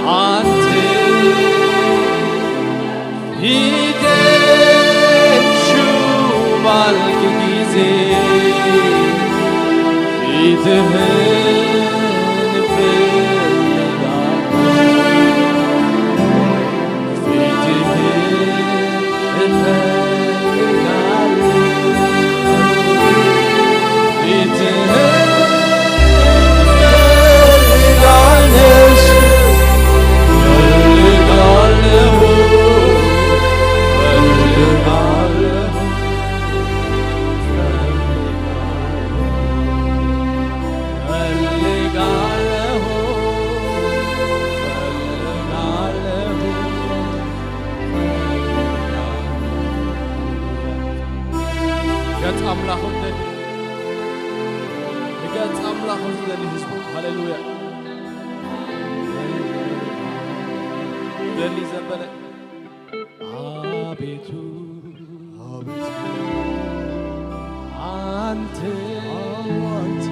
ኣንቲ ፊቴን ሹም ባልክ ጊዜ ፊትህን እፈልጋለሁ። ፊትህን እፈልጋለሁ። ፊትህን እፈልጋለሁ። እፈልጋለሁ። እፈልጋለሁ። እፈልጋለሁ። እፈልጋለሁ። ገጽ ኣምላኹ ዝደሊ፣ ንገጽ ኣምላኹ ዝደሊ ህዝቡ። ሃሌሉያ። ደሊ ዘበለ። ኣቤቱ፣ ኣቤቱ፣ ኣንተ፣ ኣንተ፣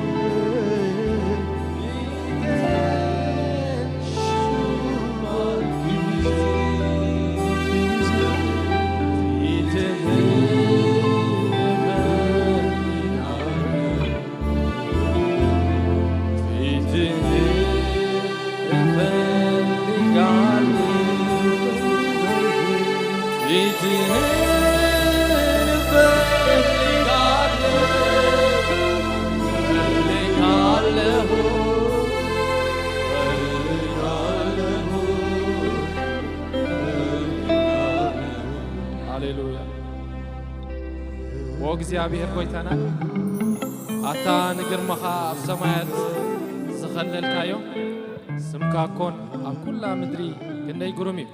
ፊትህን እፈልጋለሁ። ፊትህን እፈልጋለሁ። እፈልጋለሁ። እፈልጋለሁ። ሃሌሉያ። ኦ እግዚኣብሔር ጐይታና፣ ኣታ ንግርማኻ ኣብ ሰማያት ዝኸለልካዮ፣ ስምካ ኮን ኣብ ኩላ ምድሪ ክንደይ ግሩም እዩ።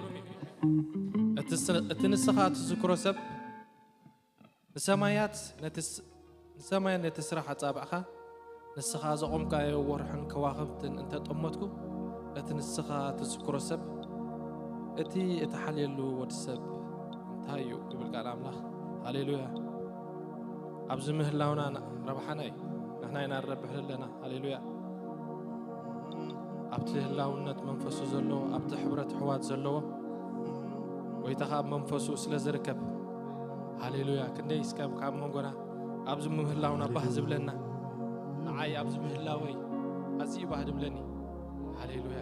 እቲ ስ-፣ እቲ ንስኻ እትዝክሮ ሰብ ንሰማያት ነቲ ስ-፣ ንሰማይ ነቲ ስራሕ ኣጻብዕኻ፣ ንስኻ ዘቖምካዮ ወርሕን ከዋኽብትን እንተጠመትኩ፣ እቲ ንስኻ ትዝክሮ ሰብ፣ እቲ እትሓልየሉ ወዲ ሰብ እንታይ እዩ? ይብል ቃል ኣምላኽ። ሃሌሉያ። ኣብዚ ምህላውና ና-፣ ረብሓና እዩ። ንሕና ኢና ንረብሕ ዘለና። ሃሌሉያ። ኣብቲ ህላውነት መንፈሱ ዘለዎ፣ ኣብቲ ሕብረት ኣሕዋት ዘለዎ፣ ጎይታኻ ኣብ መንፈሱ ስለ ዝርከብ፣ ሃሌሉያ። ክንደይ እስከ ካብ መንጎና ኣብዚ ምህላውና ባህ ዝብለና፣ ንዓይ ኣብዚ ምህላወይ ኣዝዩ ባህ ዝብለኒ። ሃሌሉያ።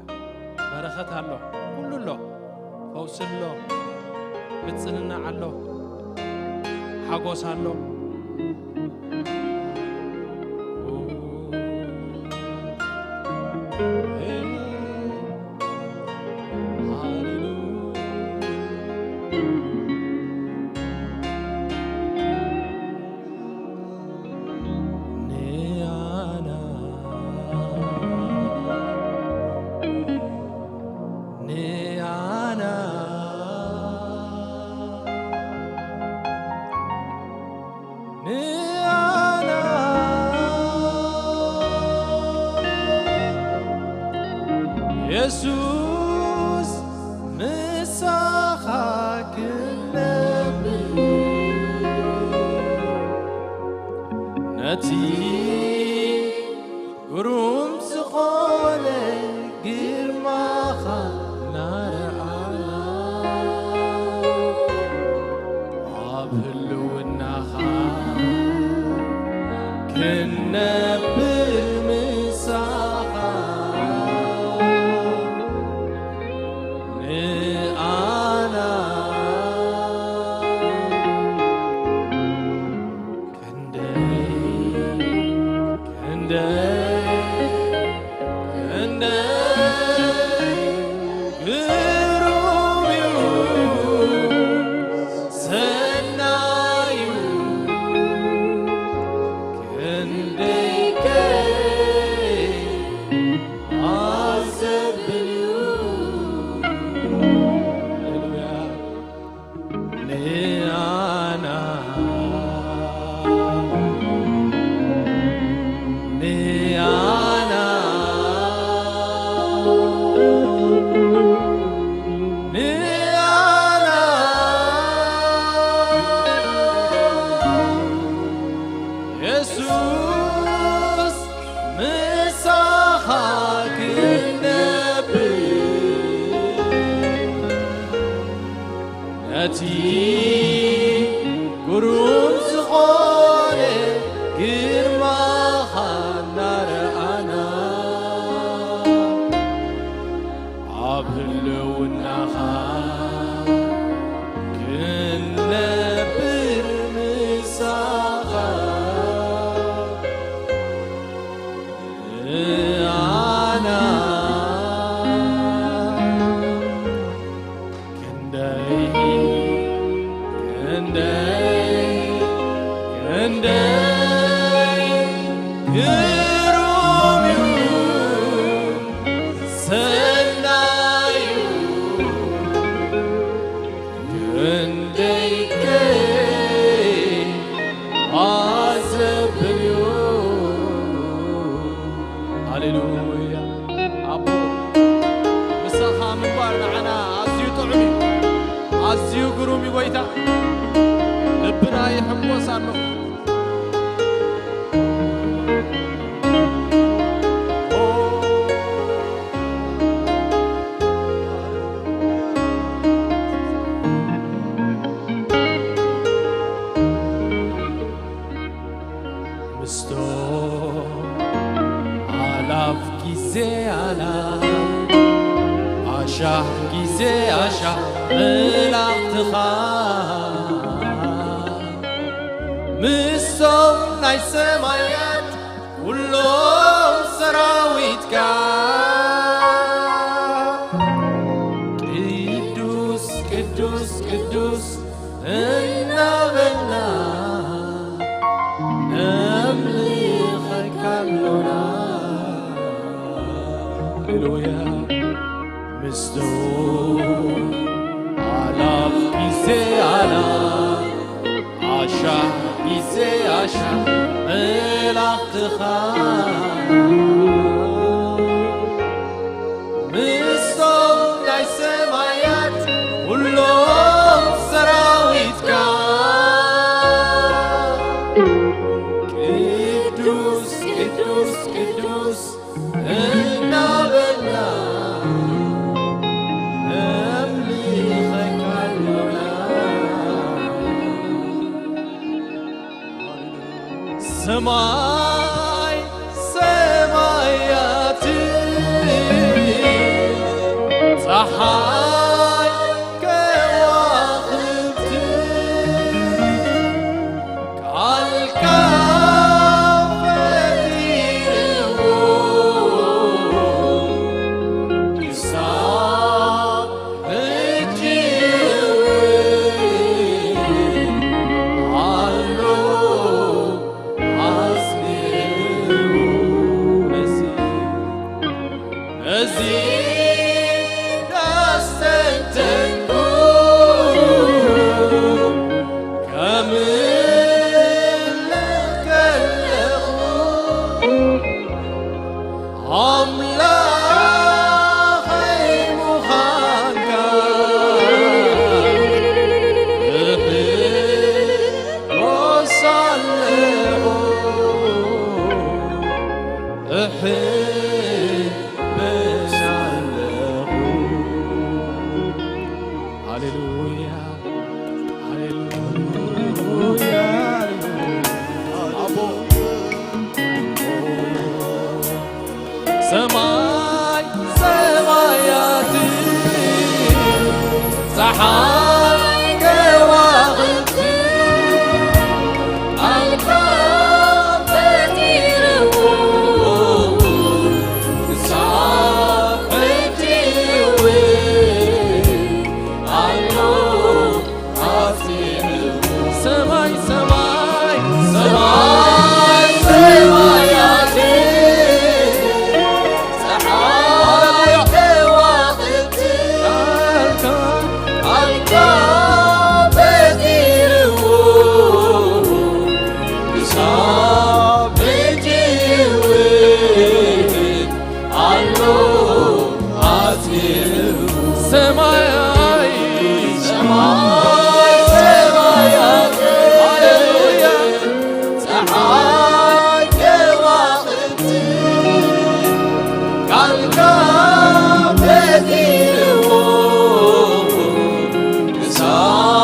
በረኸት ኣሎ፣ ኩሉ ኣሎ፣ ፈውሲ ኣሎ፣ ምጽንናዕ ኣሎ፣ ሓጎስ ኣሎ። ንኣና፣ ንኣና፣ ንኣና የሱስ ምሳኻ ክነብር ነቲ ግሩም ዝኾነ ግርማኻ ናረኣና ኣብ ህልውናኻ ክንነብር ምሳኻ ንኣና ክንደይ ክንደይ ክንደይ ግሩም እዩ ሰናዩ ክንደይ እቲ ግሩም ዝኾነ ግርማኻ እናረኣና፣ ኣብ ህልውናኻ ክንነብር ምሳኻ ኣና ክንደይ ክንደይ ክንደይ ግሩም እዩ ሰናዩ፣ ክንደይ ከ ኣዘብል እዩ። ሃሌሉያ። ኣቦ፣ ምሳኻ ምንባር ንዓና ኣዝዩ ጥዑም እዩ፣ ኣዝዩ ግሩም እዩ። ጎይታ፣ ልብና ይሕጎስ ኣሎ። ምስቶም ኣላፍ ግዜ ኣላፍ፣ ኣሻሕ ግዜ ኣሻሕ መላእኽትኻ፣ ምስቶም ናይ ሰማያት ኩሎም ሰራዊትካ፣ ቅዱስ ቅዱስ ቅዱስ እናበልና ነምልኸካ ኣሎና። ሃሌሉያ። ምስቶም ኣላፍ ግዜ ኣላፍ፣ ኣሻሕ ግዜ ኣሻሕ መላእኽትኻ፣ ምስቶም ናይ ሰማያት ኩሎም ሰራዊትካ፣ ቅዱስ ቅዱስ ቅዱስ እናበልና ነምልኸካ ኣሎና። ሰማይ ሰማያት፣ ጸሓይ ከዋኽብቲ፣ ቃልካ ፈጢርዎ፣ ክሳብ ሕጂ እውን ኣሎ ኣጽኒዑ። ነዚ ነዚ ዳስተንተንኩ ከምልኽ ከለኹ፣ ኣምላኸይ ምዃንካ እሕጎስ ኣለኹ፣ እሕጎስ ኣለኹ። ሃሌሉያ፣ ሃሌሉያ፣ ሃሌሉያ። ኣቦ፣ ሰማይ ሰማያት፣ ጸሓይ ከዋኽብቲ፣ ቃልካ ፈጢርዎ፣ ክሳብ ሕጂ እውን ኣሎ ኣጽኒዑ። ሰማይ ሰማይ ሰማይ ሰማያት፣ ጸሓይ ከዋኽብቲ፣ ቃልካ ቃልካ ፈጢርዎ፣ ክሳብ ሕጂ እውን ኣሎ ኣጽኒዑ። ሰማይ ሰማይ ሰማያት፣ ሃሌሉያ፣ ጸሓይ ከዋኽብቲ፣ ቃልካ ፈጢርዎ፣ ክሳብ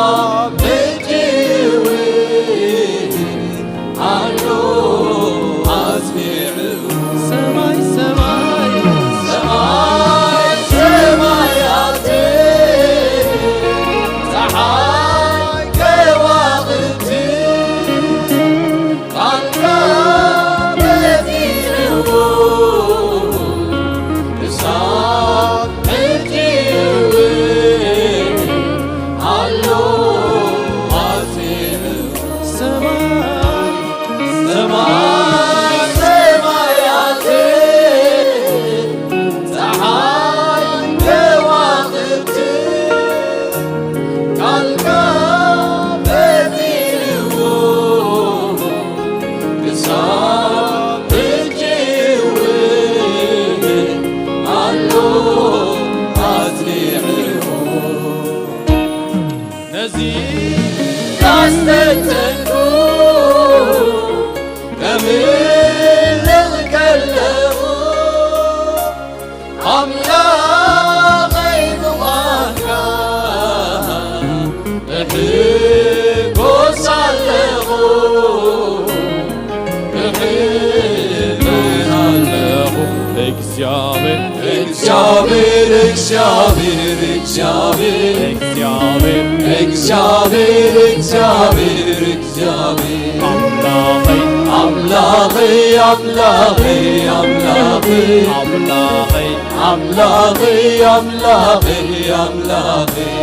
እግዚኣብሔር፣ እግዚኣብሔር፣ እግዚኣብሔር፣ እግዚኣብሔር፣ እግዚኣብሔር፣ እግዚኣብሔር፣ እግዚኣብሔር፣ እግዚኣብሔር፣ ኣምላኸይ፣ ኣምላኸይ፣ ኣምላኸይ፣ ኣምላኸይ፣ ኣምላኸይ፣ ኣምላኸይ፣ ኣምላኸይ፣ ኣምላኸይ፣ ኣምላኸይ፣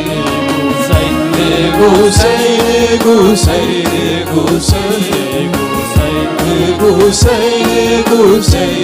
ንጉሰይ፣ ንጉሰይ፣ ንጉሰይ፣ ንጉሰይ፣ ንጉሰይ፣ ንጉሰይ፣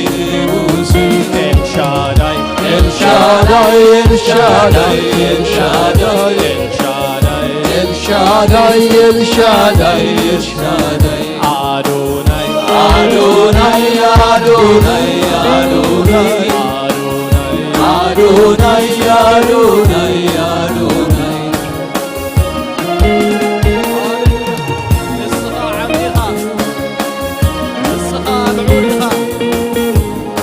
ንጉሰይ፣ ኤልሻዳይ፣ ኤልሻዳይ፣ ኤልሻዳይ፣ ኤልሻዳይ፣ ኤልሻዳይ፣ ኤልሻዳይ፣ ኤልሻዳይ፣ ኤልሻዳይ፣ ኣዶናይ፣ ኣዶናይ፣ ኣዶናይ፣ ኣዶናይ፣ ኣዶናይ፣ ኣዶናይ፣ ኣዶናይ፣ ኣዶናይ። ንስኻ ዓቢ ኢኻ፣ ንስኻ ልዑል ኢኻ፣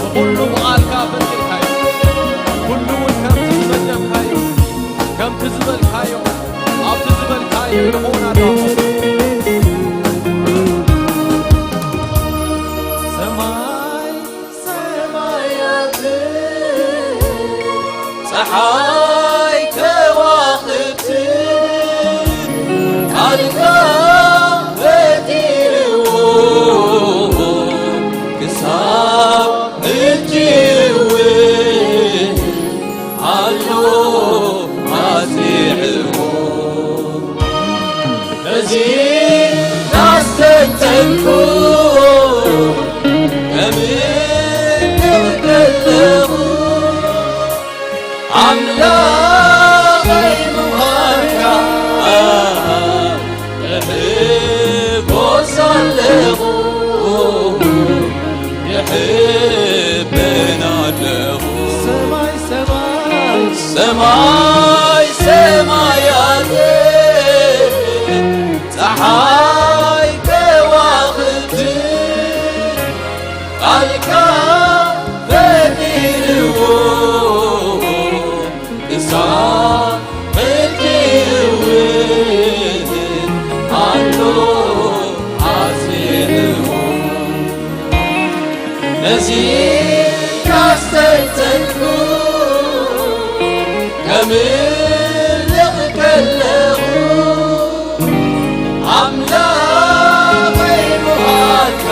ንኹሉ ብቓልካ ፈጢርካዮ፣ ኩሉ እውን ከምቲ ዝመደብካዮ፣ ከምቲ ዝበልካዮ፣ ኣብቲ ዝበልካዮ ይኹን ኣሎ። ሰማይ ሰማያት፣ ጸሓይ ከዋኽብት ቃልካ ፈጢርዎ ክሳብ ሕጂ እውን ኣሎ ኣጽኒዕዎ። ነዚ ዳስተንተንኩ እምልኽ ከለኹ ኣምላኸይ ምዃንካ እሕጎስ ኣለኹ፣ እሕበን ኣለኹ። ሰማይ ሰማይ ሰማይ ሰማያት ጸሓይ ከዋኽብት ቃልካ ፈጢርዎ ክሳብ ሕጂ እውን ኣሎ ኣጽኒዕዎ። ነዚ ካስተንተንኩ ከምልኽ ከለኹ ኣምላኸይ ምዃንካ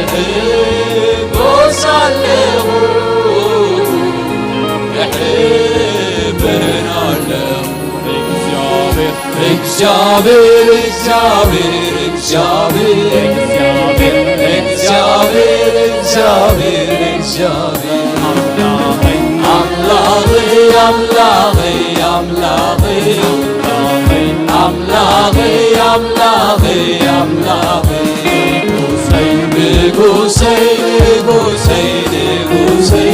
እሕጎስ ኣለኹ፣ እሕበን ኣለኹ። እግዚኣብሔር፣ እግዚኣብሔር፣ እግዚኣብሔር፣ እግዚኣብሔር፣ እግዚኣብሔር፣ እግዚኣብሔር፣ ኣምላኸይ፣ ኣምላኸይ፣ ኣምላኸይ፣ ኣምላኸይ፣ ኣምላኸይ፣ ኣምላኸይ፣ ኣምላኸይ፣ ንጉሰይ፣ ንጉሰይ፣ ንጉሰይ፣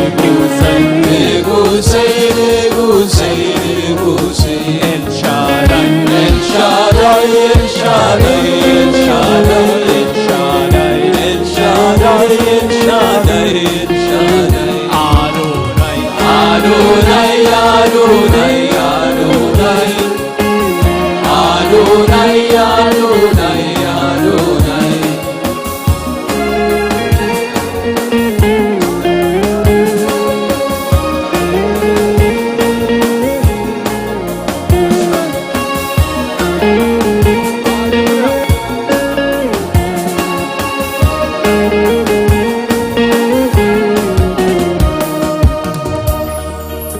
ንጉሰይ፣ ንጉሰይ፣ ንጉሰይ፣ ንጉሰይ፣ ኤልሻዳይ፣ ኤልሻዳይ፣ ኤልሻዳይ፣ ኤልሻዳይ፣ ኤልሻዳይ፣ ኤልሻዳይ፣ ኤልሻዳይ፣ ኤልሻዳይ፣ ኣዶናይ፣ ኣዶናይ፣ ኣዶናይ፣ ኣዶናይ፣ ኣዶናይ፣ ኣዶናይ፣ ኣዶናይ።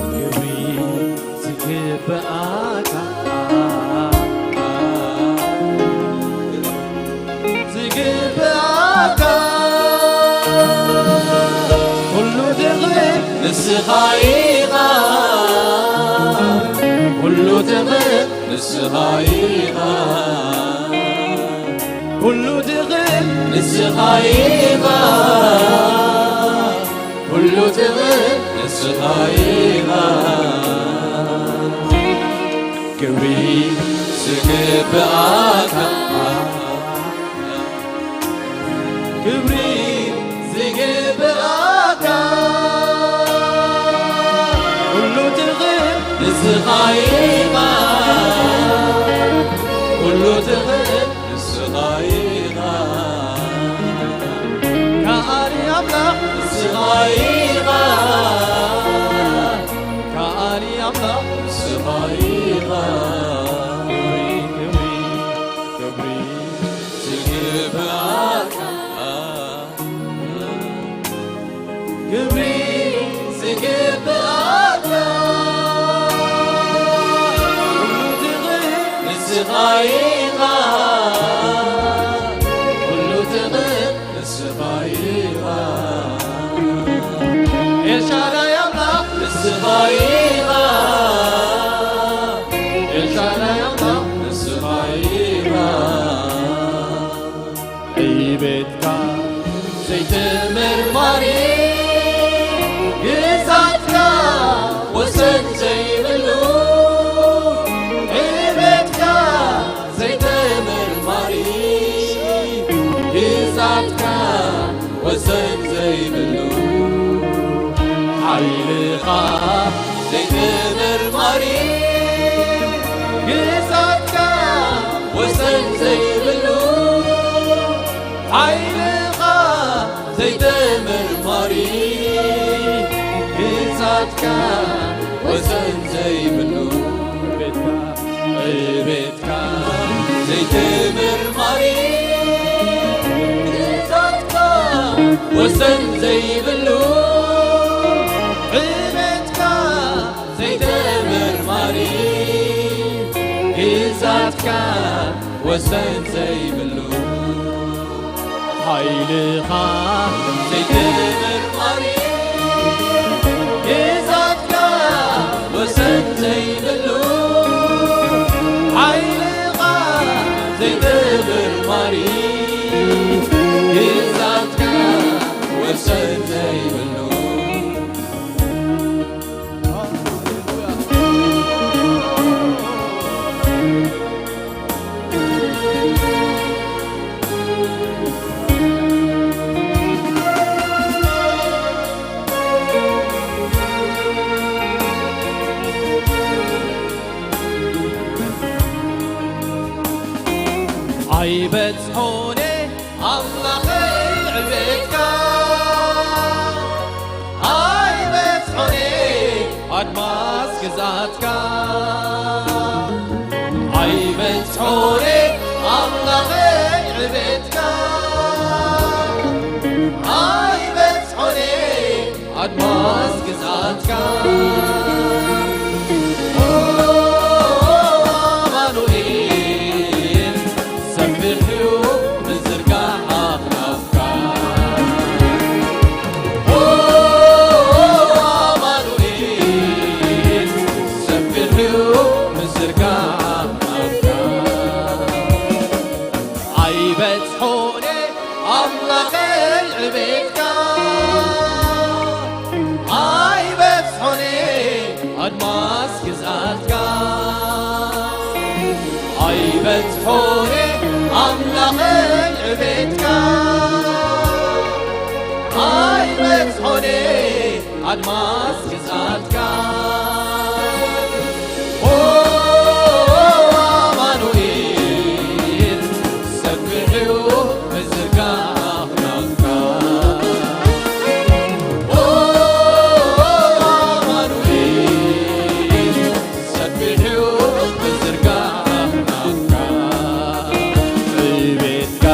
ክብሪ ዝግብኣካ ዝግብኣካ ኩሉ ትኽእል ንስኻ ኢኻ፣ ኩሉ ትኽእል ንስኻ ኢኻ፣ ኩሉ ትኽእል ንስኻ ኢኻ፣ ኩሉ ትኽእል ንስኻ ኢኻ። ክብሪ ዝግብኣካ ክብሪ ዝግብኣካ ኩሉ ትኽእል ንስኻ ኢኻ፣ ኩሉ ትኽእል ንስኻ ኢኻ። ከኣሪ ኣምላኽ ክብሪ ዝግብኣካ ኩሉ ትኽእል ንስኻ ኢኻ፣ ኩሉ ትኽእል ንስኻ ኢኻ። ኤልሻዳይ ኣምላኽ ንስኻ ኢኻ፣ ኤልሻዳይ ኣምላኽ ንስኻ ኢኻ። ዕቤትካ ዘይተመርማሪ፣ ግዛትካ ወሰን ዘይብሉ፣ ዕቤትካ ዘይተመርማሪ፣ ግዛትካ ወሰን ዘይብሉ፣ ሓይልኻ ዘይተመርማሪ፣ ግዛትካ ወሰን ዘይብሉ፣ ሓይልኻ ዘይተመርማሪ፣ ግዛትካ ወሰን ዘይብሉ፣ ቤትካ፣ ቤትካ ዘይተመርማሪ፣ ግዛትካ ወሰን ዘይብሉ፣ ዕቤትካ ዘይተመርማሪ፣ ግዛትካ ወሰን ዘይብሉ፣ ሓይልኻ ዘይተመርማሪ፣ ግዛትካ ወሰን ዘይብሉ፣ ሓይልኻ ዘይተመርማሪ፣ ግዛትካ ወሰን ዘይብሉ። ኣይበጽሖን ኣምላኸይ ዕቤትካ፣ ኣይበጽሖን ኣድማስ ግዛትካ። ኣይበጽሖን ኣምላኸይ ዕቤትካ፣ ኣይበጽሖን ኣድማስ ግዛትካ። ኦ ኣማኑኤል፣ ሰፊሕ እዩ ምዝርጋሕ ኣኽናፍካ። ኦ ኣማኑኤል፣ ሰፊሕ እዩ ምዝርጋሕ ኣኽናፍካ። ኣይበጽሖን ኣምላኸይ ዕቤትካ፣ ኣይበጽሖን ኣድማስ ግዛትካ። ኣይበጽሖን ኣምላኸይ ዕቤትካ፣ ኣይበጽሖን ኣድማስ ግዛትካ። ኦ ኣማኑኤል፣ ሰፊሕ እዩ ምዝርጋሕ ኣኽናፍካ። ኦ ኣማኑኤል፣ ሰፊሕ እዩ ምዝርጋሕ ኣኽናፍካ። ዕቤትካ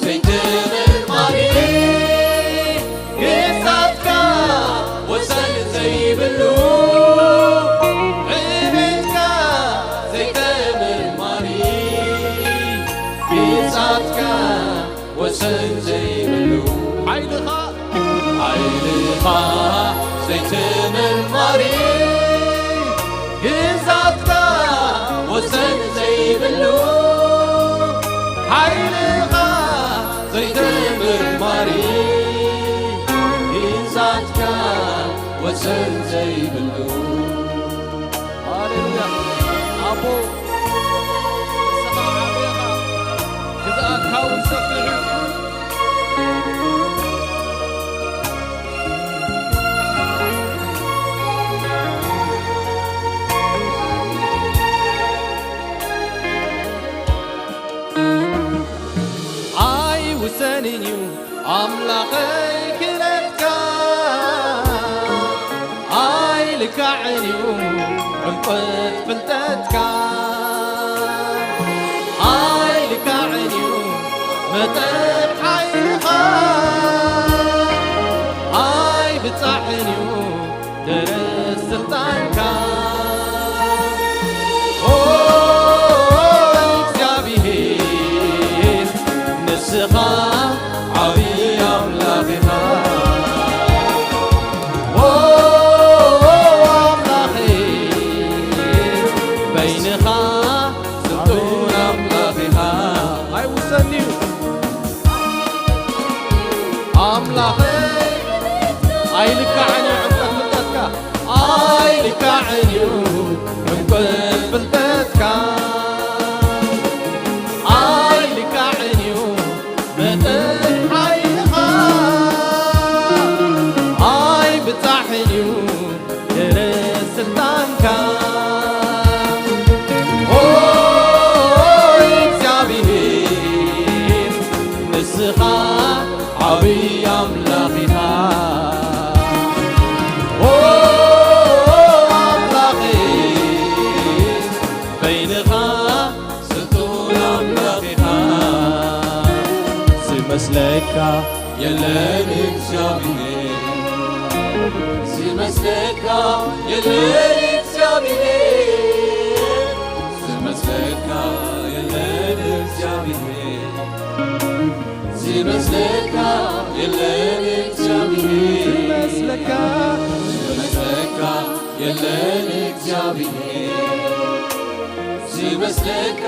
ዘይተመርማሪ፣ ግዛትካ ወሰን ዘይብሉ፣ ዕቤትካ ዘይተመርማሪ፣ ግዛትካ ወሰን ዘይብሉ፣ ሓይልኻ፣ ሓይልኻ ዘይተመርማሪ፣ ግዛትካ ወሰን ዘይብሉ፣ ሓይልኻ ዘይተመርማሪ፣ ግዛትካ ወሰን ዘይብሉ። ሃሌሉያ። ኣቦ፣ ንስኻ ዓቢ ኢኻ፣ ግዝኣትካ እውን ሰፊሕ እዩ። ኣይውሰንን እዩ ኣምላኸይ ክነትካ፣ ኣይልካዕን እዩ ዕምቆት ፍልጠትካ፣ ኣይልካዕን እዩ መጠን ሓይልኻ፣ ኣይልካዕን እዩ ዕምቆት ፍልጠትካ። ኣይልካዕን እዩ ዕምቆት ፍልጠትካ። ኣይልካዕን እዩ መጠን ሓይልኻ። ኣይብጻሕን እዩ ገለ ስልጣንካ። ኦ እግዚኣብሔር፣ ንስኻ ዓብዪ ኣምላኽ ኢኻ። ኦ ኣምላኸይ፣ በይንኻ ስልጡን ኣምላኽ ኢኻ። ዝመስለካ የለን እግዚኣብሔር። ዝመስለካ የለን እግዚኣብሔር። ዝመስለካ የለን እግዚኣብሔር። ዝመስለካ የለን እግዚኣብሔር። ዝመስለካ፣ ዝመስለካ የለን እግዚኣብሔር። ዝመስለካ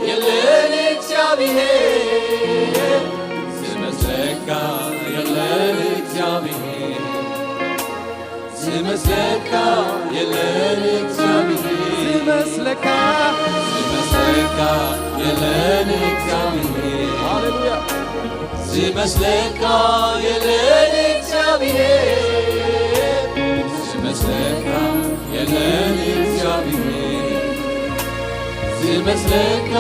የለን እግዚኣብሔር። ዝመስለካ የለን እግዚኣብሔር። ዝመስለካ የለን እግዚኣብሔር። ዝመስለካ፣ ዝመስለካ የለን እግዚኣብሔር። ሃሌሉያ። ዝመስለካ የለን እግዚኣብሔር። ዝመስለካ የለን እግዚኣብሔር። ዝመስለካ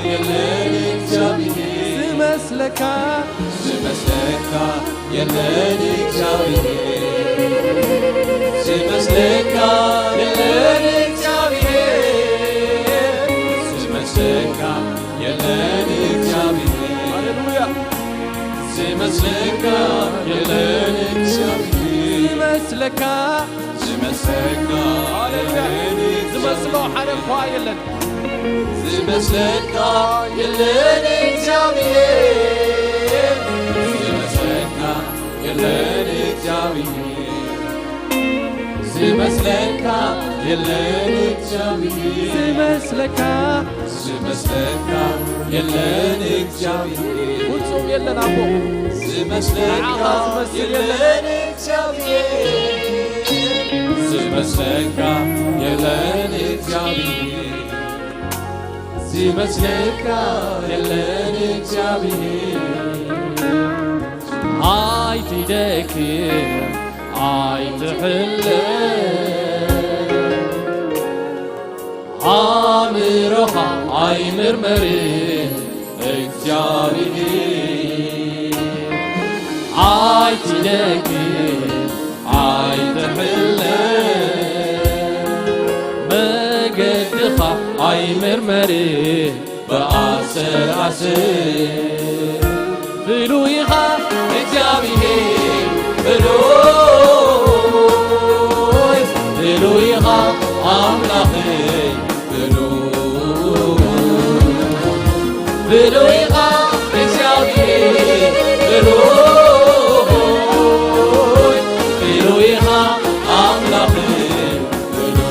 የለን እግዚኣብሔር። ዝመስለካ፣ ዝመስለካ የለን እግዚኣብሔር። ዝመስለካ የለን እግዚኣብሔር። ዝመስለካ የለን እግዚኣብሔር። ሃሌሉያ። ዝመስለካ የለን እግዚኣብሔር። ዝመስለካ፣ ዝመስለካ ሃሌሉያ። የለን ዝመስሎ ሓደ እኳ የለን። ዝመስለካ የለን እግዚኣብሔር። ዝመስለካ የለን እግዚኣብሔር። ዝመስለካ የለን እግዚኣብሔር። ዝመስለካ፣ ዝመስለካ የለን እግዚኣብሔር። ፍጹም የለን ኣቦ። ዝመስለካ ንዓኻ ዝመስል የለን። የለን እግዚኣብሔር። ዝመስለካ የለን እግዚኣብሔር። ዝመስለካ የለን እግዚኣብሔር። ኣይትደክም ኣይትሕለል፣ ኣእምሮኻ ኣይምርመርን እግዚኣብሔር። ኣይትደክም ኣይትሕለል፣ መገድኻ ኣይምርመርን ብኣሰር ኣስር። ብሉይ ኢኻ እግዚኣብሔር ብሉይ፣ ብሉይ ኢኻ ኣምላኸይ ብሉይ፣ ብሉይ ኢኻ እግዚኣብሔር ብሉይ፣ ብሉይ ኢኻ ኣምላኸይ ብሉይ፣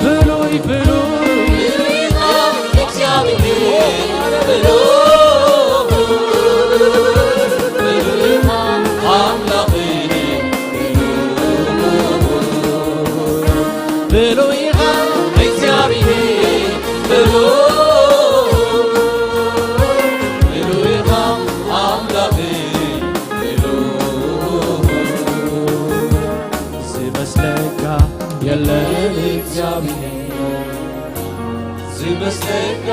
ብሉይ፣ ብሉይ። ብሉይ ኢኻ እግዚኣብሔር፣ ብሉይ፣ ብሉይ ኢኻ ኣምላኸይ፣ ብሉይ። ዝመስለካ የለን እግዚኣብሔር፣ ዝመስለካ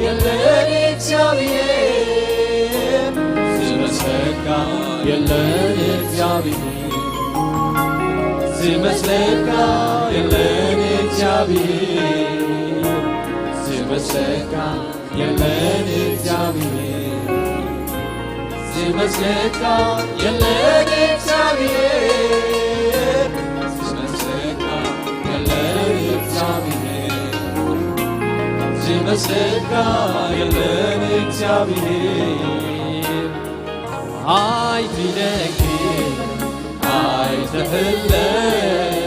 የለን እግዚኣብሔር፣ ዝመስለካ የለን እግዚኣብሔር፣ ዝመስለካ የለን እግዚኣብሔር፣ ዝመስለካ የለን እግዚኣብሔር። ዝመስለካ የለን እግዚኣብሔር፣ ዝመስለካ የለን እግዚኣብሔር፣ ዝመስለካ የለን እግዚኣብሔር። ኣይትደክም ኣይትሕለል፣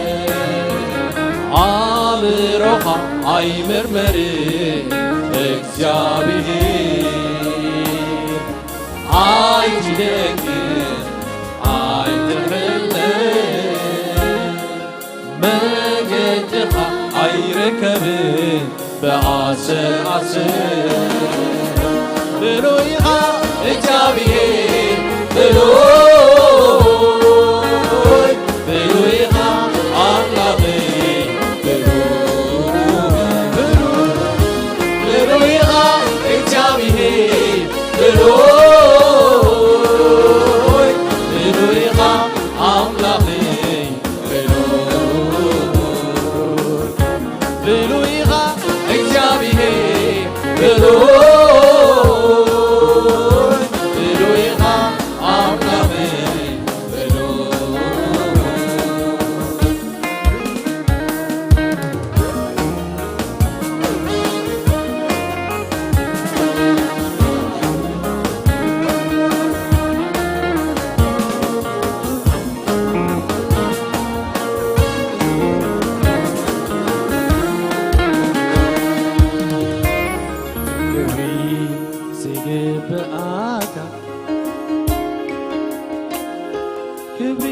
ኣእምሮኻ ኣይምርመርን እግዚኣብሔር። ኣይትደክም ኣይትሕለል፣ ብዓስር ዓስር ብሉይ ኢኻ እግዚኣብሔር ብሉይ፣ ብሉይ ኢኻ ኣምላኸይ ብሉይ፣ ብሉይ፣ ብሉይ ኢኻ እግዚኣብሔር ብሉይ፣ ብሉይ ኢኻ ኣምላኸይ ብሉይ፣ ብሉይ ኢኻ እግዚኣብሔር ብሉይ፣ ብሉይ ኢኻ ኣምላኸይ ብሉይ። ክብሪ ዝግብኣካ፣ ክብሪ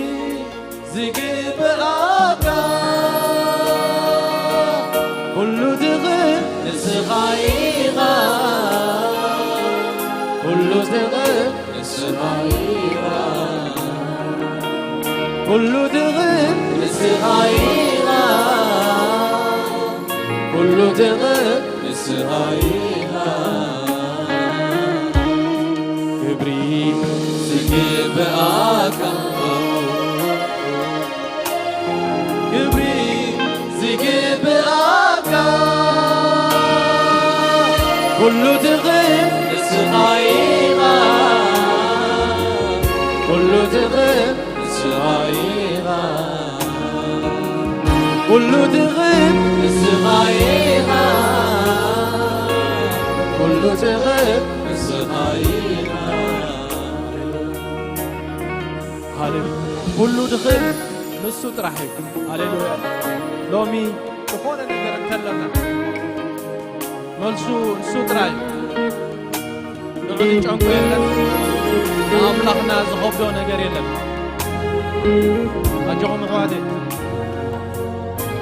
ዝግብኣካ፣ ኩሉ ትኽእል ንስኻ ኢኻ፣ ኩሉ ትኽእል ንስኻ ኢኻ፣ ኩሉ ትኽእል ንስኻ ኢኻ፣ ኩሉ ትኽእል ንስኻ ኢኻ። ክብሪ ዝግብኣካ፣ ክብሪ ዝግብኣካ፣ ኩሉ ትኽእል ንስኻ ኢኻ፣ ኩሉ ትኽእል ንስኻ ኢኻ፣ ኩሉ ትኽእል ንስኻ ኢኻ፣ ኩሉ ትኽእል ንስኻ ኢኻ። ሃሌሉያ። ኩሉ ድኽእል ንሱ ጥራሕ እዩ። ሃሌሉያ። ሎሚ ዝኾነ ነገር እንተለና፣ መልሱ ንሱ ጥራይ እዩ። ንዑ ዝጨንቆ የለን። ንኣምላኽና ዝኸብዶ ነገር የለን። ኣጆኹም ኣሕዋተይ።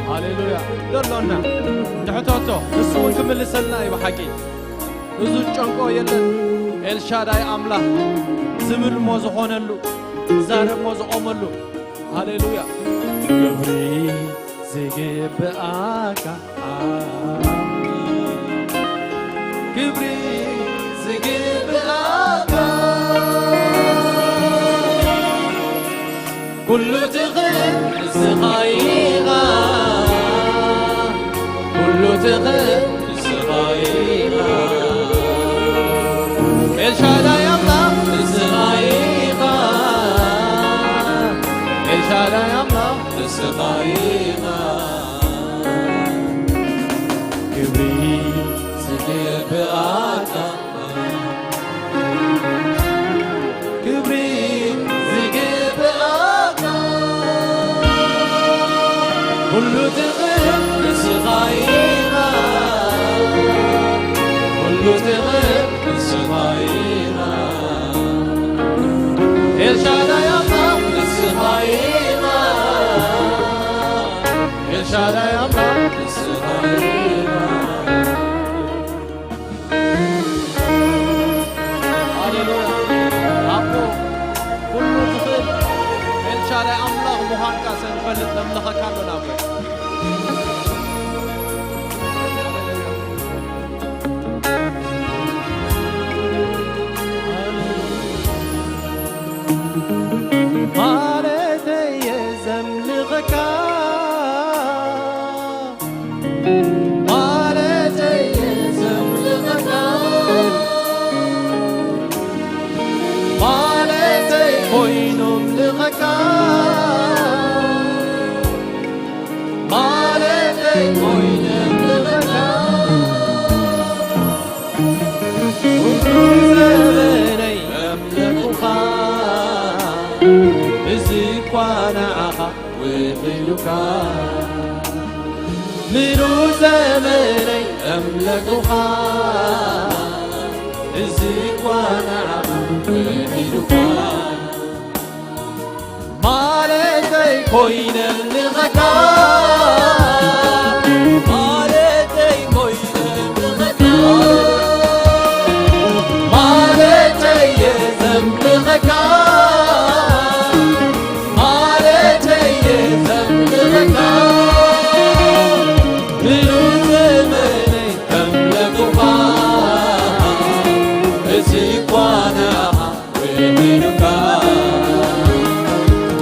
ሃሌሉያ። ደሎና ንሕተቶ፣ ንሱ እውን ክምልሰልና እዩ ብሓቂ። እዚ ዝጨንቆ የለን። ኤልሻዳይ ኣምላኽ ዝብል እሞ ዝኾነሉ፣ ዝዛረብ እሞ ዝቖመሉ። ሃሌሉያ። ክብሪ ዝግብኣካ፣ ክብሪ ዝግብኣካ፣ ኩሉ ትኽእል ንስኻ ኢኻ፣ ኩሉ ትኽእል ንስኻ ኢኻ። ኤልሻዳይ ኣምላኽ ንስኻ ኢኻ፣ ኤልሻዳይ ኣምላኽ ንስኻ ኢኻ። ክብሪ ዝግብኣካ፣ ክብሪ ዝግብኣካ፣ ኩሉ ትኽእል ንስኻ ኢኻ፣ ኩሉ ትኽእል ንስኻ ኢኻ። ኤልሻዳይ ኣምላኽ ንስኻ ኢኻ፣ ኤልሻዳይ ኣምላኽ ንስኻ ኢኻ። ሃሌሉያ። ኣቦ፣ ኩሉ ትኽእል ኤልሻዳይ ኣምላኽ ምዃንካ ስለ ንፈልጥ ነምልኸካ ኣሎና ኣቦ። ማለተይ እየ ዘምልኸካ፣ ማለተይ እየ ዘምልኸካ፣ ማለተይ ኮይኖም ልኸካ፣ ማለተይ ኮይኖም ልኸካ። ኩሉ ዘመነይ ኣምለኹኻ፣ እዚ እኳ ንዓኻ ውሒዱካ። ምሉእ ዘመነይ ኣምለኹኻ፣ እዚ እኳ ንዓኻ ውሒዱካ። ማለተይ ኮይነ ልኸካ፣ ማለተይ ኮይነ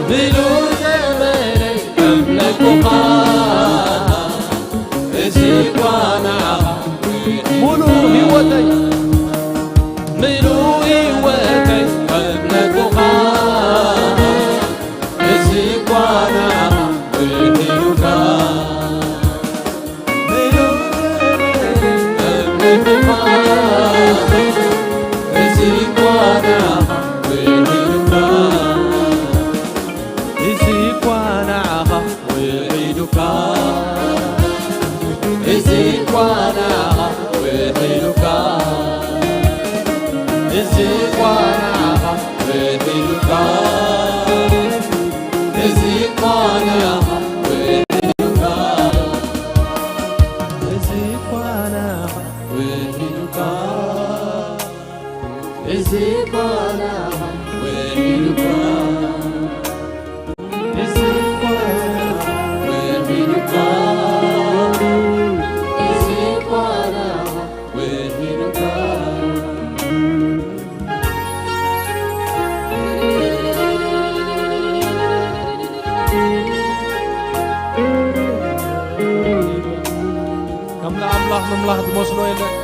ምሉእ ዘመነይ ከምለኩኻ፣ እዚ እኳ ንዓኻ ሙሉ ህይወተይ፣ ምሉ ህይወተይ ከምለኩኻ፣ እዚ እኳ ንዓኻ ውሒዱካ። እዚ ኳና ውሒዱካ፣ እዚ ኳና ውሒዱካ፣ እዚ ኳና ውሒዱካ። ከም ንኣምላኽ ምምላኽ ዝመስሎ የለን።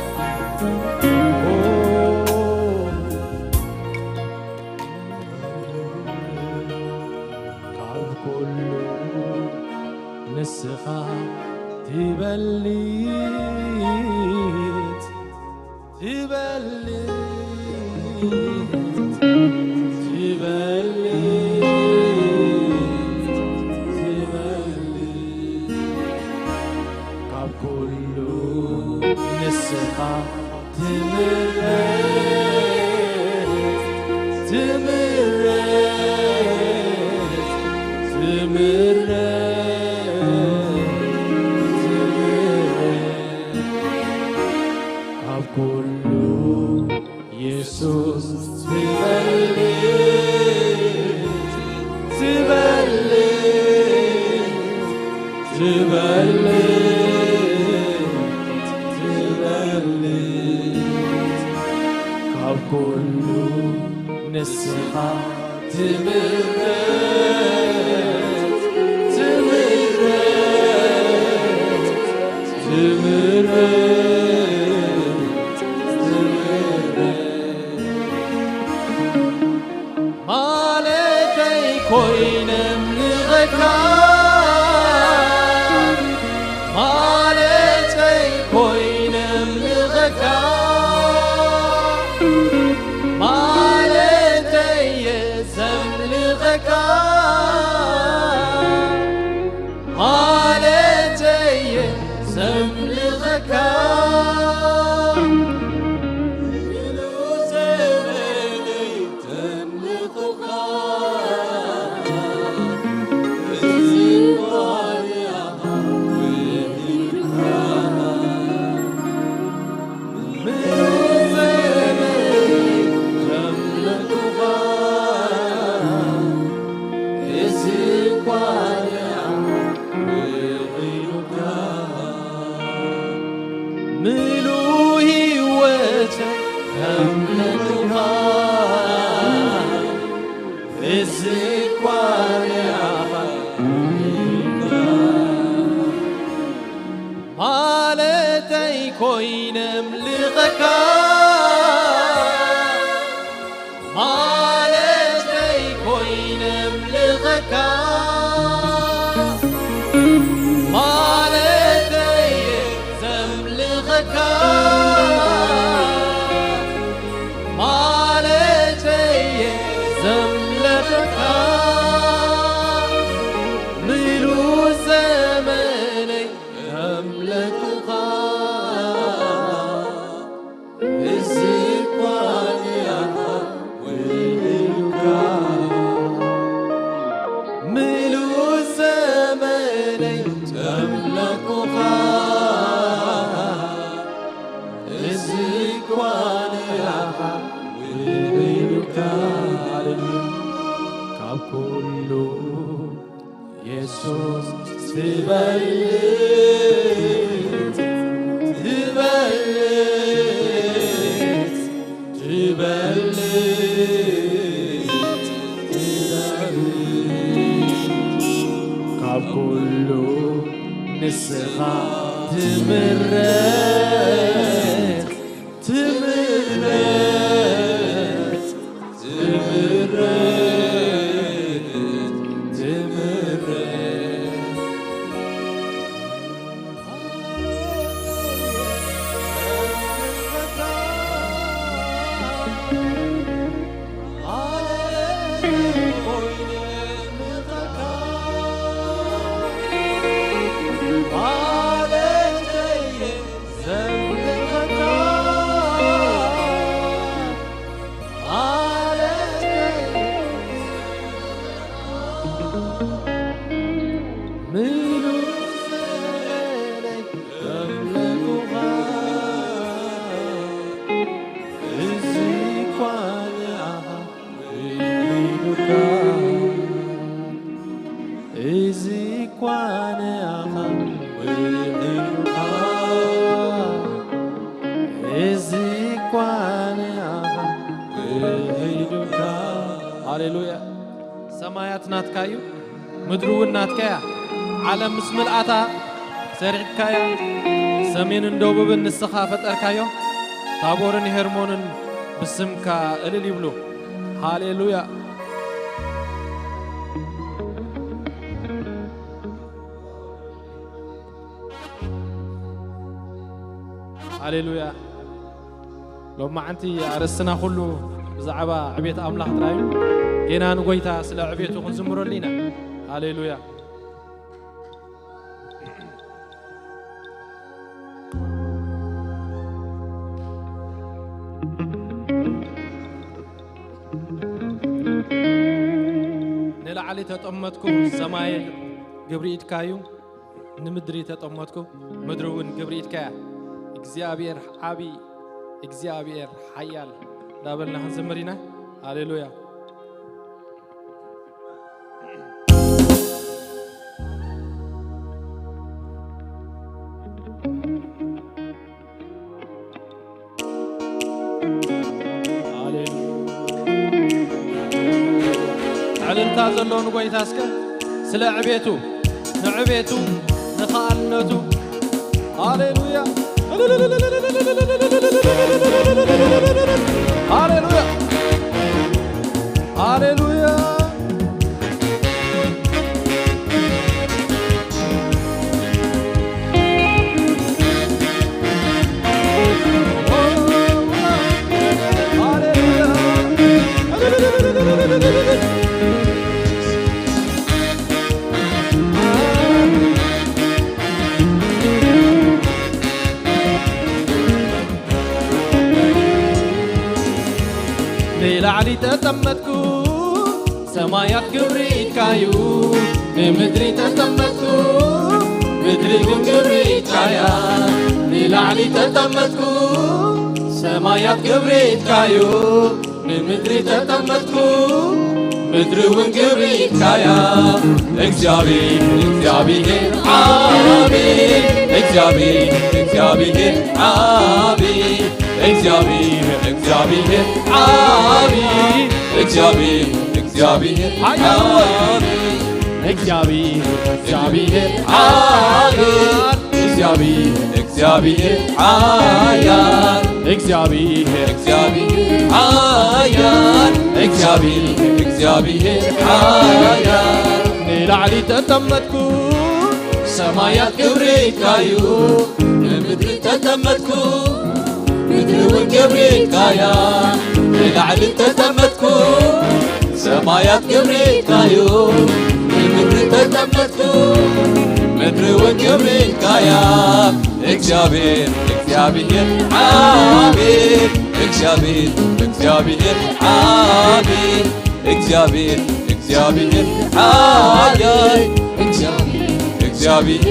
ካብ ኩሉ ንስኻ ትበልጽ፣ ትበልጽ፣ ትበልጽ፣ ትበልጽ። ካብ ኩሉ ንስኻ ትምረጽ፣ ትምረጽ፣ ትምረጽ፣ ትምረጽ። ካብ ኩሉ የሱስ ትበልጽ፣ ትበልጽ፣ ትበልጽ፣ ትበልጽ። ካብ ኩሉ ንስኻ ትምረጽ፣ ትምረጽ፣ ትምረጽ፣ ትምረጽ። ማለተይ ኮይነ ምልኸካ፣ ማለተይ ኮይነ ምልኸካ፣ ማለተይ እየ ዘምልኸካ፣ ማለተይ እየ ዘምልኸካ። ምሉ ህይወተይ ከምለኩኻ፣ እዚ እኳ ንዓኻ ማለተይ ኮይነ ምልኸካ፣ ማለተይ ኮይነ ምልኸካ፣ ማለተይ ዘምልኸካ፣ ማለተይ ዘምልኸካ፣ ምሉ ዘመነይ ከምለኩኻ፣ እዚ እኳ ንዓኻ ውዒሉካ፣ ምሉእ ዘመነይ ከምለኩኻ፣ እዚ እኳ ንዓኻ ውዒሉካ፣ ካብ ኩሉ የሱስ ትበልጽ፣ ትበልጽ፣ ትበልጽ፣ ትበልጽ። ኩሉ ንስኻ ትምረጽ፣ ትምረጽ፣ ትምረጽ፣ ትምረጽ። እዚ እኳ ንኣኻ ውዒሉካ፣ እዚ እኳ ንኣኻ ውዒሉካ። ሃሌሉያ። ሰማያት ናትካ እዩ፣ ምድሪ እውን ናትካ እያ። ዓለም ምስ ምልኣታ ሰሪሕካያ፣ ሰሜንን ደቡብን ንስኻ ፈጠርካዮ። ታቦርን ሄርሞንን ብስምካ እልል ይብሉ። ሃሌሉያ። ሃሌሉያ። ሎማዓንቲ ኣርእስትና ኩሉ ብዛዕባ ዕቤት ኣምላኽ ጥራይ እዩ። ጌና ንጎይታ ስለ ዕቤቱ ክንዝምረሉ ኢና። ሃሌሉያ። ንላዕሊ ተጠመትኩ፣ ሰማይ ግብሪ ኢድካ እዩ። ንምድሪ ተጠመትኩ፣ ምድሪ እውን ግብሪ ኢድካ እያ። እግዚኣብሔር ዓቢ፣ እግዚኣብሔር ሓያል እንዳበልና ክንዝምር ኢና። ሃሌሉያ። ሃሌሉያ። ዕልልታ ዘለዎ ንጎይታ እስከ ስለ ዕቤቱ፣ ንዕቤቱ፣ ንኸኣልነቱ። ሃሌሉያ። ሃሌሉያ። ሃሌሉያ። ንላዕሊ ተጠመትኩ፣ ሰማያት ግብሪ ኢድካዩ። ንምድሪ ተጠመትኩ፣ ምድሪ እውን ግብሪ ኢድካያ። ንላዕሊ ተጠመትኩ፣ ሰማያት ግብሪ ኢድካዩ። ንምድሪ ተጠመትኩ፣ ምድሪ እውን ግብሪ ኢድካያ። እግዚኣብሔር፣ እግዚኣብሔር ዓቢ፣ እግዚኣብሔር፣ እግዚኣብሔር ዓቢ፣ እግዚኣብሔር፣ እግዚኣብሔር ዓቢ፣ እግዚኣብሔር፣ እግዚኣብሔር ዓቢ፣ እግዚኣብሔር፣ እግዚኣብሔር ዓቢ፣ እግዚኣብሔር፣ እግዚኣብሔር ሓያል፣ እግዚኣብሔር፣ እግዚኣብሔር ሓያል፣ እግዚኣብሔር፣ እግዚኣብሔር ሓያል። ንላዕሊ ተጠመትኩ፣ ሰማያት ግብሪ ኢድካዩ። ንምድሪ ተጠመትኩ፣ ምድሪ እውን ግብሪ ኢድካያ። ንላዕሊ ተጠመትኩ፣ ሰማያት ግብሪ ኢድካዩ። ንምድሪ ተጠመትኩ፣ ምድሪ እውን ግብሪ ኢድካያ። እግዚኣብሔር፣ እግዚኣብሔር ዓቢ፣ እግዚኣብሔር፣ እግዚኣብሔር ዓቢ፣ እግዚኣብሔር፣ እግዚኣብሔር ሓያል፣ እግዚኣብሔር፣ እግዚኣብሔር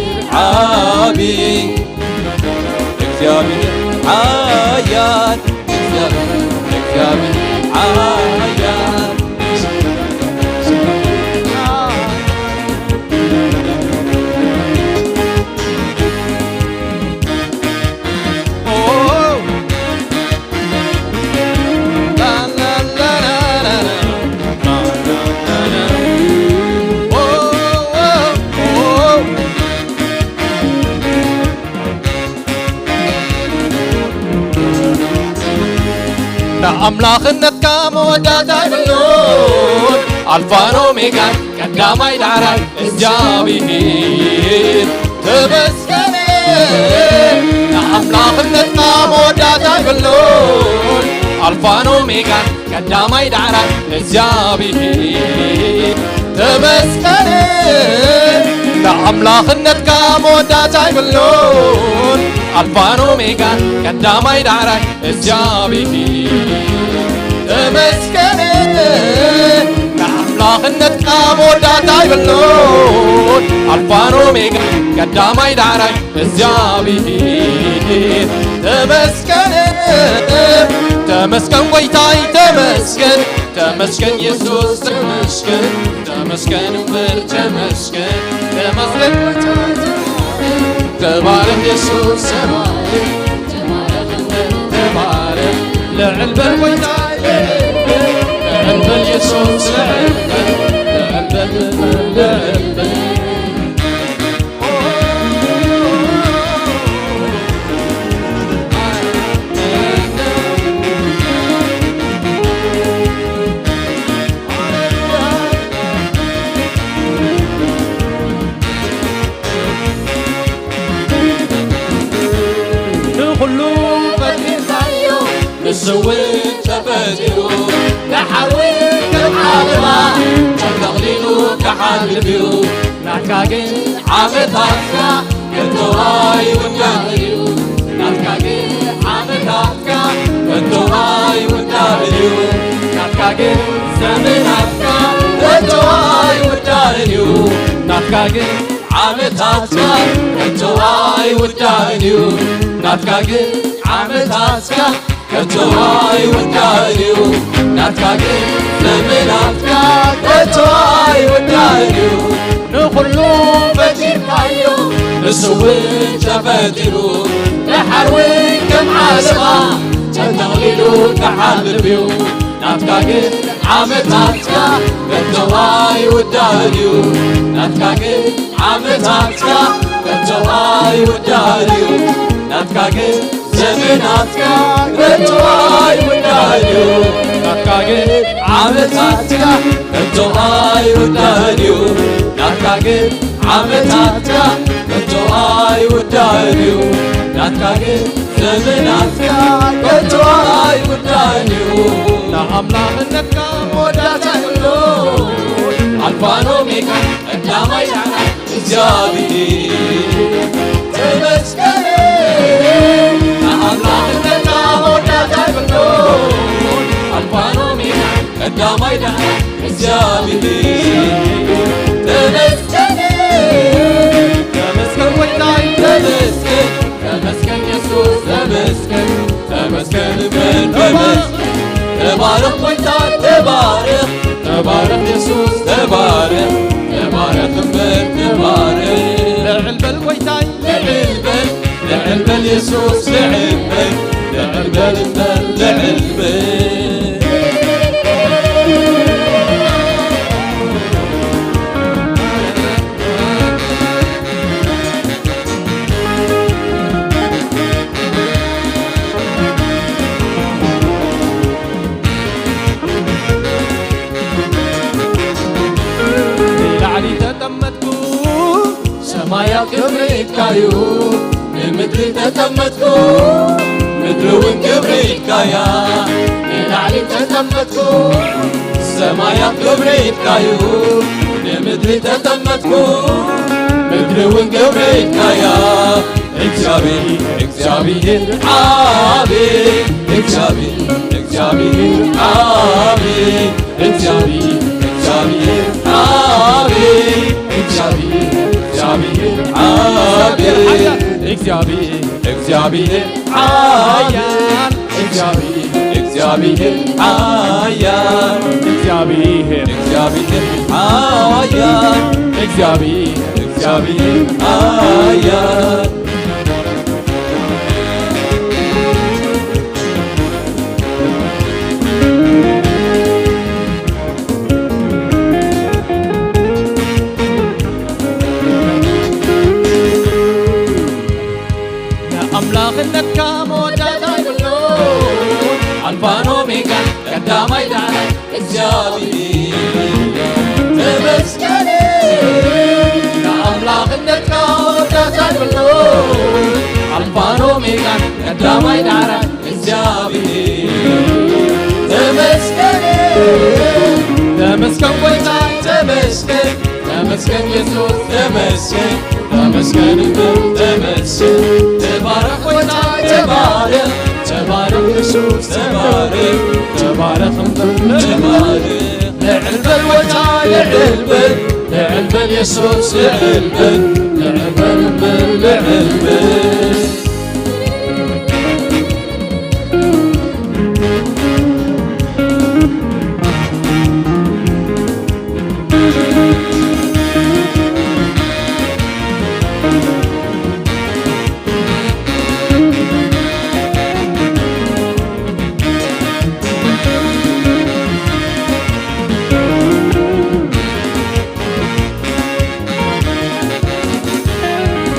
ዓቢ፣ እግዚኣብሔር ሓያል፣ እግዚኣብሔር፣ እግዚኣብሔር ሓያል። ኣምላኽነትካ መወዳእታ የብሉን። ኣልፋን ኦሜጋን ቀዳማይ ዳሕራይ እግዚኣብሔር ተመስገን። ንኣምላኽነትካ መወዳእታ የብሉን። ኣልፋን ኦሜጋን ቀዳማይ ዳሕራይ እግዚኣብሔር ተመስገን። ንኣምላኽነትካ መወዳእታ የብሉን። ኣልፋን ኦሜጋን ቀዳማይ ዳሕራይ እግዚኣብሔር ተመስገን። ንኣምላኽነትካ መወዳእታ የብሉን። ኣልፋን ኦሜጋን ቀዳማይ ዳሕራይ እግዚኣብሔር ተመስገን። ተመስገን ጎይታይ ተመስገን። ተመስገን የሱስ ተመስገን። ተመስገን እምበር ተመስገን። ተመስገን ጎይታይ ተባረክ የሱስ ተባረክ። ተባረክ ልዕል በል ጎይታይ ልዕል በል። ልዕል በል የሱስ ልዕል በል። ልዕል በል ልዕል በል። ንኹሉ ፈጢርካዮ ንሱ እውን ተፈጢሩ። ንሓዊ ከም ዓለባ ተጠቕሊሉ ክሓልፍ እዩ። ናትካ ግን ዓመታትካ ከቶ ኣይውዳእን እዩ። ናትካ ግን ዓመታትካ ከቶ ኣይውዳእን እዩ። ናትካ ግን ዘመናትካ ከቶ ኣይውዳእን እዩ። ናትካ ግን ዓመታትካ ከቶ ኣይውዳእን እዩ። ናትካ ግን ዓመታትካ ከቶ ኣይውዳእን እዩ። ናትካ ግን ዘመናትካ ከቶ ኣይውዳእን እዩ። ንኹሉ ፈጢርካዮ ንሱ እውን ተፈጢሩ። ደሓር እውን ከም ዓለባ ተጠቕሊሉ ክሓልፍ እዩ። ናትካ ግን ዓመታትካ ከቶ ኣይውዳእን እዩ። ናትካ ግን ዓመታትካ ከቶ ኣይውዳእን እዩ። ናትካ ግን ዘመናትካ ከቶ ኣይውዳእን እዩ። ናትካ ግን ዓመታትካ ከቶ ኣይውዳእን እዩ። ናትካ ግን ዓመታትካ ከቶ ኣይውዳእን እዩ። ናትካ ግን ዘመናትካ ከቶ ኣይውዳእን እዩ። ንኣምላኽነትካ መወዳእታ የብሉን። ኣልፋን ኦሜጋን ቀዳማይ ዳሕራይ እግዚኣብሔር ተመስገን። ንኣምላኽነትካ መወዳእታ የብሉን። ኣልፋን ኦሜጋን ቀዳማይ ዳሕራይ እግዚኣብሔር ተመስገን። ተመስገን ጎይታይ ተመስገን። ተመስገን የሱስ ተመስገን። ተመስገን እምበር ተመስገን። ተባረኽ ጎይታ ተባረኽ። ተባረኽ የሱስ ተባረኽ። ተባረኽ እምበር ተባረኽ። ልዕል በል ጎይታይ ልዕል በል። ልዕል በል የሱስ ልዕል በል። ልዕል በል እምበር ልዕል በል። ንላዕሊ ተጠመጥኩ ሰማያት ክብሪ ኢድካዩ። ንምድሪ ተጠመጥኩ ምድሪ እውን ክብሪ ኢድካያ። ንላዕሊ ተጠመጥኩ ሰማያት ክብሪ ኢድካዩ። ንምድሪ ተጠመጥኩ ምድሪ እውን ክብሪ ኢድካያ። እግዚኣብሔር እግዚኣብሔር ዓቢ። እግዚኣብሔር እግዚኣብሔር ዓቢ። እግዚኣብሔር እግዚኣብሔር ዓቢ። እግዚኣብሔር እግዚኣብሔር ዓቢ። እግዚኣብሔር እግዚኣብሔር ሓያል። እግዚኣብሔር እግዚኣብሔር ሓያል። እግዚኣብሔር እግዚኣብሔር ሓያል። እግዚኣብሔር እግዚኣብሔር ሓያል። ንኣምላኽነትካ መወዳእታ የብሉን። ኣልፋን ኦሜጋ ቀዳማይ ዳሕራይ እግዚኣብሔር ተመስገን። ተመስገን ጎይታይ ተመስገን፣ ተመስገን የሱስ ተመስገን፣ ተመስገን እምበር ተመስገን። ተባረኽ ጎይታይ ተባረኽ፣ ተባረኽ የሱስ ተባረኽ፣ ተባረኽ እምበር ተባረኽ። ልዕል በል ጎይታይ ልዕል በል፣ ልዕል በል የሱስ ልዕል በል፣ ልዕል በል እምበር ልዕል በል።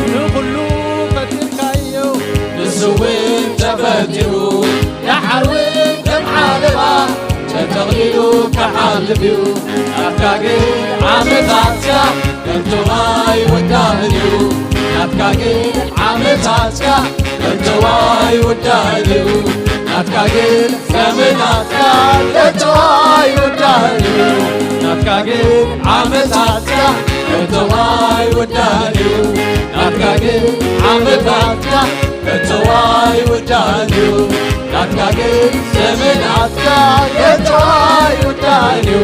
ንኹሉ ፈጢርካዮ፣ ንሱ እውን ተፈጢሩ፣ ደሓር እውን ከም ዓለባ ተጠቕሊሉ ክሓልፍ እዩ። ናትካ ግን ዓመታትካ ከቶ ኣይውዳእን እዩ። ናትካ ግን ዓመታትካ ከቶ ኣይውዳእን እዩ። ናትካ ግን ዘመናትካ ከቶ ኣይውዳእን እዩ። ናትካ ግን ዓመታትካ ከቶ ኣይውዳእን እዩ። ናትካ ግን ዓመታትካ ከቶ ኣይውዳእን እዩ። ናትካ ግን ዘመናትካ ከቶ ኣይውዳእን እዩ።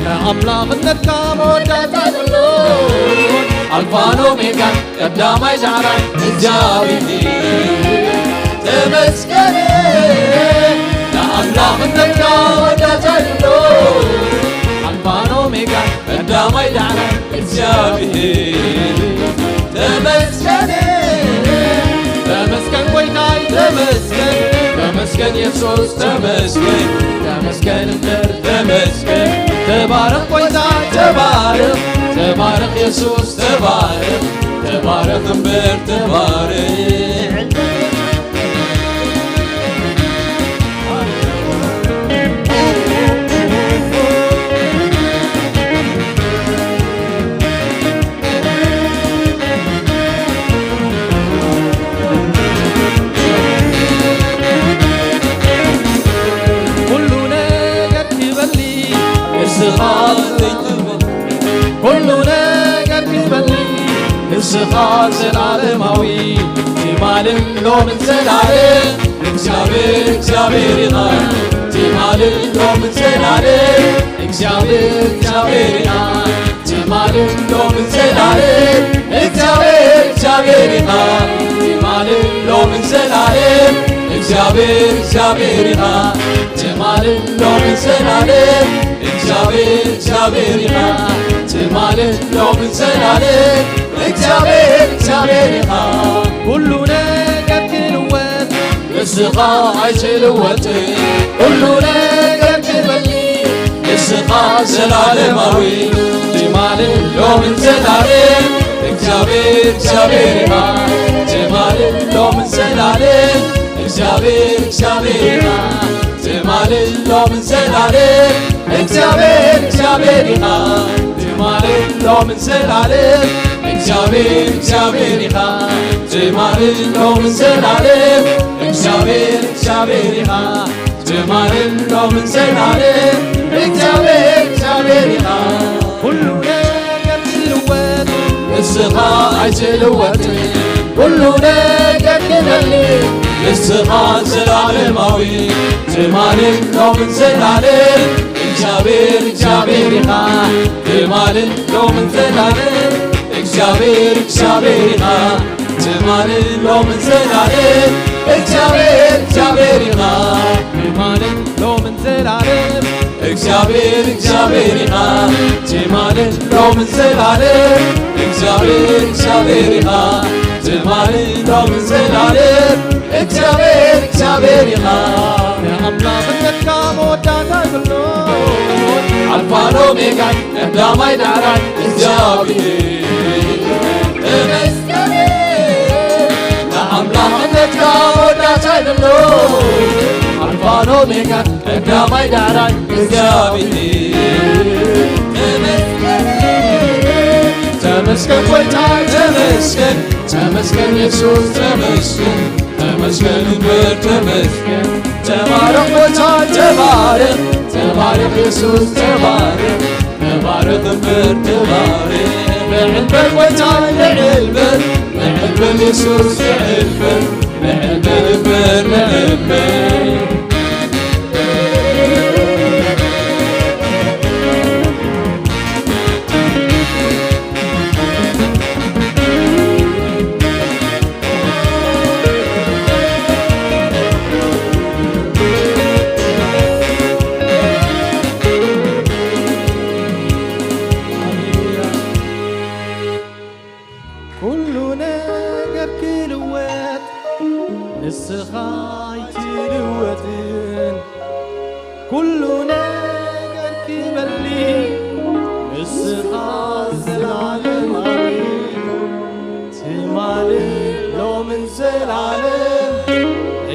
ንኣምላኽነትካ መወዳእታ የብሉን። ኣልፋን ኦሜጋን ቀዳማይ ዳሕራይ እግዚኣብሔር ተመስገን። ንኣምላኽነትካ መወዳእታ የብሉን። ኣልፋን ኦሜጋን ቀዳማይ ዳሕራይ እግዚኣብሔር ተመስገን። ተመስገን ጎይታይ ተመስገን፣ ተመስገን የሱስ ተመስገን፣ ተመስገን እምበር ተመስገን። ተባረኽ ጎይታይ ተባረኽ፣ ተባረኽ የሱስ ተባረኽ፣ ተባረኽ እምበር ተባረኽ። ኩሉ ነገር ክበሊ ንስኻ ዘይትበል፣ ኩሉ ነገር ክበሊ ንስኻ ዘላለማዊ፣ ትማልን ሎምን ዘላለም እግዚኣብሔር፣ እግዚኣብሔር ኢኻ። ትማልን ሎምን ዘላለም እግዚኣብሔር፣ እግዚኣብሔር ኢኻ። ትማልን ሎምን ዘላለም እግዚኣብሔር፣ እግዚኣብሔር ኢኻ። ትማልን ሎምን ዘላለም እግዚኣብሔር፣ እግዚኣብሔር ኢኻ። ትማልን ሎምን ዘላለም እግዚኣብሔር፣ እግዚኣብሔር ኢኻ። ትማልን ሎምን ዘላለም እግዚኣብሔር፣ እግዚኣብሔር ኢኻ። ኩሉ ነገር ክልወጥ ንስኻ ኣይትልወጥን፣ ኩሉ ነገር ክበሊ ንስኻ ዘላለማዊ። ትማልን ሎምን ዘላለም እግዚኣብሔር፣ እግዚኣብሔር ኢኻ። ትማልን ሎምን ዘላለም እግዚኣብሔር፣ እግዚኣብሔር ኢኻ። ትማልን ሎምን ዘላለም እግዚኣብሔር፣ እግዚኣብሔር ኢኻ። ትማልን ሎምን ዘላለም እግዚኣብሔር፣ እግዚኣብሔር ኢኻ። ትማልን ሎምን ዘላለም እግዚኣብሔር፣ እግዚኣብሔር ኢኻ። ትማልን ሎምን ዘላለም እግዚኣብሔር፣ እግዚኣብሔር ኢኻ። ኩሉ ነገር ክልወጥ ንስኻ ኣይትልወጥን፣ ኩሉ ነገር ክበሊ ንስኻ ዘላለማዊ። ትማልን ሎምን ዘላለም እግዚኣብሔር፣ እግዚኣብሔር ኢኻ። ትማልን ሎምን ዘላለም እግዚኣብሔር፣ እግዚኣብሔር ኢኻ። ትማልን ሎምን ዘላለም እግዚኣብሔር፣ እግዚኣብሔር ኢኻ። ትማልን ሎምን ዘላለም እግዚኣብሔር፣ እግዚኣብሔር ኢኻ። ትማልን ሎምን ዘላለም እግዚኣብሔር፣ እግዚኣብሔር ኢኻ። ትማልን ሎምን ዘላለም እግዚኣብሔር፣ እግዚኣብሔር ኢኻ። ንኣምላኽነትካ መወዳእታ የብሉን። ኣልፋን ኦሜጋን ቀዳማይ ዳሕራይ እግዚኣብሔር ተመስገን። ንኣምላኽነትካ መወዳእታ የብሉን። ኣልፋን ኦሜጋን ቀዳማይ ዳሕራይ እግዚኣብሔር ተመስገን። ተመስገን ጎይታ ተመስገን፣ ተመስገን የሱስ ተመስገን፣ መስገን እምበር ተመስገን። ተባረኽ ጎይታ ተባረኽ፣ ተባረኽ የሱስ ተባረኽ፣ ተባረኽ እምበር ተባረኽ። ልዕል በል ጎይታ ልዕል በል፣ ልዕል በል የሱስ ልዕል በል፣ ልዕል በል እምበር ልዕል በል። ኩሉ ነገር ክልወጥ ንስኻ ኣይትልወጥን። ኩሉ ነገር ክበሊ ንስኻ ዘላለማዊ ትማልን ሎምን ዘላለም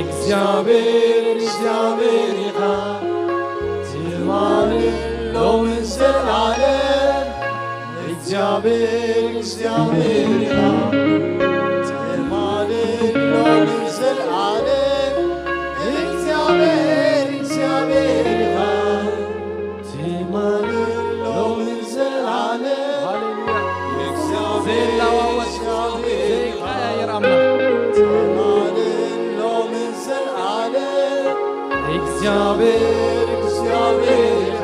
እግዚኣብሔር እግዚኣብሔር ኢኻ ትማልን ሎምን ዘላለም እግዚኣብሔር እግዚኣብሔር ኢኻ ትማልን ሎምን ዘላለም እግዚኣብሔር እግዚኣብሔር ኢኻ ትማልን ሎምን ዘላለም ሃሌሉያ። እግዚኣብሔር ዘይለዋወጥ፣ እግዚኣብሔር ዘይቀያየር ኣምላኽ። ትማልን ሎምን ዘላለም እግዚኣብሔር እግዚኣብሔር ኢኻ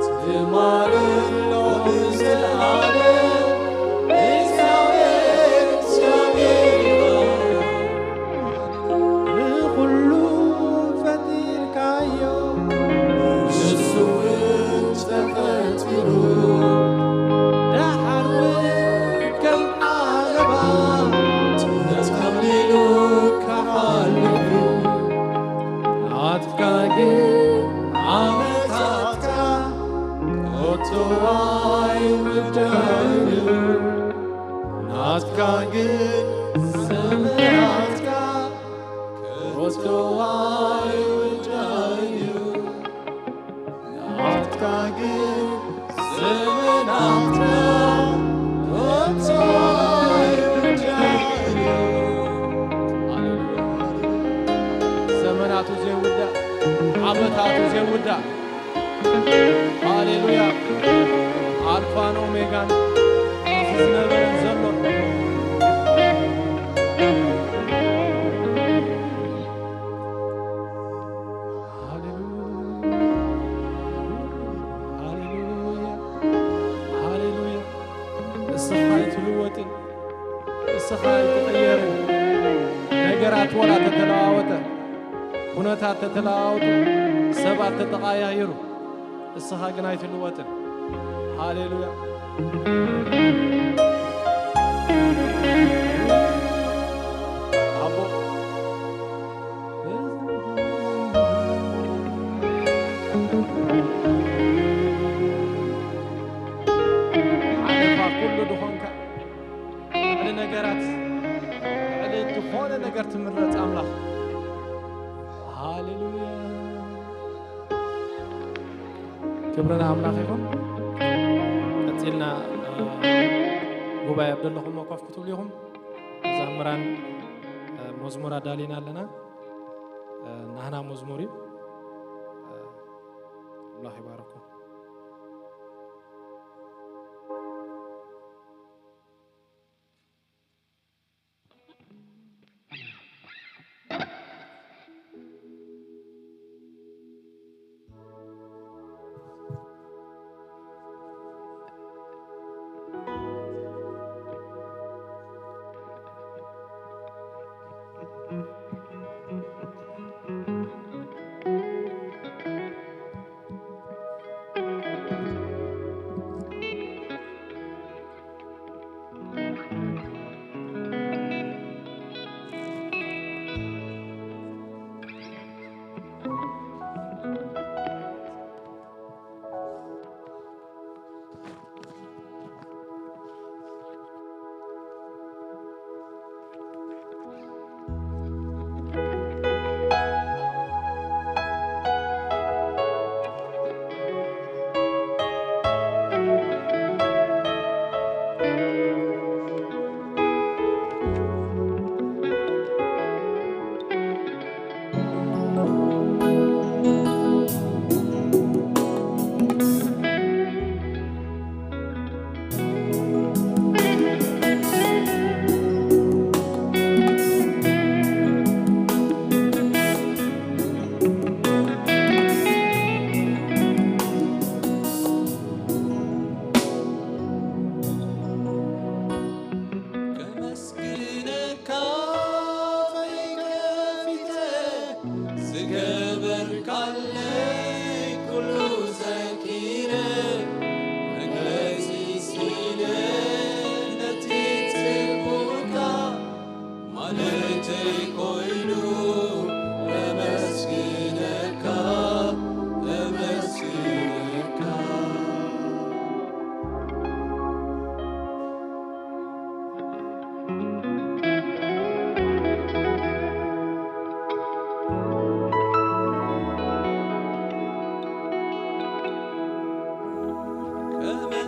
ትማልን ሎምን ዘላለም እግዚኣብሔር እግዚኣብሔር ኢኻ። ንኹሉ ፈጢርካዮ ንሱ እውን ተፈጢሩ ደሓር እውን ከም ዓለባ ተጠቕሊሉ ክሓልፍ እዩ። ናትካ ግን ዓመታትካ ከቶ ኣይውዳእን እዩ። ናትካ ግን ዘመናትካ ከቶ ኣይውዳእን እዩ። ናትካ ግን ዘመናትካ ከቶ ኣይውዳእን እዩ። ሃሌሉያ። ዘመናቱ ዘይውዳእ፣ ዓመታቱ ዘይውዳእ። ሃሌሉያ። ኣልፋን ኦሜጋን፣ እዚ ዝነበረን ዘሎን። ሃሌሉያ። ሃሌሉያ። ሃሌሉያ። ንስኻ ኣይትልወጥን፣ ንስኻ ኣይትቕየርን። ነገራት ወላ ተተለዋወጠ፣ ኩነታት ተተለዋወጡ፣ ሰባት ተተቓያየሩ፣ ንስኻ ግን ኣይትልወጥን። ሃሌሉያ። ኣቦ ሓለፋ ኩሉ ዝኾንካ፣ ልዕሊ ነገራት፣ ልዕሊ ዝኾነ ነገር ትምረጽ ኣምላኽ። ሃሌሉያ። ክብሪ ንኣምላኽ ይኹን። ቀጺልና፣ እ፣ ጉባኤ ኣብ ዘለኹሞ ኮፍ ክትብሉ ኢኹም። መዘምራን፣ እ፣ መዝሙር ኣዳሊና ኣለና። እ፣ ናህና መዝሙር እዩ። እ፣ ኣምላኽ ይባርኩም።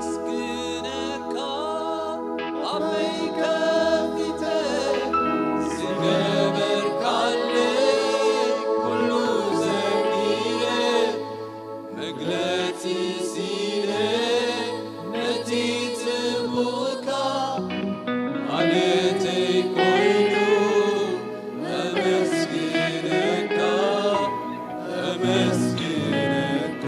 ከመስግነካ ኣፈይ ከፊተ ዝገበርካለይ ኩሉ ዘኪረ መግለጺ ሲለ ነቲ ጽቡቕካ ማለተይ ኮይኑ ኣመስግነካ ኣመስግነካ።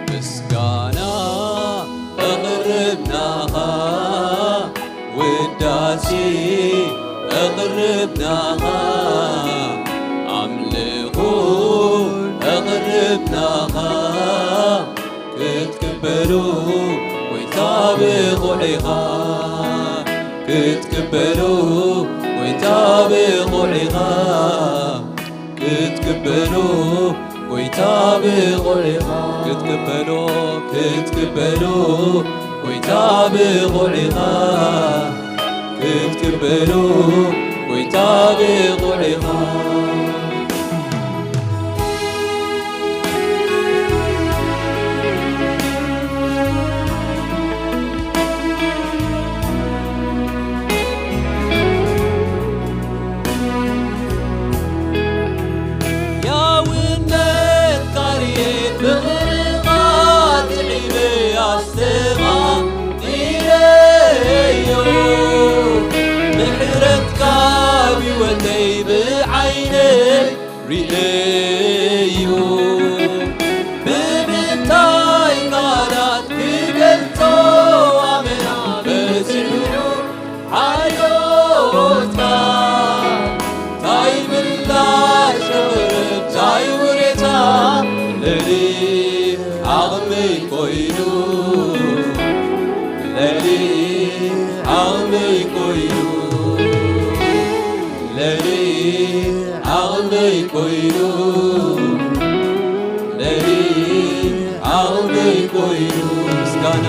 ምስጋና ኣቕርብናኻ፣ ውዳሴ ኣቕርብናኻ፣ ኣምልኾ ኣቕርብናኻ። ክትቅበሎ ጎይታ ብቑዕ ኢኻ፣ ክትቅበሎ ጎይታ ብቑዕ ኢኻ። ክትቅበሎ ጎይታ ብቑዕ ኢኻ። ክትቅበሎ፣ ክትቅበሎ ጎይታ ብቑዕ ኢኻ። ክትቅበሎ ጎይታ ብቑዕ ኢኻ። ያውነት ቃልየት ፍቕርኻ ጥዒመ ኣስተማቒረዮ። ምሕረትካ ብህይወተይ ብዓይነይ ርእዮ። ብምንታይ ቃላት ክገልጾ ኣመና በጺሑ ሓልዮትካ። ታይ ምላሽ ክቕርብ ታይ ውሬታ ልዕሊ ዓቕመይ ኮይኑ፣ ልዕሊ ዓቕመይ ኮይኑ፣ ልዕሊ ዓቕመይ ኮይኑ፣ ልዕሊ ዓቕመይ ኮይኑ። ምስጋና፣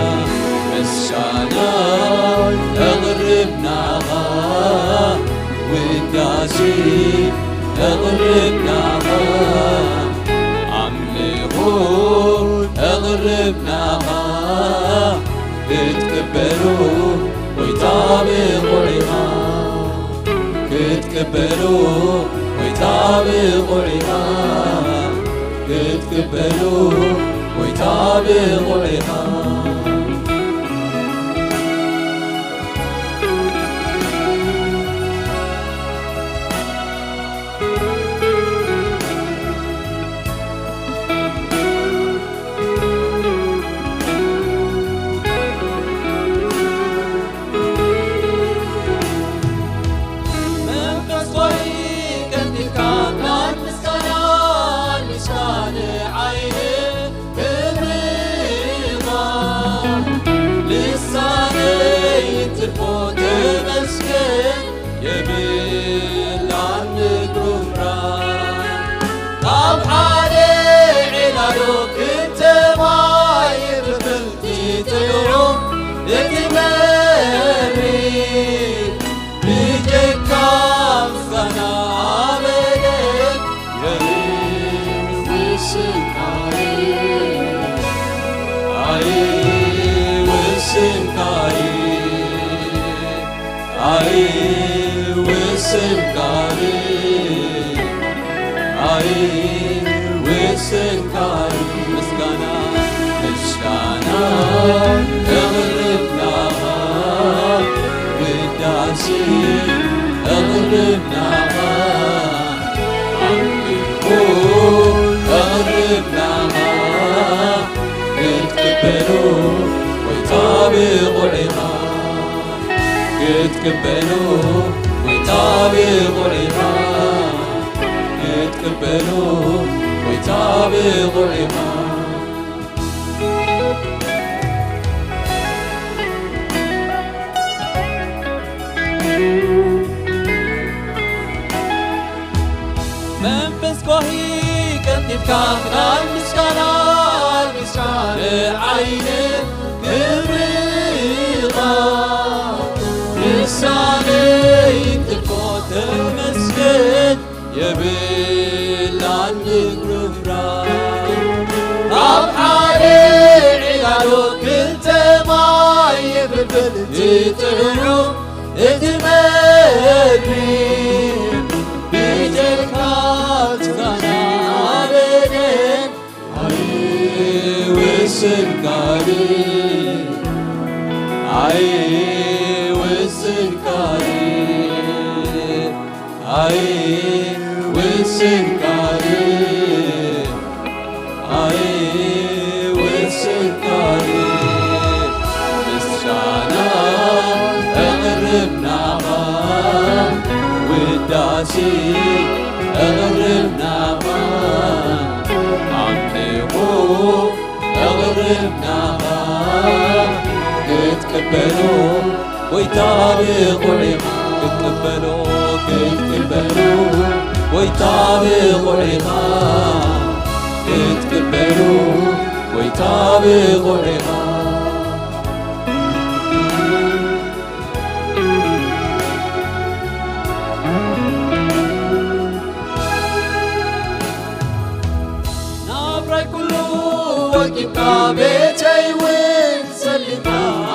ምስጋና ኣቕርብ ናኻ፣ ውዳሴ ኣቕርብ ናኻ፣ ኣምልኾ ኣቕርብ ናኻ። ክትቅበሎ ጎይታ ብቑዕ ኢኻ። ክትቅበሎ ጎይታ ብቑዕ ኢኻ። ክትቅበሎ ጎይታ ብቑዕ ኢኻ። መንፈስ ሆይ ቀልጢፍካ ካብ ምስጋና ልሳነ ዓይነ ክብርኻ ልሳነይ ትርፎ ተመስገን የብላን ምጉራር። ካብ ሓደ ዒላዶ ክልተ ማይ ክፍልቲ ጥዑም እቲ መሪር ብጀካ ምስጋና ኣበደ የርኢ ውስንካይ፣ ኣይ ውስንካይ። ኣይውስንካሪ፣ ኣይውስንካሪ። ምስጋና፣ ምስጋና እቕርብናኻ፣ ውዳሴ እቕርብናኻ፣ ኣምልኾ እቕርብናኻ። ክትቅበሎ ጎይታ ብቑዕ ኢኻ። ክትቅበሎ ጎይታ ብቑዕ ኢኻ። ክትቅበሎ ጎይታ ብቑዕ ኢኻ። እስኮሂ ቀንጢጥካ ክዳን ምስጋና ኣልቢስካ ንዓይኒ ክብርኻ ልሳነይ ትልፎ ተመስገን የብላን ምጉርምራም። ኣብ ሓደ ዒላዶ ክልተ ማይ የፍልፍል እቲ ጥዑም እቲ መግቢ ብጀካ ምስጋና ኣበደን ኣይውስን ቃል ኣይውስን ቃል ኣይውስን ቃል ኣይውስን ቃል ምስጋና እቕርብ ናኻ ውዳሴ እቕርብ ናኻ ኣምልኾ እቕርብ ናኻ ክትቅበሎ ጎይታ ብቑዕ ኢኻ ክትቅበሎ ክትቅበሎ ጎይታ ብቑዕ ኢኻ ክትቅበሎ ጎይታ ብቑዕ ኢኻ ናብራይ ኩሉ ወቂብካ ቤተይ እውን ሰሊምካ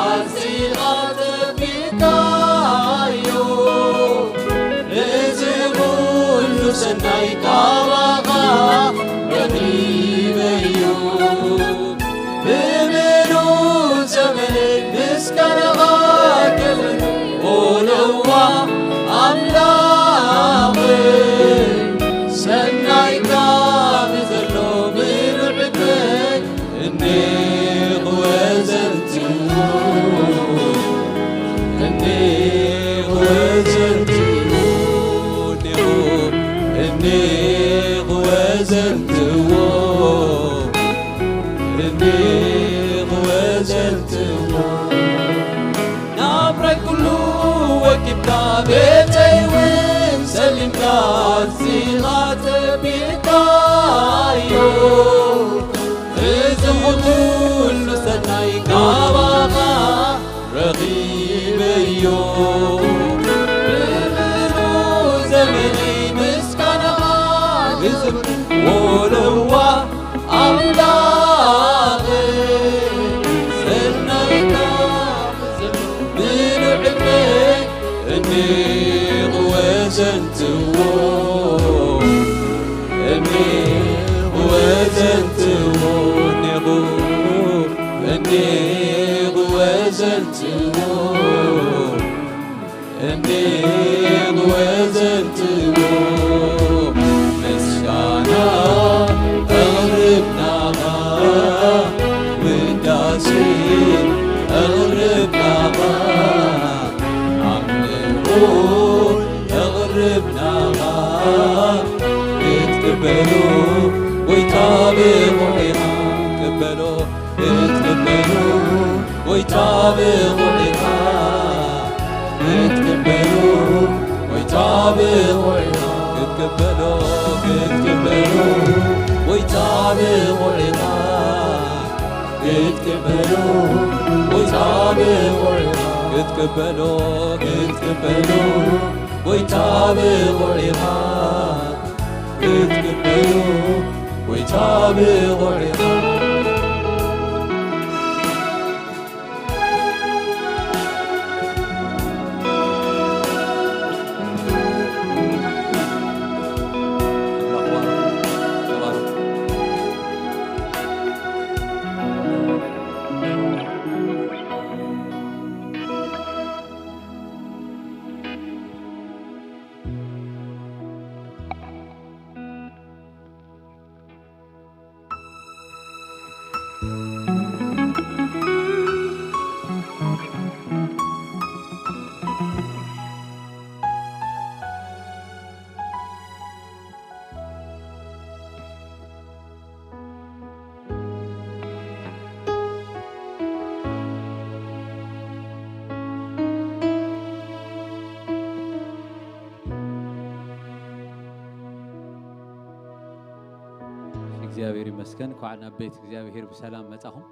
ኣዚኻ ጠፊእካዮ እዚ ኩሉ ሰናይ ካባኻ ረኺበዮ ብምሉእ ዘመነይ ምስጋናኻ ክብሪ ኦለዋ ኣምላኸይ ሰናይካ ብዘሎ ምሉእ ዕድመይ እኔ ክወዘንትዎ እኔ ክወዘንትዎ እኔ ክወዘንትዎ እኔ ክወዘንትዎ ናብራይ ኩሉ ወኪብካ ቤተይ እውን ሰሊምካ ኣዚኻ ጠቢቕካዮ እዚ ኩሉ ሰናይ ካባኻ ረኺበዮ ብምሉእ ዘመነይ ምስጋናኻ ክዝምር ወለዋ ኣምላኸ ሰናይካ ምሉእ ዕድመ እኔ ክወዘንትዎ እኔ ክወዘንትዎ እኔ ክወዘንትዎ እኔ ክወዘንትዎ ምስጋና እቕርብ ናኻ ውዳሴ እቕርብ ናኻ ኣምልኾ እቕርብ ናኻ ክትቅበሎ ጎይታ ብቑዕ ኢኻ ክትቅበሎ ክትቅበሎ ጎይታ ብቑዕ ኢኻ ክትቅበሎ ጎይታ ብቑዕ ኢኻ ክትቅበሎ ክትቅበሎ ጎይታ ብቑዕ ኢኻ ክትቅበሎ ጎይታ ብቑዕ ኢኻ ክትቅበሎ ክትቅበሎ ጎይታ ብቑዕ ኢኻ ክትቅበሎ ጎይታ ብቑዕ ኢኻ እግዚኣብሔር ይመስገን። እንኳዕ ናብ ቤት እግዚኣብሔር ብሰላም መጻኹም።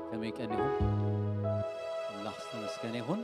ከመይ ቀኒኹም? ኣምላኽ ዝተመስገነ ይኹን።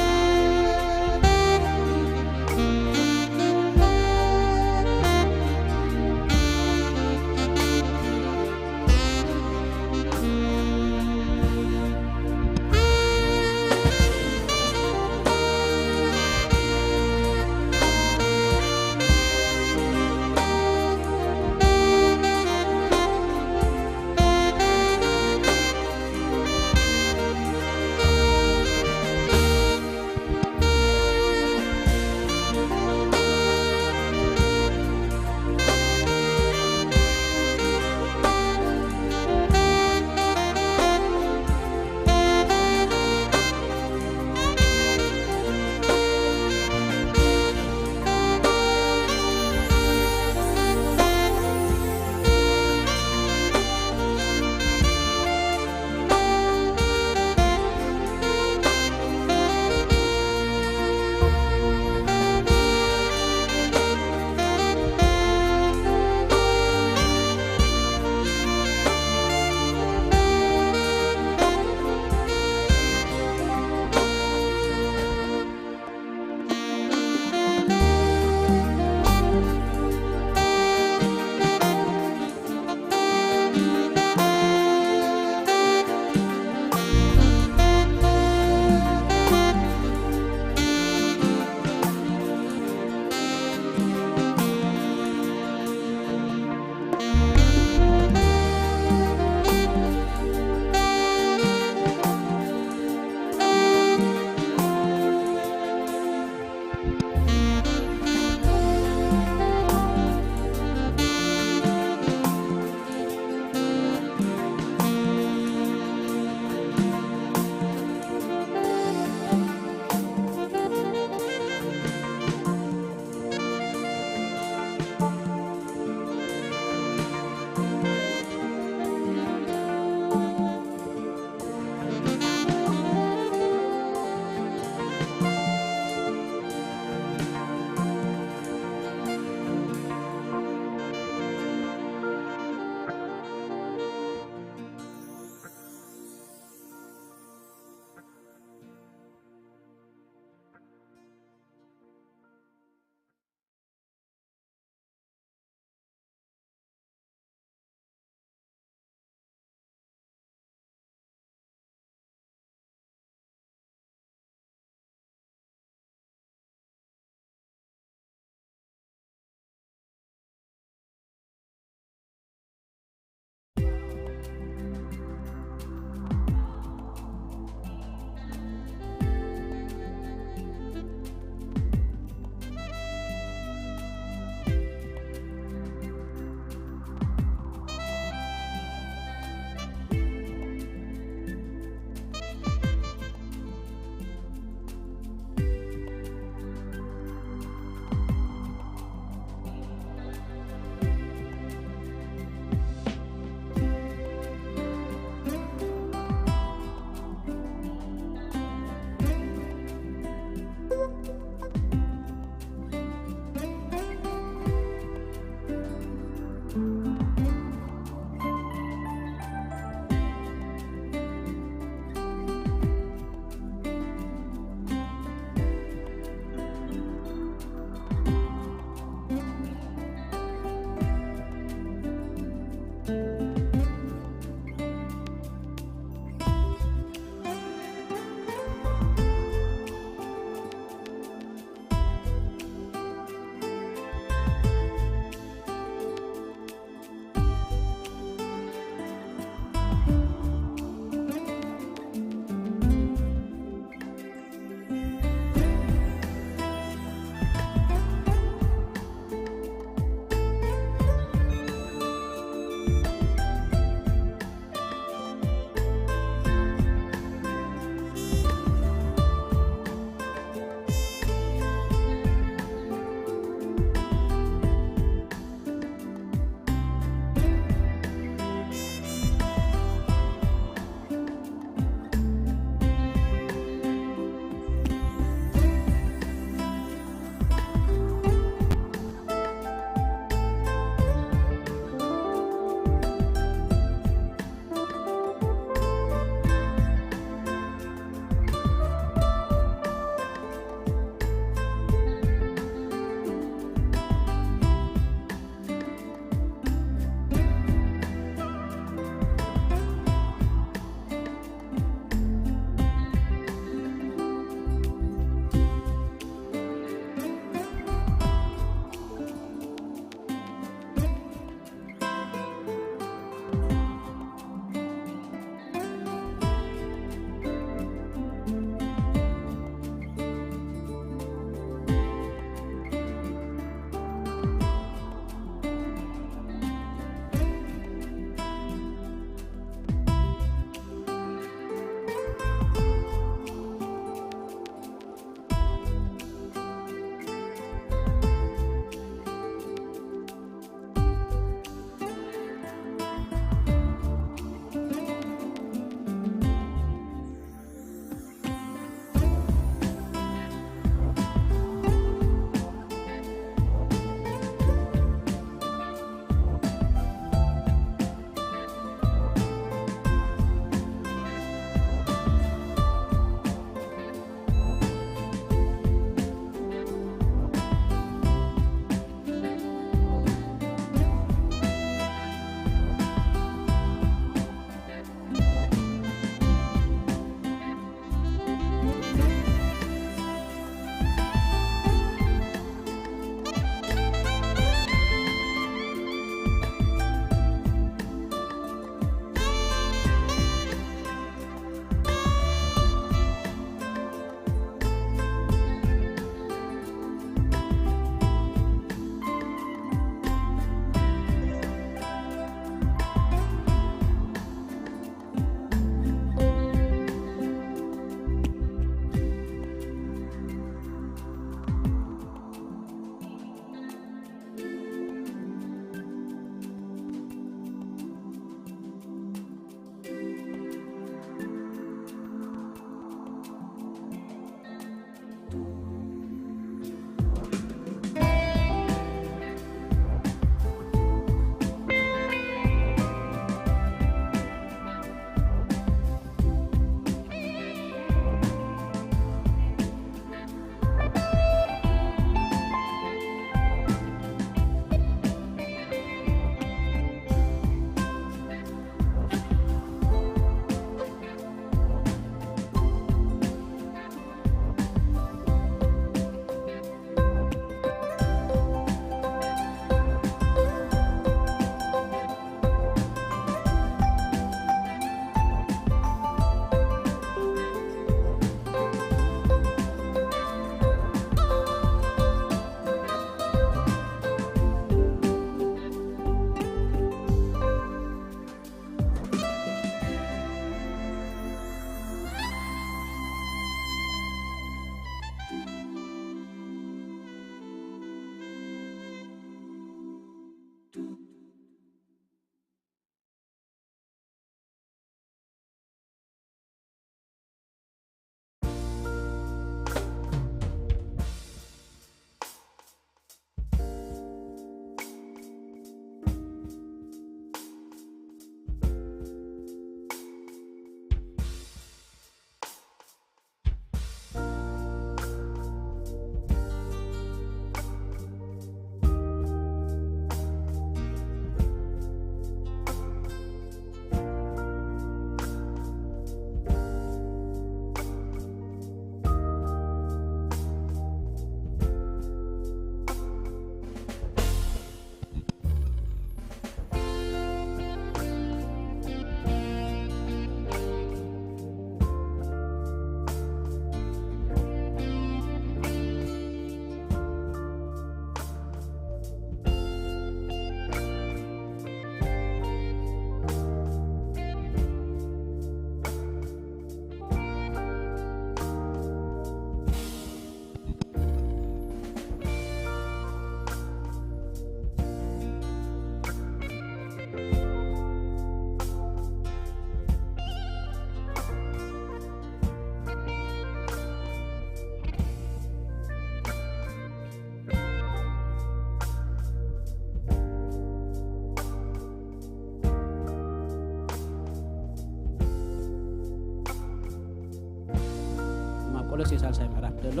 ቆሎሴ ሳልሳይ ምዕራፍ ዘሎ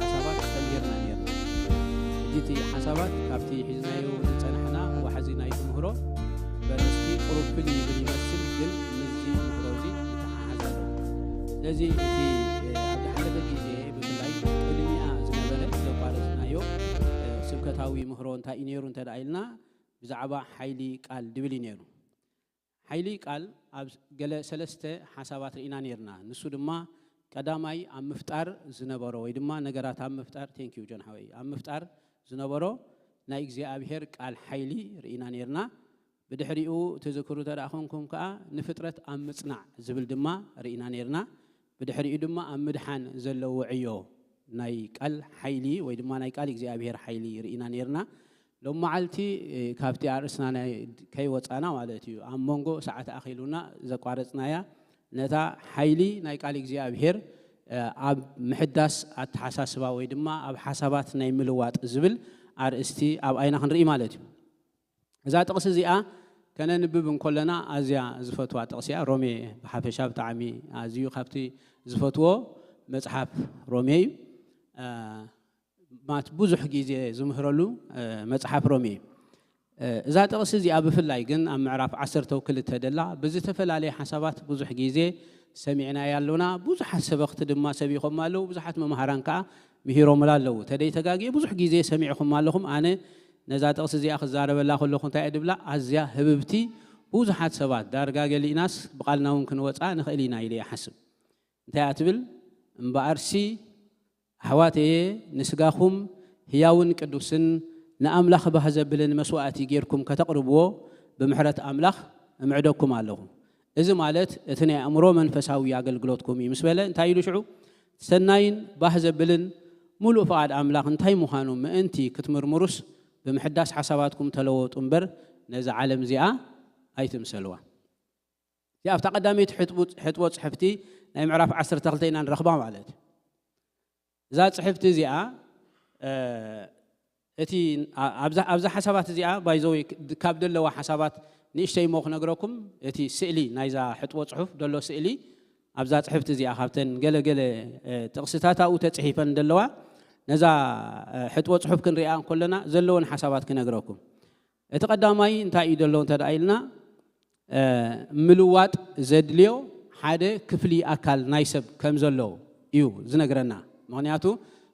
ሓሳባት ተምሂርና ነርና። ሕጂ እቲ ሓሳባት ካብቲ ሒዝናዮ ዝጸናሕና ዋሕዚ ናይ ትምህሮ በረስቲ ቁሩብ ፍልይ ይብል ይመስል፣ ግን ምስዚ ምህሮ እዚ ይተሓሓዝ ኣሎ። ስለዚ እቲ ኣብ ዝሓለፈ ግዜ ብፍላይ ቅድሚኣ ዝነበረ ዘቋረጽናዮ ስብከታዊ ምህሮ እንታይ እዩ ነይሩ እንተ ደኣ ኢልና፣ ብዛዕባ ሓይሊ ቃል ድብል እዩ ነይሩ። ሓይሊ ቃል ኣብ ገለ ሰለስተ ሓሳባት ርኢና ነርና። ንሱ ድማ ቀዳማይ ኣብ ምፍጣር ዝነበሮ ወይ ድማ ነገራት ኣብ ምፍጣር፣ thank you ጆን ሓወይ፣ ኣብ ምፍጣር ዝነበሮ ናይ እግዚኣብሔር ቃል ሓይሊ ርኢና ነርና። ብድሕሪኡ ትዝክሩ እንተ ደኣ ኾንኩም ከኣ ንፍጥረት ኣብ ምጽናዕ ዝብል ድማ ርኢና ነርና። ብድሕሪኡ ድማ ኣብ ምድሓን ዘለዎ ዕዮ ናይ ቃል ሓይሊ ወይ ድማ ናይ ቃል እግዚኣብሔር ሓይሊ ርኢና ነርና። ሎም መዓልቲ ካብቲ ኣርእስትና ናይ ከይወጻና ማለት እዩ፣ ኣብ መንጎ ሰዓት ኣኺሉና ዘቋረጽናያ ነታ ሓይሊ ናይ ቃል እግዚኣብሔር ኣብ ምሕዳስ ኣተሓሳስባ ወይ ድማ ኣብ ሓሳባት ናይ ምልዋጥ ዝብል ኣርእስቲ ኣብ ኣይና ክንርኢ ማለት እዩ። እዛ ጥቕሲ እዚኣ ከነንብብ እንኮለና ኣዝያ ዝፈትዋ ጥቕሲ እያ። ሮሜ ብሓፈሻ ብጣዕሚ ኣዝዩ ካብቲ ዝፈትዎ መጽሓፍ ሮሜ እዩ። ማት ብዙሕ ግዜ ዝምህረሉ መጽሓፍ ሮሜ እዩ። እዛ ጥቕሲ እዚኣ ብፍላይ ግን ኣብ ምዕራፍ ዓሰርተ ክልተ ደላ ብዝተፈላለየ ሓሳባት ብዙሕ ግዜ ሰሚዕናያ ኣሎና። ብዙሓት ሰበኽቲ ድማ ሰቢኾማ ኣለዉ፣ ብዙሓት መምሃራን ከኣ ምሂሮምላ ኣለዉ። ተደይ ተጋግየ ብዙሕ ግዜ ሰሚዕኹማ ኣለኹም። ኣነ ነዛ ጥቕሲ እዚኣ ክዛረበላ ከለኹ እንታይ እየ ድብላ? ኣዝያ ህብብቲ፣ ብዙሓት ሰባት ዳርጋ ገሊእናስ ብቓልና እውን ክንወጻ ንኽእል ኢና ኢለ ይሓስብ። እንታይ እያ ትብል? እምበኣርሲ ኣሕዋተየ፣ ንስጋኹም ህያውን ቅዱስን ንኣምላኽ ባህ ዘብልን መስዋእቲ ጌርኩም ከተቕርብዎ ብምሕረት ኣምላኽ እምዕደኩም ኣለኹ። እዚ ማለት እቲ ናይ ኣእምሮ መንፈሳዊ ኣገልግሎትኩም እዩ ምስ በለ እንታይ ኢሉ ሽዑ? ሰናይን ባህ ዘብልን ምሉእ ፍቓድ ኣምላኽ እንታይ ምዃኑ ምእንቲ ክትምርምሩስ ብምሕዳስ ሓሳባትኩም ተለወጡ እምበር ነዛ ዓለም እዚኣ ኣይትምሰልዋ። እዚኣ ኣብታ ቀዳመይቲ ሕጥቡ- ሕጥቦ ጽሕፍቲ ናይ ምዕራፍ ዓሰርተ ክልተ ኢና ንረኽባ ማለት እዩ። እዛ ጽሕፍቲ እዚኣ እቲ ኣብዛ ሓሳባት እዚኣ ባይዘወይ ካብ ደለዋ ሓሳባት ንእሽተይ እሞ ክነግረኩም። እቲ ስእሊ ናይዛ ሕጥቦ ጽሑፍ ደሎ ስእሊ ኣብዛ ጽሕፍቲ እዚኣ ካብተን ገለገለ ጥቕስታት ኣብኡ ተጽሒፈን ደለዋ። ነዛ ሕጥቦ ጽሑፍ ክንሪኣ እንከለና ዘለወን ሓሳባት ክነግረኩም። እቲ ቀዳማይ እንታይ እዩ ደሎ እንተ ደኣ ኢልና ምልዋጥ ዘድልዮ ሓደ ክፍሊ ኣካል ናይ ሰብ ከም ዘሎ እዩ ዝነግረና። ምኽንያቱ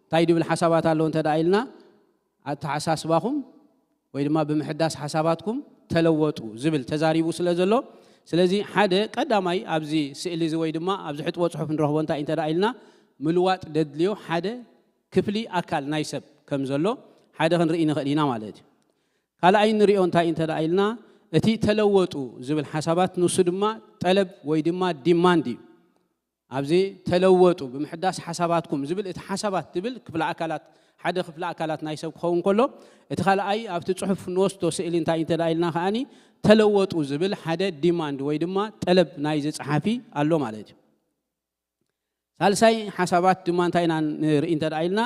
እንታይ ድብል ሓሳባት ኣሎ እንተ ደኣ ኢልና ኣተሓሳስባኹም ወይ ድማ ብምሕዳስ ሓሳባትኩም ተለወጡ ዝብል ተዛሪቡ ስለ ዘሎ፣ ስለዚ ሓደ ቀዳማይ ኣብዚ ስእሊ እዚ ወይ ድማ ኣብዚ ሕጥቦ ጽሑፍ ንረኽቦ እንታይ እንተ ደኣ ኢልና ምልዋጥ ደድልዮ ሓደ ክፍሊ ኣካል ናይ ሰብ ከም ዘሎ ሓደ ክንርኢ ንኽእል ኢና ማለት እዩ። ካልኣይ ንሪኦ እንታይ እንተ ደኣ ኢልና እቲ ተለወጡ ዝብል ሓሳባት ንሱ ድማ ጠለብ ወይ ድማ ዲማንድ እዩ። ኣብዚ ተለወጡ ብምሕዳስ ሓሳባትኩም ዝብል እቲ ሓሳባት ትብል ክፍለ ኣካላት ሓደ ክፍለ ኣካላት ናይ ሰብ ክኸውን ከሎ እቲ ካልኣይ ኣብቲ ጽሑፍ ንወስዶ ስእሊ እንታይ እንተ ደኣ ኢልና ከኣኒ ተለወጡ ዝብል ሓደ ዲማንድ ወይ ድማ ጠለብ ናይዚ ጸሓፊ ኣሎ ማለት እዩ። ሳልሳይ ሓሳባት ድማ እንታይ ኢና ንርኢ እንተ ደኣ ኢልና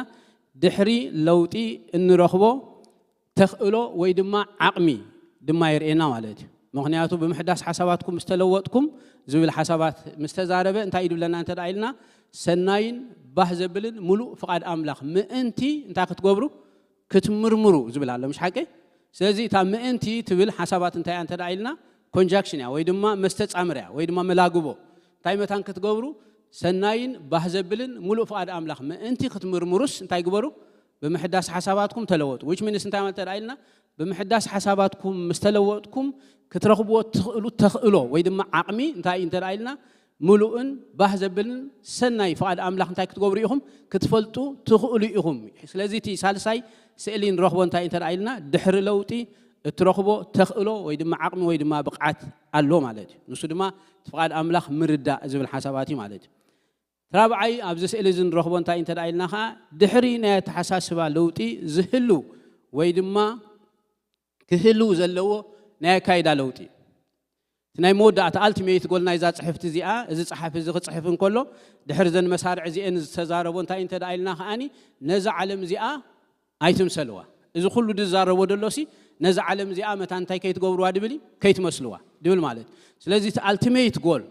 ድሕሪ ለውጢ እንረኽቦ ተኽእሎ ወይ ድማ ዓቕሚ ድማ የርእየና ማለት እዩ። ምኽንያቱ ብምሕዳስ ሓሳባትኩም ምስ ተለወጥኩም ዝብል ሓሳባት ምስ ተዛረበ እንታይ እዩ ድብለና እንተ ደኣ ኢልና ሰናይን ባህ ዘብልን ምሉእ ፍቓድ ኣምላኽ ምእንቲ እንታይ ክትገብሩ ክትምርምሩ ዝብል ኣሎ፣ ምሽ ሓቂ? ስለዚ እታ ምእንቲ ትብል ሓሳባት እንታይ እያ እንተ ደኣ ኢልና ኮንጃክሽን እያ ወይ ድማ መስተጻምር እያ ወይ ድማ መላግቦ። እንታይ መታን ክትገብሩ ሰናይን ባህ ዘብልን ምሉእ ፍቓድ ኣምላኽ ምእንቲ ክትምርምሩስ እንታይ ግበሩ? ብምሕዳስ ሓሳባትኩም ተለወጡ። ዊች ሚንስ እንታይ ማለት እንተ ደኣ ኢልና ብምሕዳስ ሓሳባትኩም ምስ ተለወጥኩም ክትረኽብዎ ትኽእሉ ተኽእሎ ወይ ድማ ዓቕሚ እንታይ እዩ እንተ ደኣ ኢልና ምሉእን ባህ ዘብልን ሰናይ ፍቓድ ኣምላኽ እንታይ ክትገብሩ ኢኹም ክትፈልጡ ትኽእሉ ኢኹም። ስለዚ እቲ ሳልሳይ ስእሊ ንረኽቦ እንታይ እንተ ደኣ ኢልና ድሕሪ ለውጢ እትረኽቦ ተኽእሎ ወይ ድማ ዓቕሚ ወይ ድማ ብቕዓት ኣሎ ማለት እዩ። ንሱ ድማ እቲ ፍቓድ ኣምላኽ ምርዳእ ዝብል ሓሳባት እዩ ማለት እዩ። ራብዓይ ኣብዚ ስእሊ እዚ ንረኽቦ እንታይ እንተ ደኣ ኢልና ከዓ ድሕሪ ናይ ኣተሓሳስባ ለውጢ ዝህሉ ወይ ድማ ክህልው ዘለዎ ናይ ኣካይዳ ለውጢ እቲ ናይ መወዳእታ ኣልቲሜት ጎል ናይዛ ጽሕፍቲ እዚኣ እዚ ጸሓፊ እዚ ክጽሕፍ እንከሎ ድሕሪ ዘን መሳርዕ እዚአን ዝተዛረቦ እንታይ እንተ ደኣ ኢልና ከኣኒ ነዛ ዓለም እዚኣ ኣይትምሰልዋ። እዚ ኩሉ ዝዛረቦ ደሎሲ ነዛ ዓለም እዚኣ መታ እንታይ ከይትገብርዋ ድብል እዩ ከይትመስልዋ ድብል ማለት እዩ። ስለዚ እቲ ኣልቲሜት ጎል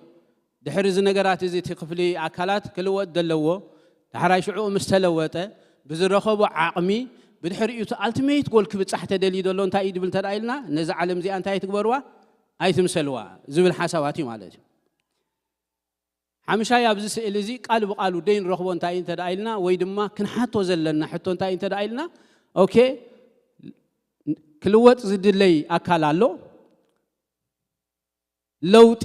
ድሕሪ እዚ ነገራት እዚ እቲ ክፍሊ ኣካላት ክልወጥ ዘለዎ፣ ዳሕራይ ሽዑ ምስ ተለወጠ ብዝረኸቦ ዓቕሚ ብድሕሪኡ እቲ ኣልቲሜት ጎል ክብጻሕ ተደልዩ ዘሎ እንታይ እዩ ድብል እንተ ደኣ ኢልና፣ ነዛ ዓለም እዚኣ እንታይ ኣይትግበርዋ፣ ኣይትምሰልዋ ዝብል ሓሳባት እዩ ማለት እዩ። ሓምሻይ ኣብዚ ስእሊ እዚ ቃል ብቓሉ ደይ ንረኽቦ እንታይ እዩ እንተ ደኣ ኢልና፣ ወይ ድማ ክንሓቶ ዘለና ሕቶ እንታይ እዩ እንተ ደኣ ኢልና፣ ኦኬ፣ ክልወጥ ዝድለይ ኣካል ኣሎ፣ ለውጢ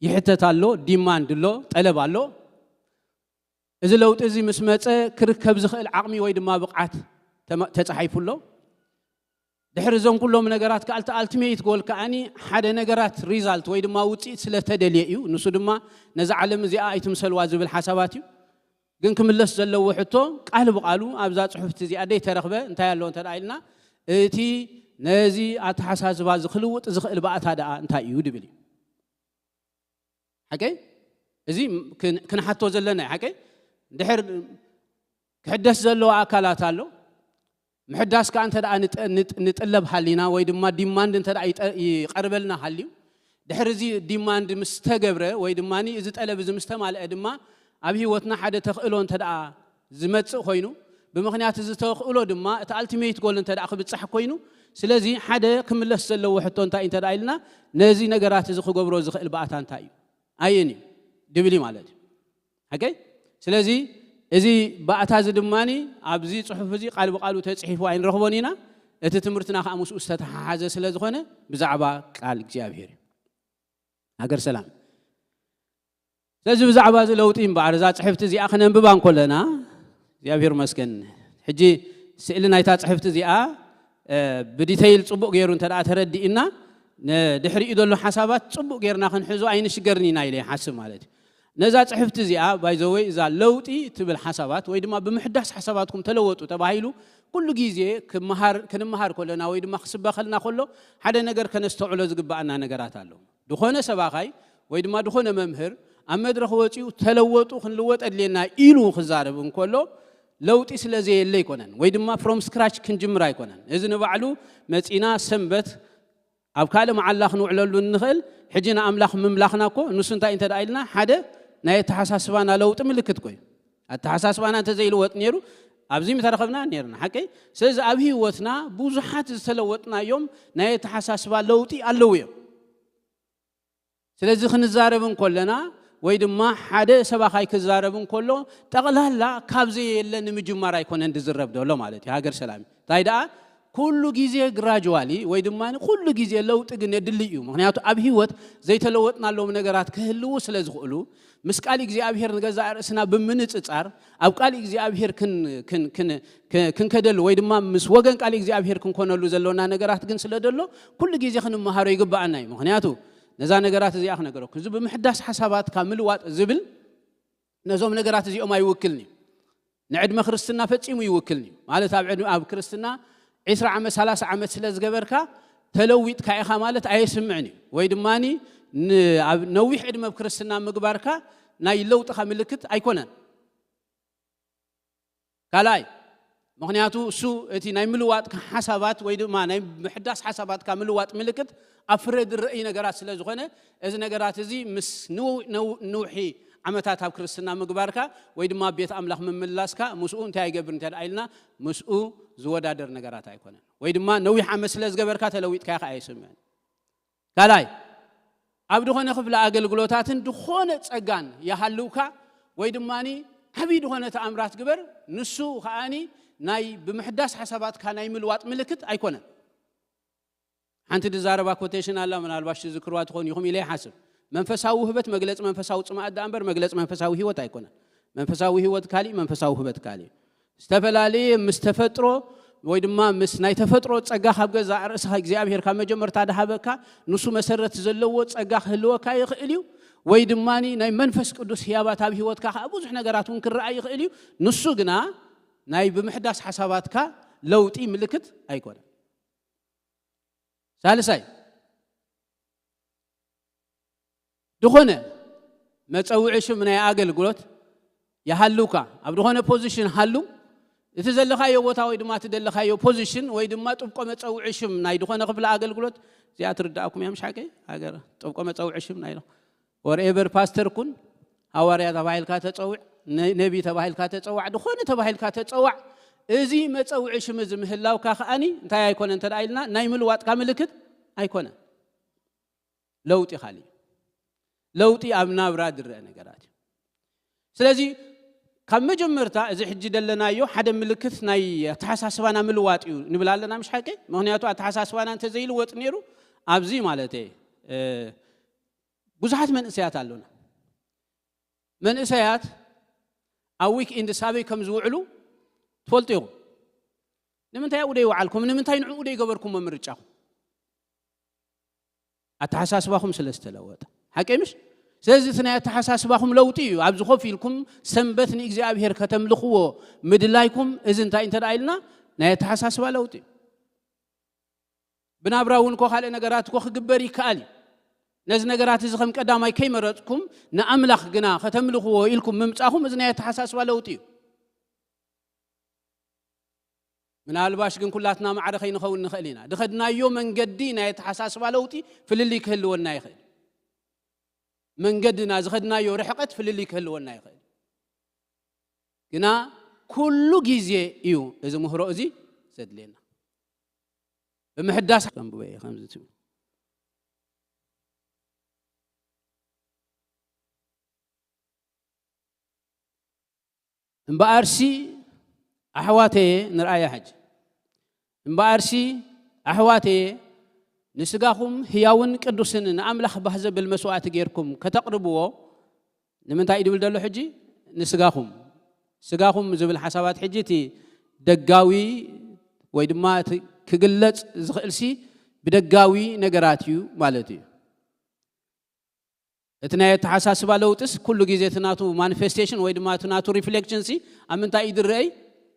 ይሕተት ኣሎ፣ ዲማንድ ኣሎ፣ ጠለብ ኣሎ። እዚ ለውጢ እዚ ምስ መጸ ክርከብ ዝኽእል ዓቕሚ ወይ ድማ ብቕዓት ተጻሒፉ ኣሎ። ድሕሪ እዞም ኩሎም ነገራት ከኣ እቲ ኣልቲሜት ጎል ከኣኒ ሓደ ነገራት ሪዛልት ወይ ድማ ውፅኢት ስለ ተደልየ እዩ። ንሱ ድማ ነዛ ዓለም እዚኣ ኣይትምሰልዋ ዝብል ሓሳባት እዩ። ግን ክምለስ ዘለዎ ሕቶ ቃል ብቃሉ ኣብዛ ፅሑፍቲ እዚኣ ደይተረኽበ እንታይ ኣሎ እንተ ኢልና እቲ ነዚ ኣተሓሳስባ እዚ ክልውጥ ዝኽእል ባእታ ደኣ እንታይ እዩ ድብል እዩ። ሓቀይ እዚ ክንሓቶ ዘለና ሓቀይ ድሕር ክሕደስ ዘለዎ ኣካላት ኣሎ። ምሕዳስ ከኣ እንተ ንጥለብ ሃሊና ወይ ድማ ዲማንድ እንተ ይቐርበልና ሃልዩ ድሕሪ እዚ ዲማንድ ምስ ተገብረ ወይ ድማ እዚ ጠለብ እዚ ምስ ተማልአ ድማ ኣብ ህይወትና ሓደ ተኽእሎ እንተ ዝመጽእ ኮይኑ ብምኽንያት እዚ ተኽእሎ ድማ እቲ ኣልቲሜት ጎል እንተ ክብጻሕ ኮይኑ ስለዚ ሓደ ክምለስ ዘለዎ ሕቶ እንታይ እንተ ኢልና ነዚ ነገራት እዚ ክገብሮ ዝኽእል ባእታ እንታይ እዩ ኣየን እዩ ድብል እዩ ማለት እዩ ሓቀይ ስለዚ እዚ ባእታ እዚ ድማ ኣብዚ ፅሑፍ እዚ ቃል ብቃሉ ተፅሒፉ ኣይንረኽቦን ኢና እቲ ትምህርትና ከዓ ምስኡ ዝተተሓሓዘ ስለ ዝኾነ ብዛዕባ ቃል እግዚኣብሄር እዩ ሃገር ሰላም ስለዚ ብዛዕባ እዚ ለውጢ እምበኣር እዛ ፅሕፍቲ እዚኣ ክነንብባ እንኮለና እግዚኣብሄር መስገን ሕጂ ስእሊ ናይታ ፅሕፍቲ እዚኣ ብዲተይል ፅቡቅ ገይሩ እንተ ተረዲእና ድሕሪኡ ዘሎ ሓሳባት ፅቡቅ ገይርና ክንሕዞ ኣይንሽገርን ኢና ኢለ ይሓስብ ማለት እዩ ነዛ ፅሕፍቲ እዚኣ ባይዘወይ እዛ ለውጢ ትብል ሓሳባት ወይ ድማ ብምሕዳስ ሓሳባትኩም ተለወጡ ተባሂሉ ኩሉ ግዜ ክንመሃር ከለና ወይ ድማ ክስበኸልና ከሎ ሓደ ነገር ከነስተውዕሎ ዝግባኣና ነገራት ኣሎ ዝኾነ ሰባኻይ ወይ ድማ ዝኾነ መምህር ኣብ መድረኽ ወፂኡ ተለወጡ ክንልወጥ ኣድልየና ኢሉ ክዛረብ እንከሎ ለውጢ ስለ ዘየለ ኣይኮነን ወይ ድማ from scratch ክንጅምር ኣይኮነን እዚ ንባዕሉ መፂና ሰንበት ኣብ ካልእ መዓላ ክንውዕለሉ እንኽእል ሕጂ ንኣምላኽ ምምላኽና እኮ ንሱ እንታይ እንተ ኢልና ሓደ ናይ ኣተሓሳስባና ለውጢ ምልክት ኮዩ ኣተሓሳስባና እንተ ዘይልወጥ ነይሩ ኣብዚ ምተረኸብና ነርና ሓቀይ ስለዚ ኣብ ህይወትና ብዙሓት ዝተለወጥናዮም ናይ ኣተሓሳስባ ለውጢ ኣለዉ እዮም ስለዚ ክንዛረብ እንኮለና ወይ ድማ ሓደ ሰባኻይ ክዛረብ እንከሎ ጠቕላላ ካብ ዘየለ ንምጅማር ኣይኮነን ዝዝረብ ዘሎ ማለት እዩ ሃገር ሰላም እንታይ ደኣ ኩሉ ግዜ ግራጅዋሊ ወይ ድማ ኩሉ ግዜ ለውጢ ግን የድሊ እዩ ምክንያቱ ኣብ ህይወት ዘይተለወጥናሎም ነገራት ክህልዉ ስለ ዝኽእሉ ምስ ቃል እግዚኣብሄር ንገዛእ ርእስና ብምንፅፃር ኣብ ቃል እግዚኣብሄር ክንከደሉ ወይ ድማ ምስ ወገን ቃል እግዚኣብሄር ክንኮነሉ ዘሎና ነገራት ግን ስለ ዘሎ ኩሉ ግዜ ክንመሃሮ ይግባኣና እዩ ምክንያቱ ነዛ ነገራት እዚኣ ክነገረኩም እዚ ብምሕዳስ ሓሳባትካ ምልዋጥ ዝብል ነዞም ነገራት እዚኦም ኣይውክልን እዩ ንዕድመ ክርስትና ፈጺሙ ይውክልን እዩ ማለት ኣብ ክርስትና ዕስራ ዓመት ሰላሳ ዓመት ስለ ዝገበርካ ተለዊጥካ ኢኻ ማለት ኣየስምዕን እዩ ወይ ድማ ኣብ ነዊሕ ዕድመ ኣብ ክርስትና ምግባርካ ናይ ለውጥኻ ምልክት ኣይኮነን ካልኣይ ምኽንያቱ እሱ እቲ ናይ ምልዋጥካ ሓሳባት ወይ ድማ ናይ ምሕዳስ ሓሳባትካ ምልዋጥ ምልክት ኣብ ፍረ ዝረእይ ነገራት ስለ ዝኾነ እዚ ነገራት እዚ ምስ ንውሒ ዓመታት ኣብ ክርስትና ምግባርካ ወይ ድማ ቤት ኣምላኽ ምምላስካ ምስኡ እንታይ ይገብር እንተ ኢልና ምስኡ ዝወዳደር ነገራት ኣይኮነን ወይ ድማ ነዊሕ ዓመት ስለ ዝገበርካ ተለዊጥካ ኢኻ ኣይስምዕን ካልኣይ ኣብ ዝኾነ ክፍለ ኣገልግሎታትን ዝኾነ ጸጋን ይሃልውካ ወይ ድማ ዓብዪ ዝኾነ ተኣምራት ግበር ንሱ ከዓኒ ናይ ብምሕዳስ ሓሳባትካ ናይ ምልዋጥ ምልክት ኣይኮነን ሓንቲ ዝዛረባ ኮቴሽን ኣላ ምናልባሽ ትዝክርዋ ትኾን ኢኹም ኢለ ይሓስብ መንፈሳዊ ውህበት መግለፂ መንፈሳዊ ፅማኣት ደኣ እምበር መግለፂ መንፈሳዊ ህይወት ኣይኮነን መንፈሳዊ ህይወት ካሊእ መንፈሳዊ ውህበት ካሊእ ዝተፈላለየ ምስ ተፈጥሮ ወይ ድማ ምስ ናይ ተፈጥሮ ፀጋ ካብ ገዛ ርእስኻ እግዚኣብሔር ካብ መጀመርታ ድሃበካ ንሱ መሰረት ዘለዎ ፀጋ ክህልወካ ይኽእል እዩ ወይ ድማ ናይ መንፈስ ቅዱስ ህያባት ኣብ ህይወትካ ከዓ ብዙሕ ነገራት እውን ክረኣ ይኽእል እዩ ንሱ ግና ናይ ብምሕዳስ ሓሳባትካ ለውጢ ምልክት ኣይኮነን ሳልሳይ ዝኾነ መፀውዒ ሽም ናይ ኣገልግሎት ይሃልውካ ኣብ ዝኾነ ፖዚሽን ሃሉ እቲ ዘለኻዮ ቦታ ወይ ድማ እቲ ዘለኻዮ ፖዚሽን ወይ ድማ ጥብቆ መፀውዒ ሽም ናይ ዝኾነ ክፍሊ ኣገልግሎት እዚኣ ትርዳእኩም እያ ምሻቀይ ሃገር ጥብቆ መፀውዒ ሽም ናይ ወርኤቨር ፓስተር ኩን፣ ሃዋርያ ተባሂልካ ተጸውዕ፣ ነ- ነቢ ተባሂልካ ተጸዋዕ፣ ዝኾነ ተባሂልካ ተጸዋዕ፣ እዚ መጸውዒ ሽም እዚ ምህላውካ ከኣኒ እንታይ ኣይኮነ እንተ ደኣ ኢልና ናይ ምልዋጥካ ምልክት ኣይኮነ። ለውጢ ካልእ እዩ። ለውጢ ኣብ ናብራ ዝረአ ነገራት እዩ። ስለዚ ካብ መጀመርታ እዚ ሕጂ ዘለናዮ ሓደ ምልክት ናይ ኣተሓሳስባና ምልዋጥ እዩ ንብል ኣለና፣ ምሽ ሓቂ? ምክንያቱ ኣተሓሳስባና እንተዘይልወጥ ነይሩ ኣብዚ ማለት እየ፣ እ፣ ብዙሓት መንእሰያት ኣሎና። መንእሰያት ኣብ ዊክ ኢንድስ ኣበይ ከም ዝውዕሉ ትፈልጡ ኢኹም። ንምንታይ ኣብኡ ደይወዓልኩም? ንምንታይ ንዕኡ ደይገበርኩሞ ምርጫኹም? ኣተሓሳስባኹም ስለ ዝተለወጠ ሓቂ ምሽ? ስለዚ እቲ ናይ ኣተሓሳስባኹም ለውጢ እዩ ኣብዚ ኮፍ ኢልኩም ሰንበት ንእግዚኣብሔር ከተምልኽዎ ምድላይኩም። እዚ እንታይ እንተ ደኣ ኢልና ናይ ኣተሓሳስባ ለውጢ እዩ። ብናብራ እውን እኮ ካልእ ነገራት እኮ ክግበር ይከኣል እዩ። ነዚ ነገራት እዚ ከም ቀዳማይ ከይመረፅኩም ንኣምላኽ ግና ከተምልኽዎ ኢልኩም ምምፃኹም እዚ ናይ ኣተሓሳስባ ለውጢ እዩ። ምናልባሽ ግን ኩላትና ማዕረ ከይንኸውን ንኽእል ኢና። ዝኸድናዮ መንገዲ ናይ ኣተሓሳስባ ለውጢ ፍልልይ ክህልወና ይኽእል። መንገድና ዝኸድናዮ ርሕቀት ፍልልይ ክህልወና ይኽእል። ግና ኩሉ ግዜ እዩ እዚ ምህሮ እዚ ዘድልየና። ብምሕዳስ ከንብቦ እየ ከምዚ ትብል። እምበኣርሲ ኣሕዋተየ፣ ንርኣያ ሕጂ። እምበኣርሲ ኣሕዋተየ፣ ንስጋኹም ህያውን ቅዱስን ንኣምላኽ ባህ ዘብል መስዋእቲ ጌርኩም ከተቕርብዎ። ንምንታይ እዩ ድብል ዘሎ ሕጂ? ንስጋኹም። ስጋኹም ዝብል ሓሳባት ሕጂ እቲ ደጋዊ ወይ ድማ እቲ ክግለጽ ዝኽእልሲ ብደጋዊ ነገራት እዩ ማለት እዩ። እቲ ናይ ኣተሓሳስባ ለውጥስ ኩሉ ግዜ እቲ ናቱ ማኒፌስቴሽን ወይ ድማ እቲ ናቱ ሪፍሌክሽን ሲ ኣብ ምንታይ እዩ ድረይ?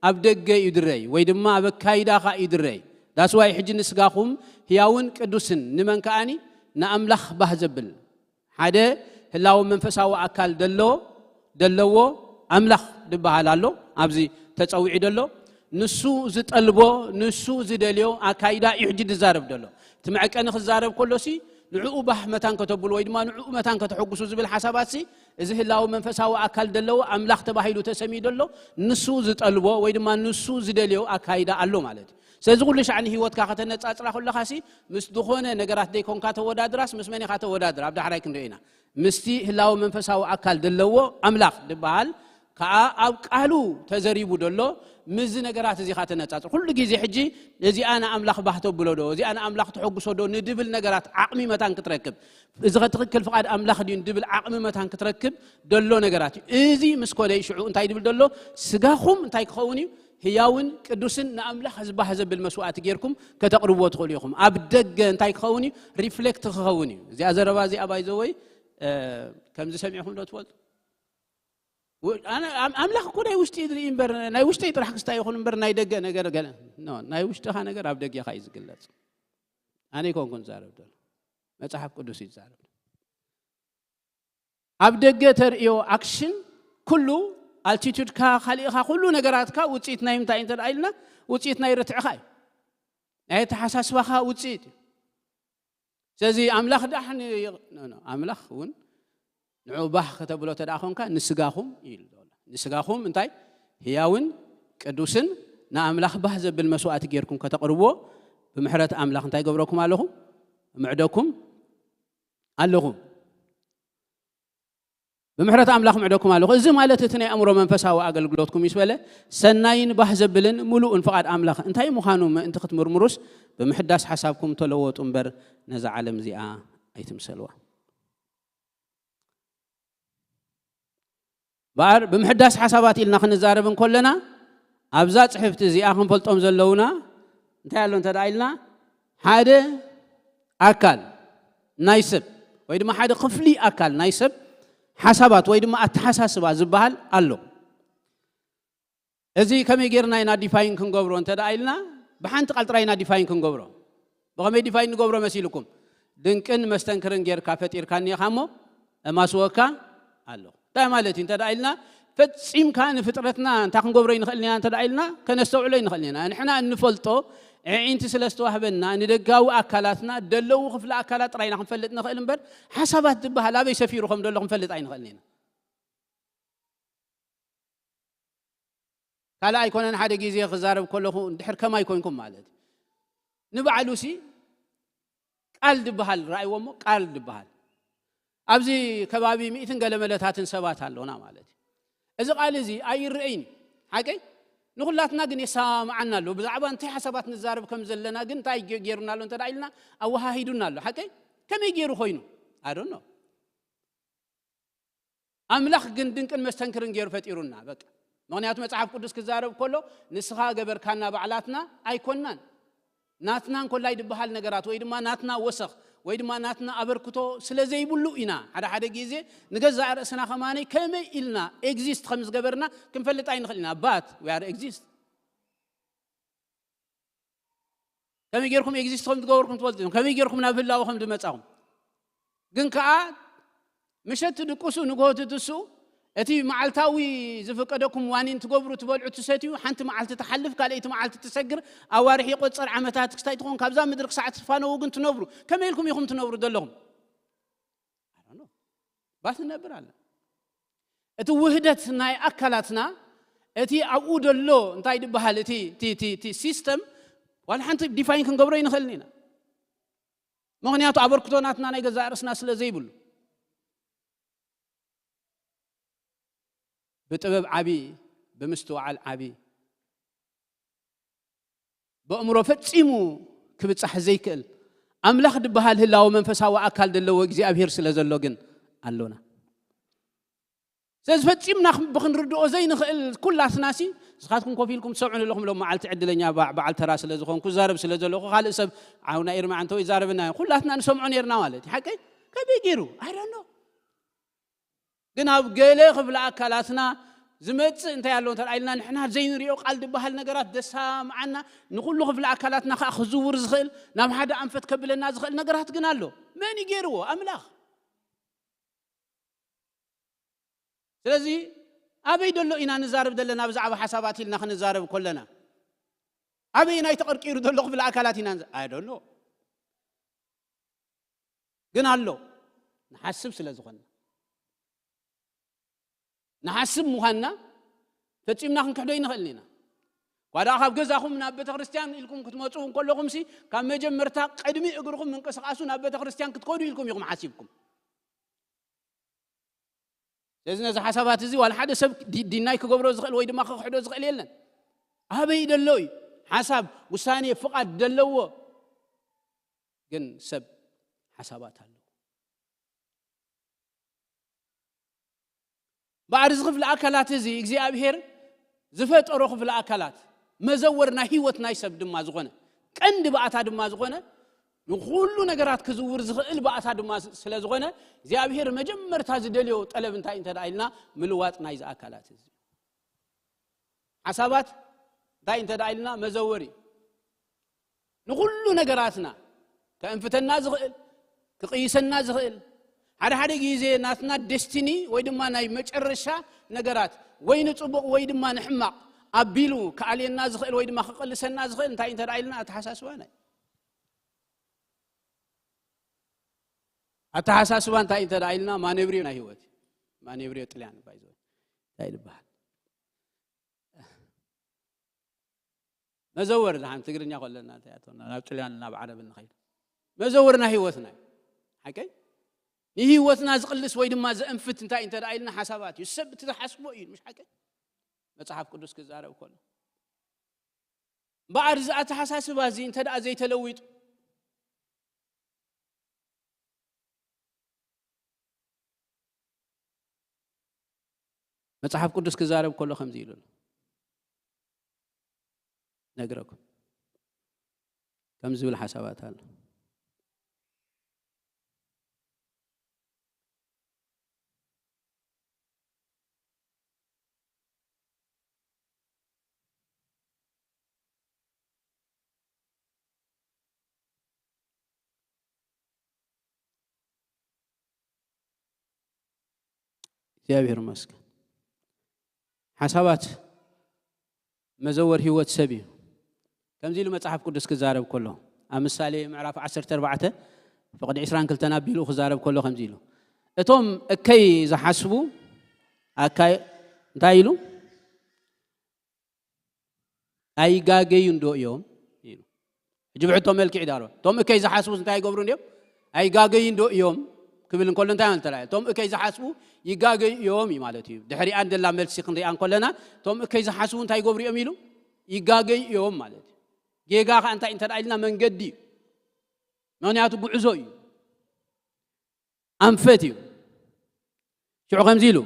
ኣብ ደገ እዩ ድረይ ወይ ድማ ኣብ ኣካይዳኻ እዩ ድረይ። ዳስዋይ ሕጂ ንስጋኹም ህያውን ቅዱስን ንመን ከኣኒ ንኣምላኽ ባህ ዘብል ሓደ ህላው መንፈሳዊ ኣካል ደሎ ደለዎ ኣምላኽ ዝበሃል ኣሎ። ኣብዚ ተጸዊዑ ደሎ ንሱ ዝጠልቦ ንሱ ዝደልዮ ኣካይዳ እዩ ሕጂ ዝዛረብ ደሎ። እቲ መዐቀኒ ክዛረብ ከሎሲ ንዕኡ ባህ መታን ከተብሉ ወይ ድማ ንዕኡ መታን ከተሐጉሱ ዝብል ሓሳባትሲ እዚ ህላው መንፈሳዊ ኣካል ደለዎ ኣምላኽ ተባሂሉ ተሰሚዩ ደሎ ንሱ ዝጠልቦ ወይ ድማ ንሱ ዝደልዮ ኣካይዳ ኣሎ ማለት እዩ። ስለዚ ኩሉ ሻዕ ንህይወትካ ከተነጻጽራ ከለኻሲ ምስ ዝኾነ ነገራት ደይኮንካ ተወዳድራስ ምስ መን ኢኻ ተወዳድር? ኣብ ዳሕራይ ክንሪኦ ኢና። ምስቲ ህላው መንፈሳዊ ኣካል ደለዎ ኣምላኽ ዝበሃል ከኣ ኣብ ቃሉ ተዘሪቡ ደሎ ምስዚ ነገራት እዚ ኢኻ ተነጻጽር። ኩሉ ግዜ ሕጂ እዚኣ ንኣምላኽ ባህ ተብሎ ዶ፣ እዚኣ ንኣምላኽ ተሐጉሶ ዶ ንድብል ነገራት ዓቕሚ መታን ክትረክብ፣ እዚ ኸ ትኽክል ፍቓድ ኣምላኽ ድዩ ንድብል ዓቕሚ መታን ክትረክብ ደሎ ነገራት እዩ። እዚ ምስ ኮነ እዩ ሽዑ እንታይ ድብል ደሎ? ስጋኹም እንታይ ክኸውን እዩ? ህያውን ቅዱስን ንኣምላኽ ዝባህ ዘብል መስዋእቲ ጌርኩም ከተቕርብዎ ትኽእሉ ኢኹም። ኣብ ደገ እንታይ ክኸውን እዩ? ሪፍሌክት ክኸውን እዩ። እዚኣ ዘረባ እዚኣ ባይዘወይ ከምዚ ሰሚዕኹም ዶ ትፈልጡ? ው- ኣነ- ኣም- ኣምላኽ እኮ ናይ ውሽጢ ድርኢ እምበር ናይ ውሽጠይ ጥራሕ ክስታይ ይኹን እምበር ናይ ደገ ነገር ገለ ኖ፣ ናይ ውሽጥኻ ነገር ኣብ ደገኻ እዩ ዝግለጽ። ኣነ ይኮንኩን ዛረብ ደሎ መጽሓፍ ቅዱስ እዩ ዝዛረብ። ኣብ ደገ ተርእዮ ኣክሽን ኩሉ ኣልቲቱድካ ካልእኻ ኩሉ ነገራትካ ውፅኢት ናይ ምንታይ እንተ ደኣ ኢልና ውፅኢት ናይ ርትዕኻ እዩ፣ ናይ ኣተሓሳስባኻ ውፅኢት እዩ። ስለዚ ኣምላኽ ዳሕን ኣምላኽ እውን ንዑ ባህ ከተብሎ ተደኣ ኮንካ ንስጋኹም እዩ ንስጋኹም እንታይ ህያውን ቅዱስን ንኣምላኽ ባህ ዘብል መስዋእቲ ጌርኩም ከተቕርብዎ ብምሕረት ኣምላኽ እንታይ ገብረኩም ኣለኹ? ምዕደኩም ኣለኹ። ብምሕረት ኣምላኽ ምዕደኩም ኣለኹ። እዚ ማለት እቲ ናይ ኣእምሮ መንፈሳዊ ኣገልግሎትኩም ምስ በለ ሰናይን ባህ ዘብልን ምሉእን ፍቓድ ኣምላኽ እንታይ ምዃኑ ምእንቲ ክትምርምሩስ ብምሕዳስ ሓሳብኩም ተለወጡ እምበር ነዛ ዓለም እዚኣ ኣይትምሰልዋ። በኣር ብምሕዳስ ሓሳባት ኢልና ክንዛረብ እንከለና ኣብዛ ፅሕፍቲ እዚኣ ክንፈልጦም ዘለውና እንታይ ኣሎ እንተ ደኣ ኢልና ሓደ ኣካል ናይ ሰብ ወይ ድማ ሓደ ክፍሊ ኣካል ናይ ሰብ ሓሳባት ወይ ድማ ኣተሓሳስባ ዝበሃል ኣሎ። እዚ ከመይ ጌርና ኢና ዲፋይን ክንገብሮ እንተ ደኣ ኢልና ብሓንቲ ቃል ጥራይ ኢና ዲፋይን ክንገብሮ። ብኸመይ ዲፋይን ንገብሮ መሲልኩም? ድንቅን መስተንክርን ጌርካ ፈጢርካኒ ኢኻ እሞ እማስወካ ኣለኹ። እንታይ ማለት እዩ እንተ ደኣ ኢልና ፈጺምካ ንፍጥረትና እንታይ ክንገብሮ ይንኽእል ኢና እንተ ደኣ ኢልና ከነስተውዕሎ ይንኽእል ኢና። ንሕና እንፈልጦ ኣዒንቲ ስለ ዝተዋህበና ንደጋዊ ኣካላትና ደለዉ ክፍለ ኣካላት ጥራይና ክንፈልጥ ንኽእል እምበር፣ ሓሳባት ዝበሃል ኣበይ ሰፊሩ ከም ዘሎ ክንፈልጥ ኣይንኽእልን ኢና። ካልእ ኣይኮነን፣ ሓደ ግዜ ክዛረብ ከለኹ እንድሕር ከማይ ኮይንኩም ማለት እዩ። ንባዕሉ ሲ ቃል ዝበሃል ረኣይዎ እሞ፣ ቃል ዝበሃል ኣብዚ ከባቢ ሚእትን ገለ መለታትን ሰባት ኣለውና ማለት እዩ። እዚ ቃል እዚ ኣይረኣይን እዩ፣ ሓቀይ? ንኹላትና ግን የሰማምዓና ኣሎ። ብዛዕባ እንታይ ሓሳባት ንዛረብ ከም ዘለና ግን እንታይ ገ-፣ ገይሩና ኣሎ እንተ ደኣ ኢልና፣ ኣወሃሂዱና ኣሎ፣ ሓቀይ? ከመይ ገይሩ ኮይኑ? I don't know። ኣምላኽ ግን ድንቅን መስተንክርን ገይሩ ፈጢሩና፣ በቃ። ምኽንያቱ መጽሓፍ ቅዱስ ክዛረብ ከሎ፣ "ንስኻ ገበርካና፣ ባዕላትና ኣይኮንናን። ናትና እንኮላይ ዝበሃል ነገራት ወይ ድማ ናትና ወሰኽ ወይ ድማ ናትና ኣበርክቶ ስለ ዘይብሉ ኢና ሓደ ሓደ ግዜ ንገዛእ ርእስና ከማነይ ከመይ ኢልና ኤግዚስት ከም ዝገበርና ክንፈልጥ ኣይንኽእል ኢና። But we are exist። ከመይ ጌርኩም ኤግዚስት ከም ዝገበርኩም ትፈልጡ ኢኹም። ከመይ ጌርኩም ናብ ህላወ ከም ዝመጻኹም። ግን ከኣ ምሸት ትድቅሱ፣ ንግሆ ትትስኡ፣ እቲ መዓልታዊ ዝፍቀደኩም ዋኒን ትገብሩ፣ ትበልዑ፣ ትሰትዩ፣ ሓንቲ መዓልቲ ትሓልፍ፣ ካልኣይቲ መዓልቲ ትሰግር፣ ኣዋርሕ ይቆጸር፣ ዓመታት ክስታይ ትኾን፣ ካብዛ ምድሪ ክሳዕ ትፋነዉ ግን ትነብሩ። ከመይ ኢልኩም ኢኹም ትነብሩ ዘለኹም? I don't know። ባት ንነብር ኣለ። እቲ ውህደት ናይ ኣካላትና፣ እቲ ኣብኡ ዘሎ እንታይ ዝበሃል፣ እቲ፣ እቲ፣ እቲ፣ እቲ ሲስተም፣ ዋላ ሓንቲ ዲፋይን ክንገብሮ ይንኽእልን ኢና። ምኽንያቱ ኣበርክቶ ናትና ናይ ገዛእ ርእስና ስለ ዘይብሉ። ብጥበብ ዓቢ፣ ብምስትውዓል ዓቢ፣ ብእምሮ ፈጺሙ ክብጻሕ ዘይክእል ኣምላኽ ዝበሃል ህላወ መንፈሳዊ ኣካል ዘለዎ እግዚኣብሔር ስለ ዘሎ ግን ኣሎና። ስለዚ ፈጺምና ክም-፣ ብኽንርድኦ ዘይንኽእል ኩላትናሲ፣ ንስኻትኩም ኮፍ ኢልኩም ትሰምዑኒ ኣለኹም ሎም መዓልቲ ዕድለኛ በ-፣ በዓል ተራ ስለ ዝኾንኩ፣ ዛረብ ስለ ዘለኹ፣ ካልእ ሰብ ዓውና ኤርምያ እንተወይ ዛረብና፣ ኩላትና ንሰምዖ ነርና ማለት እዩ። ሓቀይ? ከመይ ገይሩ? I don't know። ግን ኣብ ገለ ክፍለ ኣካላትና ዝመጽእ እንታይ ኣሎ እንተ ኢልና፣ ንሕና ዘይንሪኦ ቃል ዝበሃል ነገራት ዘሰማምዓና፣ ንኹሉ ክፍለ ኣካላትና ከኣ ክዝውር ዝኽእል፣ ናብ ሓደ ኣንፈት ከብለና ዝኽእል ነገራት ግን ኣሎ። መን እዩ ገይርዎ? ኣምላኽ። ስለዚ ኣበይ ደሎ ኢና ንዛረብ ዘለና ብዛዕባ ሓሳባት ኢልና ክንዛረብ ከለና? ኣበይ ናይ ተቐርቂሩ ዘሎ ክፍለ ኣካላት ኢና ንዛ-፣ I don't know። ግን ኣሎ፣ ንሓስብ ስለ ዝኾንና። ንሓስብ ምዃንና ፈጺምና ክንክሕዶ ኣይንኽእልን ኢና። እኳ ደኣ ካብ ገዛኹም ናብ ቤተ ክርስቲያን ኢልኩም ክትመጹ እንከለኹምሲ፣ ካብ መጀመርታ ቅድሚ እግርኹም ምንቅስቓሱ ናብ ቤተ ክርስቲያን ክትከዱ ኢልኩም ኢኹም ሓሲብኩም። ስለዚ ነዚ ሓሳባት እዚ ዋላ ሓደ ሰብ ዲ-፣ ዲናይ ክገብሮ ዝኽእል ወይ ድማ ክኽሕዶ ዝኽእል የለን። ኣበይ ደሎ እዩ? ሓሳብ፣ ውሳኔ፣ ፍቓድ ደለዎ። ግን ሰብ ሓሳባት ኣለዎ። እምበኣር እዚ ክፍሊ ኣካላት እዚ እግዚኣብሔር ዝፈጠሮ ክፍሊ ኣካላት፣ መዘወር ናይ ህይወት ናይ ሰብ ድማ ዝኾነ፣ ቀንዲ ባእታ ድማ ዝኾነ፣ ንኹሉ ነገራት ክዝውር ዝኽእል ባእታ ድማ ስ-፣ ስለ ዝኾነ፣ እግዚኣብሔር መጀመርታ ዝደልዮ ጠለብ እንታይ እንተ ደኣ ኢልና፣ ምልዋጥ ናይዚ ኣካላት እዚ። ሓሳባት እንታይ እንተ ደኣ ኢልና፣ መዘወሪ ንኹሉ ነገራትና ከእንፍተና ዝኽእል፣ ክቕይሰና ዝኽእል፣ ሓደ ሓደ ግዜ ናትና ዴስቲኒ ወይ ድማ ናይ መጨረሻ ነገራት ወይ ንጽቡቕ ወይ ድማ ንሕማቕ ኣቢሉ ክኣልየና ዝኽእል ወይ ድማ ክቕልሰና ዝኽእል እንታይ እንተ ደኣ ኢልና፣ ኣተሓሳስባና እዩ። ኣተሓሳስባ እንታይ እንተ ደኣ ኢልና፣ ማኔብሪዮ ናይ ህይወት እዩ። ማኔብሪዮ ጥልያን ባይዘ እንታይ ዝበሃል? መዘወር፣ ደሓን ትግርኛ ከለና እንታይ ኣቶና፣ ናብ ጥልያን ናብ ዓረብ ንኸይድ። መዘወር ናይ ህይወትና እዩ። ሓቀይ? ንህይወትና ዝቕልስ ወይ ድማ ዘእንፍት እንታይ እንተ ደኣ ኢልና፣ ሓሳባት እዩ። ሰብ እቲ ዝሓስቦ እዩ፣ ምሽ ሓቀይ? መጽሓፍ ቅዱስ ክዛረብ ከሎ። እምበኣር እዚ ኣተሓሳስባ እዚ እንተ ደኣ ዘይተለዊጡ፣ መጽሓፍ ቅዱስ ክዛረብ ከሎ ከምዚ ኢሉ ኣሎ። ነግረኩም። ከም ዝብል ሓሳባት ኣሎ። እግዚኣብሔር ይመስገን። ሓሳባት መዘወር ህይወት ሰብ እዩ። ከምዚ ኢሉ መጽሓፍ ቅዱስ ክዛረብ ከሎ፣ ኣብ ምሳሌ ምዕራፍ ዓሰርተ ኣርባዕተ ፍቕዲ ዕስራን ክልተን ኣቢሉ ክዛረብ ከሎ ከምዚ ኢሉ፣ "እቶም እከይ ዝሓስቡ ኣካይ እንታይ ኢሉ? ኣይጋገዩን ዶ እዮም?" ኢሉ። ሕጂ ብሕቶ መልክዕ ይዳርቦ። "እቶም እከይ ዝሓስቡ እንታይ ይገብሩ እንዲዮም? ኣይጋገዩን ዶ እዮም?" ክብል እንከሎ እንታይ ማለት ተላዕለ? "እቶም እከይ ዝሓስቡ ይጋገዩ እዮም" እዩ ማለት እዩ። ድሕሪኣን ደላ መልሲ ክንሪኣ እንከለና፣ "እቶም እከይ ዝሓስቡ እንታይ ይገብሩ እዮም?" ኢሉ፣ "ይጋገዩ እዮም" ማለት እዩ። ጌጋ ከኣ እንታይ እንተ ደኣ ኢልና መንገዲ እዩ። ምኽንያቱ ጉዕዞ እዩ። ኣንፈት እዩ። ሽዑ ከምዚ ኢሉ፣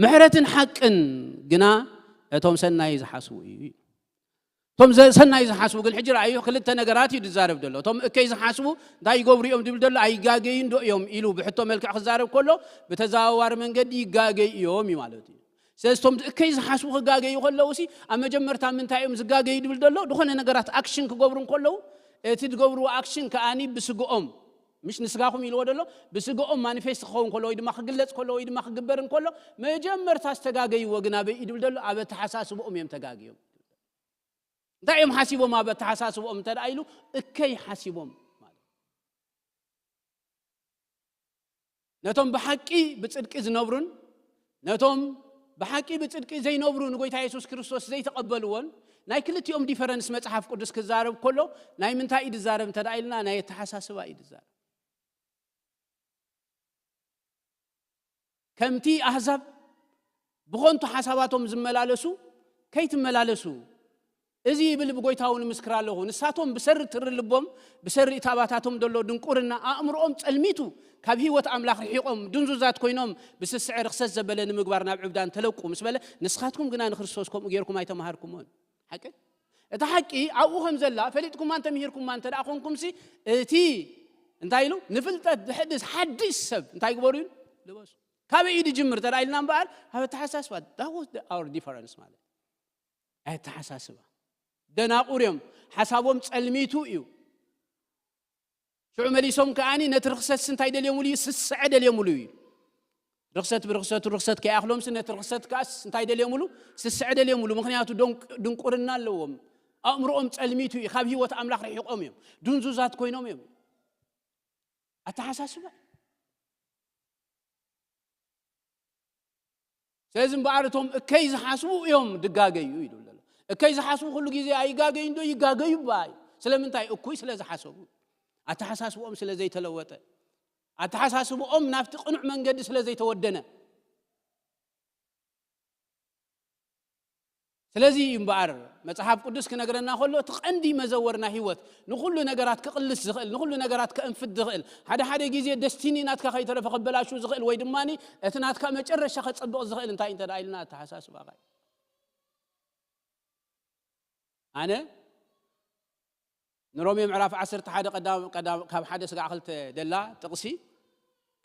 "ምሕረትን ሓቅን ግና እቶም ሰናይ ዝሓስቡ እዩ" እዩ። እቶም ዘ-፣ ሰናይ ዝሓስቡ ግን፣ ሕጂ ረኣዩ፣ ክልተ ነገራት እዩ ዝዛረብ ዘሎ። እቶም እከይ ዝሓስቡ እንታይ ይገብሩ እዮም ድብል ዘሎ፣ ኣይጋገዩን ዶ እዮም ኢሉ ብሕቶ መልክዕ ክዛረብ ከሎ፣ ብተዘዋዋሪ መንገዲ ይጋገዩ እዮም እዩ ማለት እዩ። ስለዚ እቶም እከይ ዝሓስቡ ክጋገዩ ከለዉ ሲ፣ ኣብ መጀመርታ ምንታይ እዮም ዝጋገዩ ድብል ዘሎ፣ ዝኾነ ነገራት ኣክሽን ክገብሩ እንከለዉ፣ እቲ ዝገብርዎ ኣክሽን ከኣኒ ብስግኦም፣ ምሽ ንስጋኹም ኢልዎ ደሎ፣ ብስግኦም ማኒፌስት ክኸውን ከሎ ወይ ድማ ክግለጽ ከሎ ወይ ድማ ክግበር እንከሎ፣ መጀመርታ ዝተጋገይዎ ግን ኣበይ እዩ ድብል ደሎ? ኣብ ኣተሓሳስብኦም እዮም ተጋግዮም። እንታይ እዮም ሓሲቦም? ኣብ ኣተሓሳስብኦም እንተ ደኣ ኢሉ፣ እከይ ሓሲቦም ማለት። ነቶም ብሓቂ ብጽድቂ ዝነብሩን ነቶም ብሓቂ ብጽድቂ ዘይነብሩ፣ ንጎይታ የሱስ ክርስቶስ ዘይተቐበልዎን፣ ናይ ክልቲኦም ዲፈረንስ መጽሓፍ ቅዱስ ክዛረብ ከሎ፣ ናይ ምንታይ እዩ ዝዛረብ እንተ ደኣ ኢልና፣ ናይ ኣተሓሳስባ እዩ ዝዛረብ። ከምቲ ኣህዛብ ብኾንቱ ሓሳባቶም ዝመላለሱ ከይትመላለሱ፣ እዚ ይብል ብጎይታ እውን ምስክር ኣለኹ። ንሳቶም ብሰሪ ትሪ ልቦም፣ ብሰሪ እቲ ኣባታቶም ዘሎ ድንቁርና ኣእምሮኦም ጸልሚቱ፣ ካብ ህይወት ኣምላኽ ርሒቖም፣ ድንዙዛት ኮይኖም፣ ብስስዐ ርኽሰት ዘበለ ንምግባር ናብ ዕብዳን ተለቁ ምስ በለ፣ ንስኻትኩም ግና ንክርስቶስ ከምኡ ጌርኩም ኣይተማሃርኩሞን። ሓቂ? እታ ሓቂ ኣብኡ ከም ዘላ ፈሊጥኩማ እንተ ምሂርኩማ እንተ ደኣ ኾንኩምሲ፣ እቲ እንታይ ኢሉ? ንፍልጠት ዝሕድስ ሓድሽ ሰብ እንታይ ግበሩ ኢሉ? ልበሱ። ካበይ እዩ ዝጅምር እንተ ደኣ ኢልና እምበኣር፣ ኣብ ኣተሓሳስባ። That was the, our difference ማለት። ኣተሓሳስባ። ደናቑር እዮም። ሓሳቦም ጸልሚቱ እዩ። ሽዑ መሊሶም ከኣኒ ነቲ ርኽሰትስ እንታይ ደልዮምሉ እዩ? ስስዐ ደልዮምሉ እዩ። ርኽሰት ብርኽሰቱ ርኽሰት ከይኣኽሎምሲ ነቲ ርኽሰት ከኣስ እንታይ ደልዮምሉ? ስስዐ ደልዮምሉ። ምኽንያቱ ዶንቅ-፣ ድንቁርና ኣለዎም። ኣእምሮኦም ጸልሚቱ እዩ። ካብ ህይወት ኣምላኽ ርሒቖም እዮም። ድንዙዛት ኮይኖም እዮም። ኣተሓሳስባ። ስለዚ እምበኣር እቶም እከይ ዝሓስቡ እዮም ድጋገዩ ኢሉ ኣሎ። እከይ ዝሓስቡ ኩሉ ግዜ ኣይጋገዩን ዶ? ይጋገዩ እባ እዩ። ስለምንታይ? እኩይ ስለ ዝሓሰቡ፣ ኣተሓሳስብኦም ስለ ዘይተለወጠ፣ ኣተሓሳስብኦም ናብቲ ቅኑዕ መንገዲ ስለ ዘይተወደነ። ስለዚ እዩ እምበኣር መጽሓፍ ቅዱስ ክነግረና ከሎ፣ እቲ ቀንዲ መዘወርና ህይወት፣ ንኹሉ ነገራት ክቕልስ ዝኽእል፣ ንኹሉ ነገራት ከእንፍት ዝኽእል፣ ሓደ ሓደ ግዜ ደስቲኒ ናትካ ከይተረፈ ከበላሹ ዝኽእል፣ ወይ ድማኒ እቲ ናትካ መጨረሻ ከጸብቕ ዝኽእል እንታይ እንተ ደኣ ኢልና፣ ኣተሓሳስባኻ እዩ። ኣነ ንሮሜ ምዕራፍ ዓሰርተ ሓደ ቀዳም-፣ ቀዳም-፣ ካብ ሓደ ስጋዕ ክልተ ደላ ጥቕሲ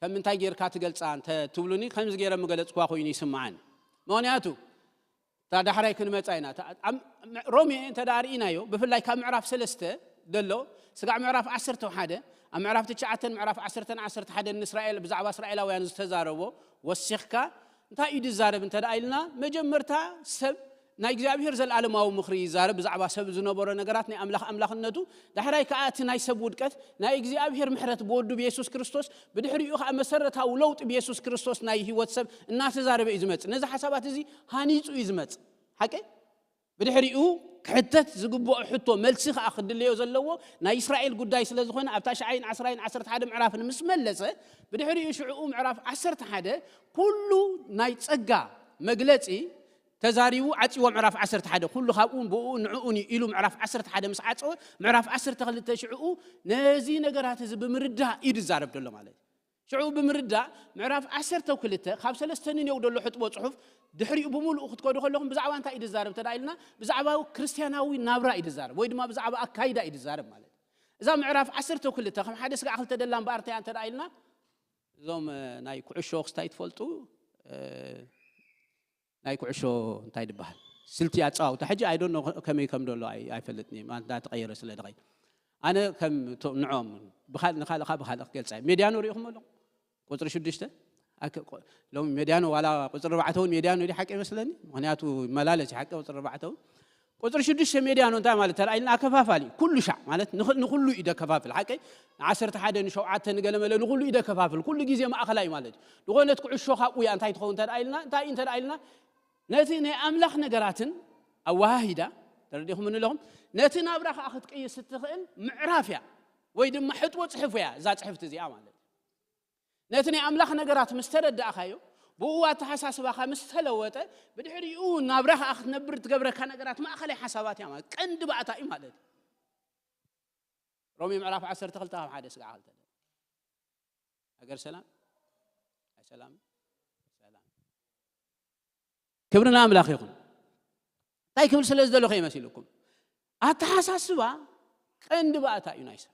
ከም ምንታይ ጌርካ ትገልጻ እንተ ትብሉኒ፣ ከምዚ ገይረ ምገለጽኳ ኮይኑ ይስምዓኒ። ምኽንያቱ፣ እታ ዳሕራይ ክንመጻ ኢና። እታ ኣብ ም-፣ ሮሜ እንተ ደኣ ርኢናዮ፣ ብፍላይ ካብ ምዕራፍ ሰለስተ ደሎ፣ ስጋዕ ምዕራፍ ዓሰርተ ሓደ፣ ኣብ ምዕራፍ ትሽዓተን ምዕራፍ ዓሰርተን ዓሰርተ ሓደን ንእስራኤል፣ ብዛዕባ እስራኤላውያን ዝተዛረቦ ወሲኽካ፣ እንታይ እዩ ዝዛረብ እንተ ደኣ ኢልና፣ መጀመርታ ሰብ ናይ እግዚኣብሔር ዘለኣለማዊ ምኽሪ ይዛረብ፣ ብዛዕባ ሰብ ዝነበሮ ነገራት፣ ናይ ኣምላኽ ኣምላኽነቱ፣ ዳሕራይ ከኣ እቲ ናይ ሰብ ውድቀት፣ ናይ እግዚኣብሔር ምሕረት ብወዱ ብየሱስ ክርስቶስ፣ ብድሕሪኡ ከኣ መሰረታዊ ለውጢ ብየሱስ ክርስቶስ ናይ ህይወት ሰብ እናተዛረበ እዩ ዝመጽእ። ነዚ ሓሳባት እዚ ሃኒጹ እዩ ዝመጽእ። ሓቂ? ብድሕሪኡ ክሕተት ዝግብኦ ሕቶ መልሲ ከኣ ክድለዮ ዘለዎ ናይ እስራኤል ጉዳይ ስለ ዝኾነ፣ ኣብ ታሽዓይን ዓስራይን ዓሰርተ ሓደ ምዕራፍን ምስ መለሰ፣ ብድሕሪኡ ሽዕኡ ምዕራፍ ዓሰርተ ሓደ ኩሉ ናይ ጸጋ መግለጺ ተዛሪቡ ዓጽዎ። ምዕራፍ ዓሰርተ ሓደ ኩሉ ካብኡን ብኡኡን ንዕኡን እዩ ኢሉ ምዕራፍ ዓሰርተ ሓደ ምስ ዓጸወ፣ ምዕራፍ ዓሰርተ ክልተ ሽዕኡ ነዚ ነገራት እዚ ብምርዳእ እዩ ዝዛረብ ዘሎ ማለት እዩ። ሽዑ ብምርዳእ ምዕራፍ ዓሰርተ ክልተ ካብ ሰለስተ ንኔው ዘሎ ሕጥቦ ጽሑፍ ድሕሪኡ ብምሉኡ ክትከዱ ከለኹም ብዛዕባ እንታይ እዩ ዝዛረብ እንተ ደኣ ኢልና፣ ብዛዕባ ክርስትያናዊ ናብራ እዩ ዝዛረብ፣ ወይ ድማ ብዛዕባ ኣካይዳ እዩ ዝዛረብ ማለት እዩ። እዛ ምዕራፍ ዓሰርተ ክልተ ከም ሓደ ስጋዕ ክልተ ደላ እምበኣር እንታይ እያ እንተ ደኣ ኢልና፣ እዞም፣ እ፣ ናይ ኩዕሾ ክስታይ ትፈልጡ፣ እ፣ ናይ ኩዕሾ እንታይ ድበሃል? ስልቲ ኣጸዋውታ። ሕጂ I don't know ከመይ ከም ደሎ ኣይ-፣ ኣይፈልጥን እየ። ማለት እንዳተቐየረ ስለ ድኸይድ። ኣነ ከም እቶ-፣ ንዕኦም ብኻል-፣ ንኻልእኻ ብኻልእ ክገልጻ እየ። ሜድያኖ ሪኢኹም ኣለኹም? ቁጽሪ ሽዱሽተ? ኣከ-፣ ቆ-፣ ሎሚ ሜድያኖ ዋላ ቁጽሪ ኣርባዕተ እውን ሜድያኖ ድዩ ሓቂ ይመስለኒ። ምኽንያቱ ይመላለስ እዩ ሓቂ ቁጽሪ ኣርባዕተ እውን። ቁፅሪ ሽዱሽተ ሜድያ ነው እንታይ ማለት ተላኢልና ኣከፋፋሊ ኩሉ ሻዕ ማለት ንኽ- ንኹሉ እዩ ደከፋፍል ሓቀይ ንዓሰርተ ሓደ ንሸውዓተ ንገለመለ ንኹሉ እዩ ደከፋፍል ኩሉ ግዜ ማእኸላይ ማለት እዩ ዝኾነት ኩዕሾ ካብኡ እያ እንታይ ትኸውን ተላኢልና እንታይ እዩ ተላኢልና ነቲ ናይ ኣምላኽ ነገራትን ኣወሃሂዳ ተረዲኹም ኣለኹም ነቲ ናብራ ከዓ ክትቀይስ እትኽእል ምዕራፍ እያ ወይ ድማ ሕጥቦ ፅሕፉ እያ እዛ ፅሕፍቲ እዚኣ ማለት እዩ ነቲ ናይ ኣምላኽ ነገራት ምስ ተረዳእኻዮ ብኡ ኣተሓሳስባኻ ምስ ተለወጠ ብድሕሪኡ ናብራ ከዓ ክትነብር ትገብረካ ነገራት ማእኸላይ ሓሳባት እያ ማለት ቀንዲ ባእታ እዩ ማለት እዩ ሮሜ ምዕራፍ ዓሰርተ ክልተ ካብ ሓደ ስጋዕ ክልተ ሃገር ሰላም ኣይ ሰላም ሰላም ክብሪ ንኣምላኽ ይኹን እንታይ ክብል ስለ ዝደለኹ ይመሲልኩም ኣተሓሳስባ ቀንዲ ባእታ እዩ ናይ ሰብ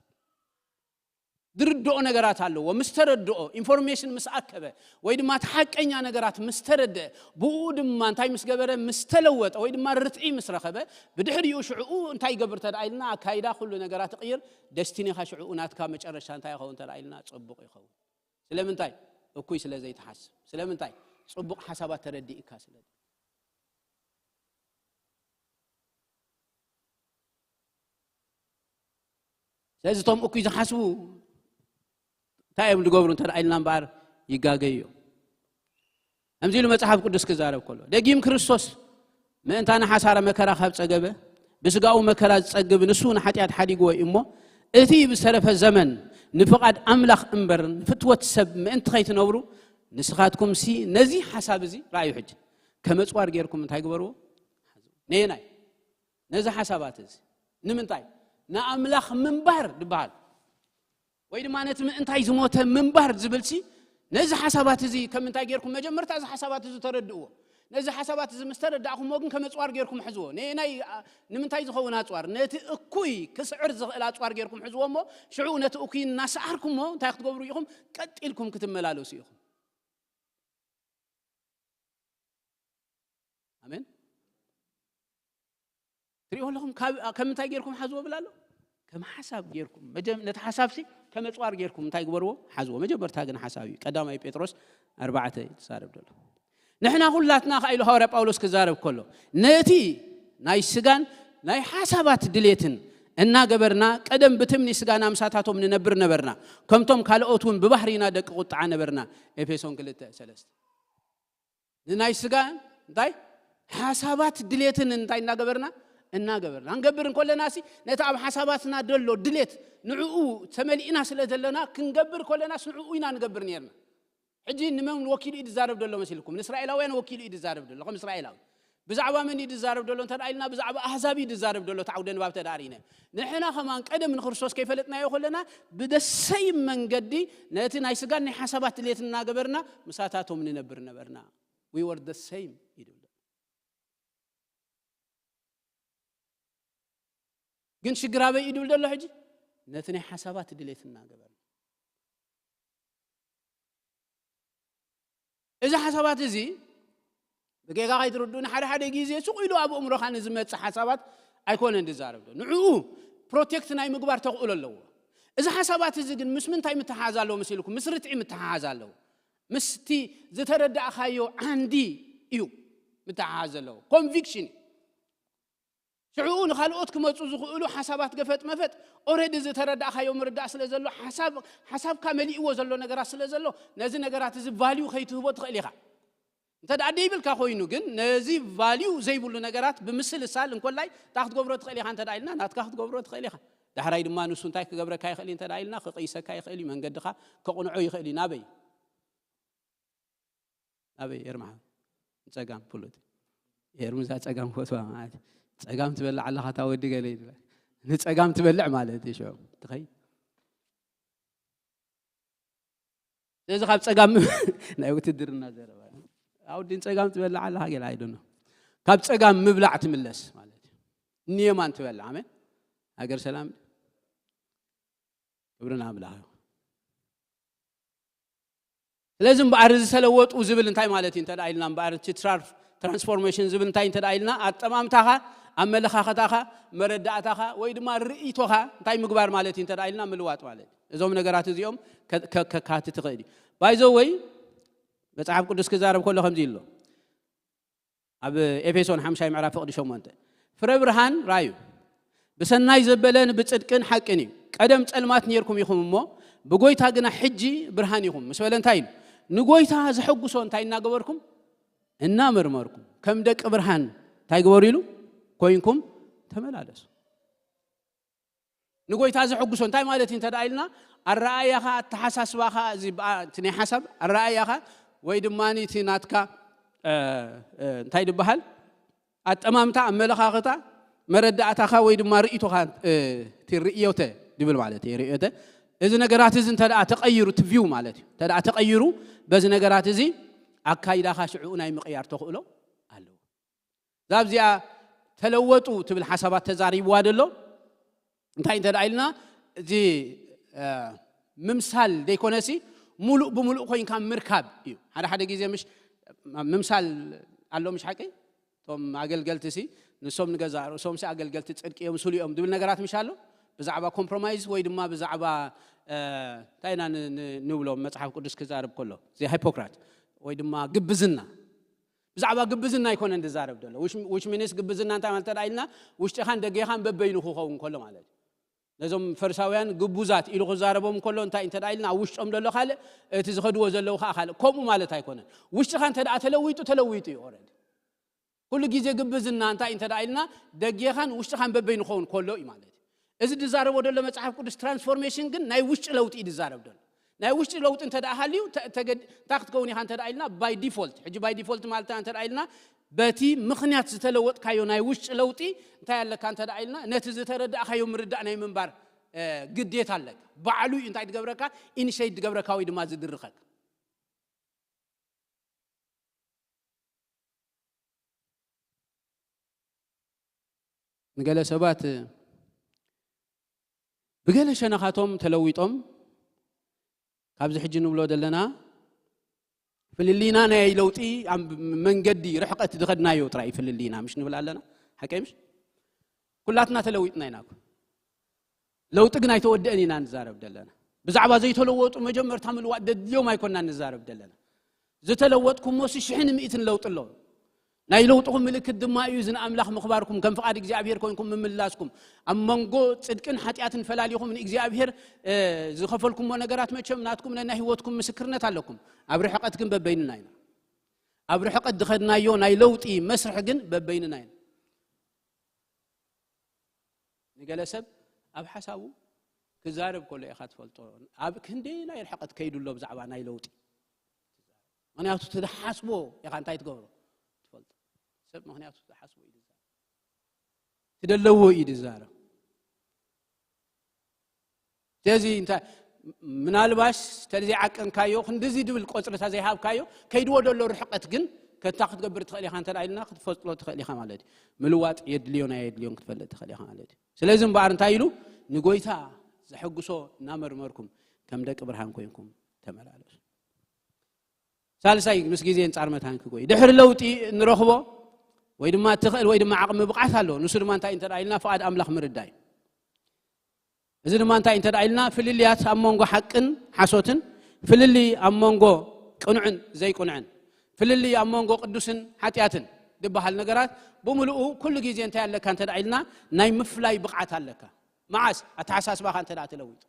ዝርድኦ ነገራት ኣለዎ ምስ ተረድኦ ኢንፎርሜሽን ምስ ኣከበ ወይ ድማ እቲ ሓቀኛ ነገራት ምስ ተረድአ ብኡ ድማ እንታይ ምስ ገበረ ምስ ተለወጠ ወይ ድማ ርትዒ ምስ ረኸበ ብድሕሪኡ ሽዕኡ እንታይ ይገብር ተደኣ ኢልና ኣካይዳ ኩሉ ነገራት ይቕይር ደስቲኒኻ ሽዕኡ ናትካ መጨረሻ እንታይ ይኸውን ተደኣ ኢልና ፅቡቕ ይኸውን ስለምንታይ እኩይ ስለ ዘይትሓስብ ስለምንታይ ፅቡቕ ሓሳባት ተረዲእካ ስለ ስለዚ እቶም እኩይ ዝሓስቡ እንታይ እዮም ዝገብሩ እንተ ኢልና እምበኣር ይጋገዩ እዮም ከምዚ ኢሉ መፅሓፍ ቅዱስ ክዛረብ ከሎ ደጊም ክርስቶስ ምእንታ ንሓሳረ መከራ ካብ ፀገበ ብስጋኡ መከራ ዝፀግብ ንሱ ንሓጢኣት ሓዲግዎ እዩ እሞ እቲ ብዝተረፈ ዘመን ንፍቓድ ኣምላኽ እምበር ንፍትወት ሰብ ምእንቲ ከይትነብሩ ንስኻትኩምሲ ነዚ ሓሳብ እዚ ረኣዩ ሕጂ ከመፅዋር ጌርኩም እንታይ ግበርዎ ነየናይ ነዚ ሓሳባት እዚ ንምንታይ ንኣምላኽ ምንባር ዝበሃል ወይ ድማ ነቲ ምእንታይ ዝሞተ ምንባር ዝብልሲ ነዚ ሓሳባት እዚ ከም እንታይ ጌርኩም መጀመርታ እዚ ሓሳባት እዚ ተረድእዎ ነዚ ሓሳባት እዚ ምስ ተረዳእኩሞ ግን ከመፅዋር ጌርኩም ሕዝዎ ነየናይ ንምንታይ ዝኸውን ኣፅዋር ነቲ እኩይ ክስዕር ዝኽእል ኣፅዋር ጌርኩም ሕዝዎ እሞ ሽዑ ነቲ እኩይ እናሰዓርኩሞ እንታይ ክትገብሩ ኢኹም ቀጢልኩም ክትመላለሱ ኢኹም ኣሜን ትሪኦ ኣለኹም ካብ- ከም እንታይ ጌርኩም ሓዝዎ ብላ ኣሎ ከም ሓሳብ ጌርኩም መጀም- ነቲ ሓሳብሲ ከመፅዋር ጌርኩም እንታይ ግበርዎ ሓዝዎ መጀመርታ ግን ሓሳብ እዩ ቀዳማይ ጴጥሮስ ኣርባዕተ እዩ ትዛረብ ዘሎ ንሕና ኩላትና ከኣ ኢሉ ሃዋርያ ጳውሎስ ክዛረብ ከሎ ነቲ ናይ ስጋን ናይ ሓሳባት ድሌትን እናገበርና ቀደም ብትምኒ ስጋና ምሳታቶም ንነብር ነበርና ከምቶም ካልኦት እውን ብባህሪና ደቂ ቁጥዓ ነበርና ኤፌሶን ክልተ ሰለስተ ንናይ ስጋ እንታይ ሓሳባት ድሌትን እንታይ እናገበርና እናገበርና ክንገብር እንከለና ሲ ነቲ ኣብ ሓሳባትና ደሎ ድሌት ንዕኡ ተመሊእና ስለ ዘለና ክንገብር ከለናስ ንዕኡ ኢና ንገብር ነርና ሕጂ ንመን ወኪሉ እዩ ዝዛረብ ደሎ መሲልኩም ንእስራኤላውያን ወኪሉ እዩ ዝዛረብ ደሎ ከም እስራኤላዊ ብዛዕባ መን እዩ ዝዛረብ ደሎ እንተ ኢልና ብዛዕባ ኣህዛብ እዩ ዝዛረብ ደሎ እቲ ዓውደ ንባብ ተዳሪነ ንሕና ከማን ቀደም ንክርስቶስ ከይፈለጥናዮ ከለና ብደሰይ መንገዲ ነቲ ናይ ስጋን ናይ ሓሳባት ድሌት እናገበርና ምሳታቶም ንነብር ነበርና we were the same ይድብል ግን ሽግር ኣበይ ይድብል ዘሎ ሕጂ ነቲ ናይ ሓሳባት ድሌት እናገበርና እዚ ሓሳባት እዚ ብጌጋ ከይትርድኡኒ ሓደ ሓደ ግዜ ሱቕ ኢሉ ኣብ እምሮኻ ንዝመፅእ ሓሳባት ኣይኮነን ዝዛረብ ዶ ንዕኡ ፕሮቴክት ናይ ምግባር ተኽእሎ ኣለዎ እዚ ሓሳባት እዚ ግን ምስ ምንታይ ምትሓሓዝ ኣለዎ ምስ ኢልኩም ምስ ርትዒ ምትሓሓዝ ኣለዎ ምስቲ ዝተረዳእኻዮ ዓንዲ እዩ ምትሓሓዝ ዘለዎ ኮንቪክሽን እዩ ሽዕኡ ንኻልኦት ክመፁ ዝኽእሉ ሓሳባት ገፈጥ መፈጥ ኦረዲ ዝተረዳእኻዮ ምርዳእ ስለ ዘሎ ሓሳብ ሓሳብካ መሊእዎ ዘሎ ነገራት ስለ ዘሎ ነዚ ነገራት እዚ ቫልዩ ከይትህቦ ትኽእል ኢኻ እንተ ደኣ ደይብልካ ኮይኑ ግን ነዚ ቫልዩ ዘይብሉ ነገራት ብምስልሳል እንኮላይ እንታይ ክትገብሮ ትኽእል ኢኻ እንተ ደኣ ኢልና ናትካ ክትገብሮ ትኽእል ኢኻ ዳሕራይ ድማ ንሱ እንታይ ክገብረካ ይኽእል እዩ እንተ ደኣ ኢልና ክቕይሰካ ይኽእል እዩ መንገድኻ ከቕንዖ ይኽእል እዩ ናበይ ኣበይ ኤርምሓ ንፀጋም ፍሉጥ ኤርሚ እዛ ፀጋም ክፈትዋ ማለት እዩ። ፀጋም ትበልዕ ኣለኻ እታ ወዲ ገለ ይድበል ንፀጋም ትበልዕ ማለት እዩ ሽዑ ትኸይ ስለዚ ካብ ፀጋም ናይ ውትድርና ዘረባ ኣውዲ ንፀጋም ትበልዕ ኣለኻ ገለ ኣይደኖ ካብ ፀጋም ምብላዕ ትምለስ ማለት እዩ። ንየማን ትበልዕ ኣሜን ሃገር ሰላም ክብሪ ንኣምላኽ እዩ። ስለዚ እምበኣር ዝተለወጡ ዝብል እንታይ ማለት እዩ እንተ ኢልና እምበኣር እቲ ትራንስፎርሜሽን ዝብል እንታይ እንተ ኢልና ኣጠማምታኻ ኣመለኻኸታኻ መረዳእታኻ ወይ ድማ ርእይቶኻ እንታይ ምግባር ማለት እዩ እንተ ኢልና ምልዋጥ ማለት እዩ እዞም ነገራት እዚኦም ከካትት ይኽእል እዩ ባይዘወይ መፅሓፍ ቅዱስ ክዛረብ ከሎ ከምዚ ኣሎ ኣብ ኤፌሶን ሓምሻይ ምዕራፍ ፍቕዲ ሸሞንተ ፍረ ብርሃን ራዩ ብሰናይ ዘበለን ብጽድቅን ሓቅን እዩ። ቀደም ጸልማት ነርኩም ኢኹም እሞ ብጎይታ ግና ሕጂ ብርሃን ኢኹም ምስ በለ እንታይ ኢሉ? ንጎይታ ዘሐጉሶ እንታይ እናገበርኩም እናመርመርኩም ከም ደቂ ብርሃን እንታይ ግበሩ ኢሉ? ኮይንኩም ተመላለሱ። ንጎይታ ዘሐጉሶ እንታይ ማለት እዩ እንተ ኢልና፣ ኣረኣያኻ፣ ኣተሓሳስባኻ፣ እዚ በኣ-፣ እቲ ናይ ሓሳብ ኣረኣያኻ ወይ ድማ እቲ ናትካ፣ እ፣ እ፣ እንታይ ዝበሃል? ኣጠማምታ፣ ኣመለኻኽታ፣ መረዳእታኻ ወይ ድማ ርእይቶኻ፣ እ፣ እቲ ርእዮተ ድብል ማለት እዩ። ርእዮተ፣ እዚ ነገራት እዚ እንተ ደኣ ተቐይሩ፣ እቲ ቪው ማለት እዩ። እንተ ደኣ ተቐይሩ፣ በዚ ነገራት እዚ ኣካይዳኻ ሽዕኡ ናይ ምቕያር ተኽእሎ ኣለዎ። እዛ ኣብዚኣ ተለወጡ ትብል ሓሳባት ተዛሪብዋ ደሎ። እንታይ እንተ ደኣ ኢልና፣ እዚ፣ እ፣ ምምሳል ደይኮነሲ፣ ሙሉእ ብምሉእ ኮይንካ ምርካብ እዩ። ሓደ ሓደ ግዜ ምሽ ምምሳል ኣሎ፣ ምሽ ሓቂ? እቶም ኣገልገልቲ ሲ፣ ንሶም ንገዛ ርእሶም ሲ ኣገልገልቲ ጽድቂ እዮም፣ ስሉ እዮም ድብል ነገራት ምሽ ኣሎ። ብዛዕባ ኮምፕሮማይዝ ወይ ድማ ብዛዕባ፣ እ፣ እንታይ ኢና ን-፣ ን-፣ ንብሎ፣ መጽሓፍ ቅዱስ ክዛረብ ከሎ፣ እዚ ሃይፖክራት ወይ ድማ ግብዝና፣ ብዛዕባ ግብዝና ኣይኮነን ዝዛረብ ዘሎ። ዊች፣ ዊች ሚንስ ግብዝና እንታይ ማለት እንተ ኢልና፣ ውሽጥኻን ደገኻን በበይኑ ክኸውን ከሎ ማለት እዩ። ነዞም ፈሪሳውያን ግቡዛት ኢሉ ክዛረቦም ከሎ እንታይ እንተ ኢልና፣ ኣብ ውሽጦም ዘሎ ካልእ፣ እቲ ዝኸድዎ ዘለዉ ከዓ ካልእ። ከምኡ ማለት ኣይኮነን። ውሽጥኻ እንተ ደኣ ተለዊጡ፣ ተለዊጡ እዩ ኦረዲ። ኩሉ ግዜ ግብዝና እንታይ እንተ ደኣ ኢልና፣ ደጌኻን ውሽጥኻን በበይኑ ክኸውን ከሎ እዩ ማለት እዩ። እዚ ዝዛረቦ ዘሎ መጽሓፍ ቅዱስ ትራንስፎርሜሽን ግን ናይ ውሽጢ ለውጢ እዩ ዝዛረብ ዘሎ። ናይ ውሽጢ ለውጢ እንተ ደኣ ሃልዩ፣ ተ-፣ ተገድ-፣ እንታይ ክትከውን ኢኻ እንተ ደኣ ኢልና፣ ባይ ዲፎልት። ሕጂ ባይ ዲፎልት ማለት እንታይ እንተ ደኣ ኢልና፣ በቲ ምኽንያት ዝተለወጥካዮ ናይ ውሽጢ ለውጢ እንታይ ኣለካ እንተ ደኣ ኢልና፣ ነቲ ዝተረዳእካዮ ምርዳእ ናይ ምንባር፣ እ፣ ግዴታ ኣለካ። ባዕሉ እዩ እንታይ ትገብረካ? ኢኒሼት ትገብረካ ወይ ድማ ዝድርኸካ። ንገለ ሰባት ብገለ ሸነኻቶም ተለዊጦም፣ ካብዚ ሕጂ ንብሎ ዘለና ፍልልይና ናይ ለውጢ ኣብ መንገዲ ርሕቀት ዝኸድናዮ ጥራይ ፍልልይና፣ ምሽ ንብል ኣለና? ሓቀይ ምሽ? ኩላትና ተለዊጥና ኢና እኮ። ለውጢ ግን ኣይተወደአን ኢና ንዛረብ ዘለና። ብዛዕባ ዘይተለወጡ መጀመርታ ምልዋጥ ደድልዮም ኣይኮንና ንዛረብ ዘለና። ዝተለወጥኩሞ ሲ ሽሕን ምእትን ለውጢ ኣሎ። ናይ ለውጥኹም ምልክት ድማ እዩ፣ እዚ ንኣምላኽ ምኽባርኩም፣ ከም ፍቓድ እግዚኣብሔር ኮይንኩም ምምላስኩም፣ ኣብ መንጎ ጽድቅን ሓጢኣትን ፈላሊኹም ንእግዚኣብሔር፣ እ፣ ዝኸፈልኩሞ ነገራት መቸም ናትኩም ናይ፣ ናይ ህይወትኩም ምስክርነት ኣለኩም። ኣብ ርሕቀት ግን በበይንና ኢና። ኣብ ርሕቀት ዝኸድናዮ ናይ ለውጢ መስርሕ ግን በበይንና ኢና። ንገለ ሰብ ኣብ ሓሳቡ ክዛረብ ከሎ ኢኻ ትፈልጦ፣ ኣብ ክንደየናይ ርሕቀት ከይዱ ኣሎ ብዛዕባ ናይ ለውጢ። ምኽንያቱ እቲ ዝሓስቦ ኢኻ እንታይ ትገብሮ ትፈልጦ። ሰብ ምኽንያቱ ዝሓስቦ እዩ ዝዛረብ። እቲ ዘለዎ እዩ ዝዛረብ። ስለዚ እንታይ ምናልባሽ ተዘይዓቀንካዮ፣ ክንድዚ ድብል ቆጽሪ ተዘይሃብካዮ፣ ከይድዎ ዘሎ ርሕቀት ግን ከታ ክትገብር ትኽእል ኢኻ እንተ ኢልና ክትፈጽሎ ትኽእል ኢኻ ማለት እዩ። ምልዋጥ የድልዮን ኣየድልዮን ክትፈልጥ ትኽእል ኢኻ ማለት እዩ። ስለዚ እምበኣር እንታይ ኢሉ? ንጎይታ ዘሐጉሶ እናመርመርኩም ከም ደቂ ብርሃን ኮይንኩም ተመላለሱ። ሳልሳይ፣ ምስ ግዜ ኣንጻር መታን ክጎይ። ድሕሪ ለውጢ እንረኽቦ ወይ ድማ እትኽእል ወይ ድማ ዓቕሚ ብቕዓት ኣሎ። ንሱ ድማ እንታይ እንተ ኢልና ፍቓድ ኣምላኽ ምርዳእ እዩ። እዚ ድማ እንታይ እንተ ኢልና ፍልልያት ኣብ መንጎ ሓቅን ሓሶትን፣ ፍልልይ ኣብ መንጎ ቅኑዕን ዘይቅኑዕን፣ ፍልልይ ኣብ መንጎ ቅዱስን ሓጢኣትን ዝበሃል ነገራት ብምልኡ ኩሉ ግዜ እንታይ ኣለካ እንተ ኢልና ናይ ምፍላይ ብቕዓት ኣለካ። መዓስ? ኣተሓሳስባኻ እንተ ተለዊጡ።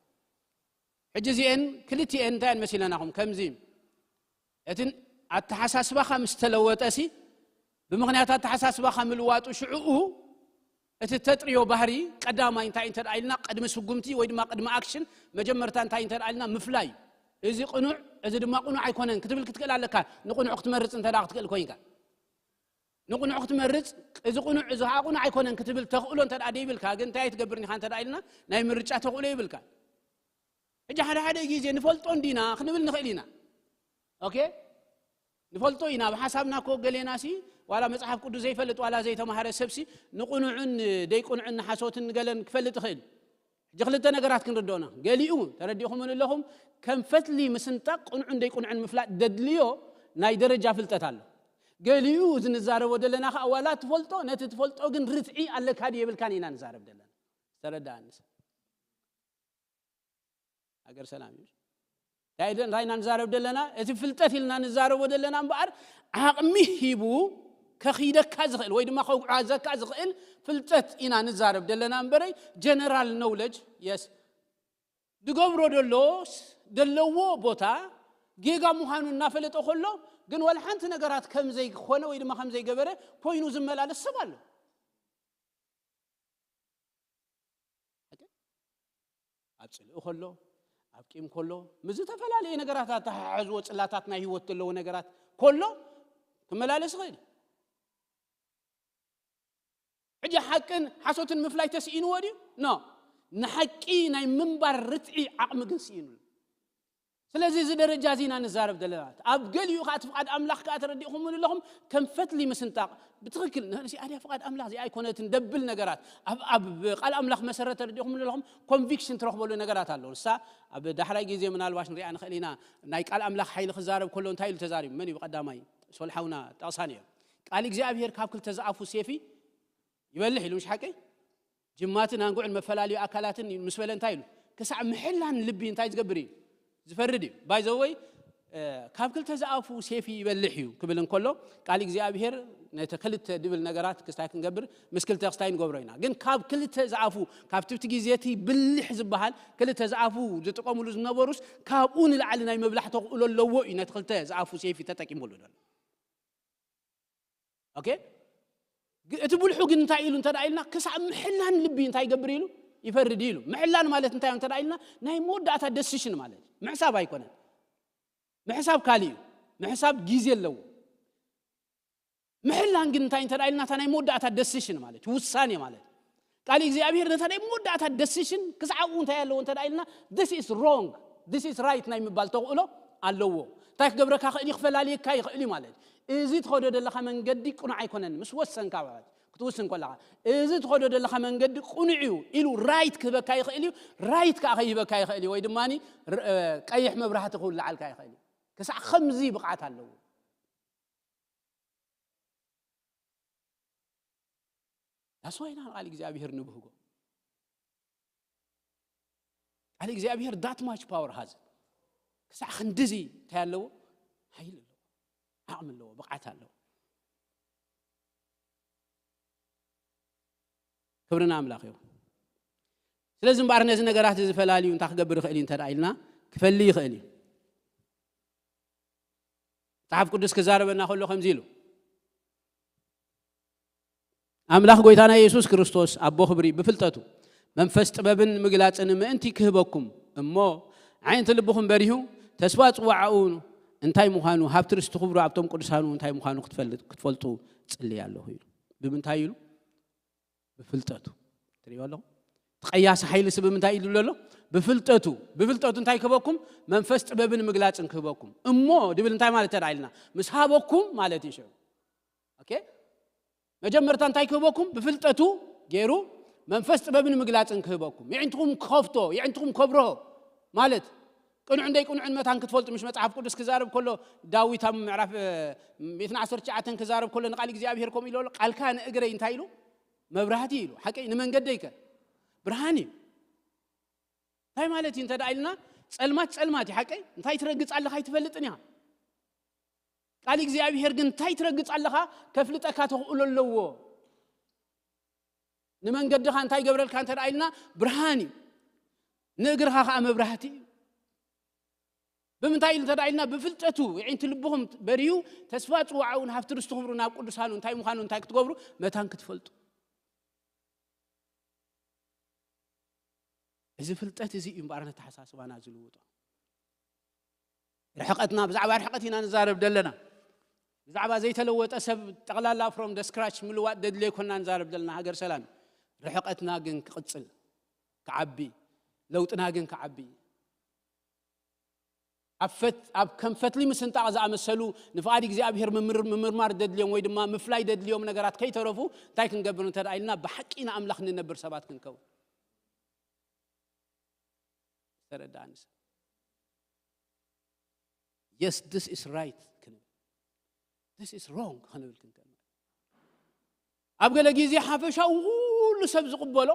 ሕጂ እዚኤን ክልቲኤን እንታይ እየን መሲለናኹም? ከምዚ እቲ ኣተሓሳስባኻ ምስ ተለወጠሲ፣ ብምኽንያት ኣተሓሳስባኻ ምልዋጡ ሽዕኡ እቲ ተጥርዮ ባህሪ ቀዳማይ እንታይ እንተ ኢልና ቅድሚ ስጉምቲ ወይ ድማ ቅድሚ ኣክሽን መጀመርታ እንታይ እንተ ኢልና ምፍላይ። እዚ ቅኑዕ፣ እዚ ድማ ቅኑዕ ኣይኮነን ክትብል ክትክእል ኣለካ። ንቅኑዕ ክትመርጽ እንተ ክትክእል ኮይንካ፣ ንቅኑዕ ክትመርጽ፣ እዚ ቅኑዕ፣ እዚ ከዓ ቅኑዕ ኣይኮነን ክትብል ተኽእሎ እንተ ደኣ ደይብልካ ግን እንታይ ኣይትገብርን ኢኻ እንተ ደኣ ኢልና ናይ ምርጫ ተኽእሎ ይብልካ። ሕጂ ሓደ ሓደ ግዜ ንፈልጦ እንዲና ክንብል ንኽእል ኢና። ኦኬ? ንፈልጦ ኢና። ኣብ ሓሳብና እኮ ገሌና ሲ ዋላ መጽሓፍ ቅዱስ ዘይፈልጥ ዋላ ዘይተማሃረ ሰብ ሲ ንቅኑዕን ደይቅኑዕን ንሓሶትን ንገለን ክፈልጥ ይኽእል። ሕጂ ክልተ ነገራት ክንርድኦና። ገሊኡ ተረዲእኹምን ኣለኹም ከም ፈትሊ ምስንጣቅ ቅኑዕን ደይቅኑዕን ምፍላጥ ደድልዮ ናይ ደረጃ ፍልጠት ኣሎ። ገሊኡ እዚ ንዛረቦ ዘለና ከዓ ዋላ ትፈልጦ፣ ነቲ ትፈልጦ ግን ርትዒ ኣለካ ድዩ የብልካን ኢና ንዛረብ ዘለና። ዝተረዳእኒ ሰብ። ሃገር ሰላም እዩ። እንታይ ደ-፣ እንታይ ኢና ንዛረብ ዘለና? እቲ ፍልጠት ኢልና ንዛረቦ ዘለና እምበኣር ዓቕሚ ሂቡ ከኺደካ ዝኽእል ወይ ድማ ከጉዓዘካ ዝኽእል ፍልጠት ኢና ንዛረብ ዘለና እምበረይ፣ ጀነራል ኖውለጅ፣ የስ፣ ዝገብሮ ደሎስ ደለዎ ቦታ ጌጋ ምዃኑ እናፈለጠ ከሎ፣ ግን ዋላ ሓንቲ ነገራት ከም ዘይኮነ ወይ ድማ ከም ዘይገበረ ኮይኑ ዝመላለስ ሰብ ኣሎ። ኣብ ጽልኢ ከሎ፣ ኣብ ቂም ከሎ፣ ምስ ዝተፈላለየ ነገራት ኣተሓሕዝዎ ጽላታት ናይ ህይወት ዘለዎ ነገራት ከሎ ክመላለስ ይኽእል። ሕጂ ሓቅን ሓሶትን ምፍላይ ተስኢንዎ ድዩ? ኖ። ንሓቂ ናይ ምንባር ርትዒ ዓቕሚ ግን ስኢኑሉ። ስለዚ እዚ ደረጃ እዚ ኢና ንዛረብ ዘለና። ኣብ ገሊኡ ከኣ እቲ ፍቓድ ኣምላኽ ከኣ ተረዲእኹምሉ ኣለኹም፣ ከም ፈትሊ ምስንጣቕ። ብትኽክል፣ ንእዚኣ ድያ ፍቓድ ኣምላኽ፣ እዚኣ ኣይኮነትን ደብል ነገራት። ኣብ፣ ኣብ ቃል ኣምላኽ መሰረት ተረዲእኹምሉ ኣለኹም፣ ኮንቪክሽን ትረኽበሉ ነገራት ኣሎ። ንሳ ኣብ ዳሕራይ ግዜ ምናልባሽ ንሪኣ ንኽእል ኢና። ናይ ቃል ኣምላኽ ሓይሊ ክዛረብ ከሎ እንታይ ኢሉ ተዛሪቡ? መን እዩ ቀዳማይ? ሶል ሓውና ጠቕሳ ነይሩ። ቃል እግዚኣብሔር ካብ ክልተ ዝኣፉ ሴፊ ይበልሕ ኢሉ፣ ምሽ ሓቀይ? ጅማትን ኣንጉዕን መፈላለዩ ኣካላትን ምስ በለ እንታይ ኢሉ? ክሳዕ ምሕላን ልቢ እንታይ ዝገብር እዩ? ዝፈርድ እዩ። ባይዘወይ ካብ ክልተ ዝኣፉ ሴፊ ይበልሕ እዩ ክብል እንከሎ፣ ቃል እግዚኣብሔር ነቲ ክልተ ድብል ነገራት ክስታይ ክንገብር፣ ምስ ክልተ ክስታይ ንገብሮ ኢና። ግን ካብ ክልተ ዝኣፉ፣ ካብ ትብቲ ግዜ እቲ ብልሕ ዝበሃል ክልተ ዝኣፉ ዝጥቀሙሉ ዝነበሩስ፣ ካብኡ ንላዕሊ ናይ ምብላሕ ተኽእሎ ኣለዎ እዩ ነቲ ክልተ ዝኣፉ ሴፊ ተጠቂሙሉ ዘሎ። ኦኬ? ግ-፣ እቲ ብልሑ ግን እንታይ ኢሉ እንተ ደኣ ኢልና፣ ክሳብ ምሕላን ልቢ እንታይ ይገብር ኢሉ? ይፈርድ ኢሉ። ምሕላን ማለት እንታይ እዩ እንተ ደኣ ኢልና፣ ናይ መወዳእታ ደሲሽን ማለት እዩ። ምሕሳብ ኣይኮነን። ምሕሳብ ካልእ እዩ። ምሕሳብ ግዜ ኣለዎ። ምሕላን ግን እንታይ እንተ ደኣ ኢልና፣ እታ ናይ መወዳእታ ደሲሽን ማለት እዩ፣ ውሳኔ ማለት እዩ። ቃል እግዚኣብሔር ነታ ናይ መወዳእታ ደሲሽን ክሳብ ኣብኡ እንታይ ኣለዎ እንተ ደኣ ኢልና፣ this is wrong, this is right ናይ ምባል ተኽእሎ ኣለዎ። እንታይ ክገብረካ ክእል እዩ? ክፈላልየካ ይኽእል እዩ ማለት እዩ። እዚ ትኸዶ ዘለኻ መንገዲ ቅኑዕ ኣይኮነን፣ ምስ ወሰንካ ማለት እዩ። ክትውስን ከለኻ፣ እዚ ትኸዶ ዘለኻ መንገዲ ቅኑዕ እዩ ኢሉ ራይት ክህበካ ይኽእል እዩ፣ ራይት ከኣ ከይህበካ ይኽእል እዩ፣ ወይ ድማ ር-፣ እ፣ ቀይሕ መብራህቲ ክውልዓልካ ይኽእል እዩ። ክሳዕ ከምዚ ብቕዓት ኣለዎ። ዳስ ዋይ ኢና ንቃል እግዚኣብሔር ንብህጎ። ቃል እግዚኣብሔር that much power has። ክሳዕ ክንድዚ እንታይ ኣለዎ? ሓይሊ ኣለዎ፣ ዓቕሚ ኣለዎ፣ ብቕዓት ኣለዎ። ክብሪ ንኣምላኽ ይኹን። ስለዚ እምበኣር ነዚ ነገራት እዚ ፈላልዩ እንታይ ክገብር ይኽእል እዩ እንተ ደኣ ኢልና፣ ክፈሊ ይኽእል እዩ። መጽሓፍ ቅዱስ ክዛረበና ከሎ ከምዚ ኢሉ፣ ኣምላኽ ጎይታና የሱስ ክርስቶስ ኣቦ ክብሪ ብፍልጠቱ መንፈስ ጥበብን ምግላጽን ምእንቲ ክህበኩም እሞ፣ ዓይንቲ ልብኹም በሪሁ፣ ተስፋ ጽዋዓኡ እንታይ ምዃኑ፣ ሃብቲ ርስቲ ክብሩ ኣብቶም ቅዱሳኑ እንታይ ምዃኑ ክትፈልጥ-፣ ክትፈልጡ ጽልይ ኣለኹ ኢሉ። ብምንታይ ኢሉ? ብፍልጠቱ። ትሪእዎ ኣለኹም? እቲ ቀያሲ ሓይሊ ሲ ብምንታይ ኢሉ ኣሎ? ብፍልጠቱ። ብፍልጠቱ እንታይ ክህበኩም? መንፈስ ጥበብን ምግላጽን ክህበኩም። እሞ ድብል እንታይ ማለት ተደኣ ኢልና? ምስ ሃበኩም ማለት እዩ ሽዑ። ኦኬ? መጀመርታ እንታይ ክህበኩም? ብፍልጠቱ ገይሩ መንፈስ ጥበብን ምግላጽን ክህበኩም። የዕንትኹም ክኸፍቶ፣ የዕንትኹም ከብርሆ ማለት ቅኑዕን ደይቅኑዕን መታን ክትፈልጡ፣ ምሽ መጽሓፍ ቅዱስ ክዛረብ ከሎ፣ ዳዊት ኣብ ምዕራፍ፣ እ፣ ሚእትን ዓሰርተ ትሽዓተን ክዛረብ ከሎ፣ ንቃል እግዚኣብሔር ከምኡ ኢሉ ኣሎ፣ "ቃልካ ንእግረይ እንታይ ኢሉ? መብራህቲ ኢሉ። ሓቀይ ንመንገደይ ከ ብርሃን እዩ።" እንታይ ማለት እዩ እንተ ደኣ ኢልና፣ ጸልማት ጸልማት እዩ። ሓቀይ እንታይ ትረግጽ ኣለኻ ኣይትፈልጥን ኢኻ። ቃል እግዚኣብሔር ግን እንታይ ትረግጽ ኣለኻ ከፍልጠካ ተኽእሎ ኣለዎ። ንመንገድኻ እንታይ ይገብረልካ እንተ ደኣ ኢልና፣ ብርሃን እዩ። ንእግርኻ ኸኣ መብራህቲ እዩ። ብምንታይ ኢሉ እንተ ደኣ ኢልና፣ ብፍልጠቱ የዒንቲ ልብኹም በርዩ፣ ተስፋ ጽዋዕውን ሃብቲ ርስቲ ክብሩ ናብ ቅዱሳኑ እንታይ ምዃኑ እንታይ ክትገብሩ? መታን ክትፈልጡ። እዚ ፍልጠት እዚ እዩ እምበኣር ነተሓሳስባና ዝልውጦ። ርሕቀትና፣ ብዛዕባ ርሕቀት ኢና ንዛረብ ዘለና። ብዛዕባ ዘይተለወጠ ሰብ ጠቕላላ from the scratch ምልዋጥ ደድልዮ ኣይኮና ንዛረብ ዘለና፣ ሃገር ሰላም። ርሕቀትና ግን ክቕጽል፣ ክዓቢ፣ ለውጥና ግን ክዓቢ። ኣብ ፈት-፣ ኣብ ከም ፈትሊ ምስንጣቕ ዝኣመሰሉ ንፍቓድ እግዚኣብሔር ምምር-፣ ምምርማር ደድልዮም ወይ ድማ ምፍላይ ደድልዮም ነገራት ከይተረፉ እንታይ ክንገብር እንተ ደኣ ኢልና ብሓቂ ንኣምላኽ ንነብር ሰባት ክንከውን። ዝተረድኣኒ ሰብ። Yes, this is right ክንብል፣ this is wrong ክንብል ክንከል። ኣብ ገለ ግዜ ሓፈሻዊ ኩሉ ሰብ ዝቕበሎ፣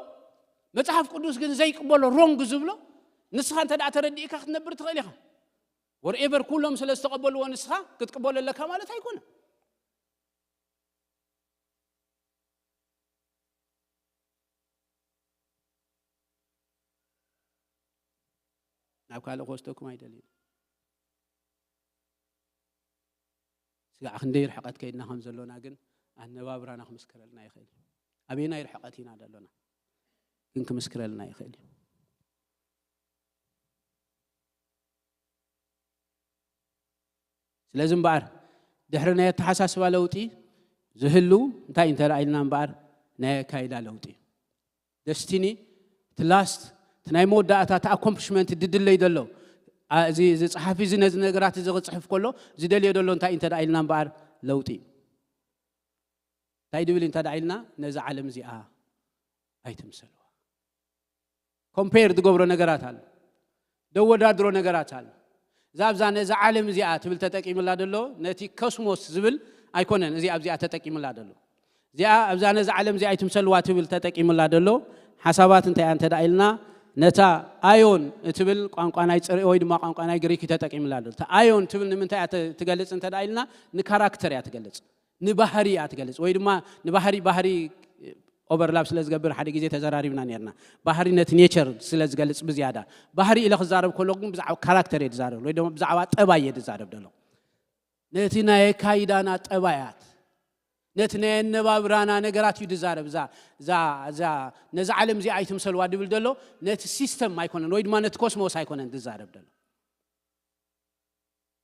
መጽሓፍ ቅዱስ ግን ዘይቅበሎ፣ ሮንግ ዝብሎ፣ ንስኻ እንተ ደኣ ተረዲእካ ክትነብር ትኽእል ኢኻ። ወርኤቨር ኩሎም ስለ ዝተቐበልዎ ንስኻ ክትቅበሎ ኣለካ ማለት ኣይኮነን። ካልእ ክወስደኩም ኣይደልን። ስጋዕ ክንደይ ርሕቀት ከይድና ከም ዘሎና ግን ኣነባብራና ክምስክረልና ይኽእል እዩ። ኣበየናይ ርሕቀት ኢና ደሎና ግን ክምስክረልና ይኽእል እዩ። ስለዚ እምበኣር ድሕሪ ናይ ኣተሓሳስባ ለውጢ ዝህሉ እንታይ እንተ ደኣ ኢልና እምበኣር ናይ ኣካይዳ ለውጢ እዩ። ደስቲኒ እቲ ላስት እቲ ናይ መወዳእታ እቲ ኣኮምፕሊሽመንት ድድለይ ደሎ እዚ እዚ ጸሓፊ እዚ ነዚ ነገራት እዚ ክጽሕፍ ከሎ ዝደልዮ ደሎ እንታይ እንተ ደኣ ኢልና እምበኣር ለውጢ እዩ። እንታይ ድብል እንተ ደኣ ኢልና ነዚ ዓለም እዚኣ ኣይትምሰልዋ። ኮምፔር ዝገብሮ ነገራት ኣሎ፣ ደወዳድሮ ነገራት ኣሎ። እዛ ኣብዛ ነዛ ዓለም እዚኣ ትብል ተጠቂምላ ደሎ ነቲ ኮስሞስ ዝብል ኣይኮነን። እዚ ኣብዚኣ ተጠቂምላ ደሎ እዚኣ ኣብዛ ነዛ ዓለም እዚኣ ኣይትምሰልዋ ትብል ተጠቂምላ ደሎ ሓሳባት እንታይ እያ እንተ ደኣ ኢልና ነታ ኣዮን እትብል ቋንቋ ናይ ጽርእ ወይ ድማ ቋንቋ ናይ ግሪክ እዩ ተጠቂምላ ደሎ። እታ ኣዮን ትብል ንምንታይ እያ ተ- ትገልጽ እንተ ደኣ ኢልና ንካራክተር እያ ትገልጽ፣ ንባህሪ እያ ትገልጽ ወይ ድማ ንባህሪ ባህሪ ኦቨርላፕ ስለ ዝገብር ሓደ ግዜ ተዘራሪብና ነርና። ባህሪ ነቲ ኔቸር ስለ ዝገልጽ ብዝያዳ ባህሪ ኢለ ክዛረብ ከለኹ ግን ብዛዕባ ካራክተር እየ ዝዛረብ ወይ ድማ ብዛዕባ ጠባይ እየ ዝዛረብ ደሎ። ነቲ ናይ ኣካይዳና ጠባያት ነቲ ናይ ኣነባብራና ነገራት እዩ ዝዛረብ። እዛ እዛ እዛ ነዛ ዓለም እዚኣ ኣይትምሰልዋ ድብል ደሎ ነቲ ሲስተም ኣይኮነን ወይ ድማ ነቲ ኮስሞስ ኣይኮነን ዝዛረብ ደሎ።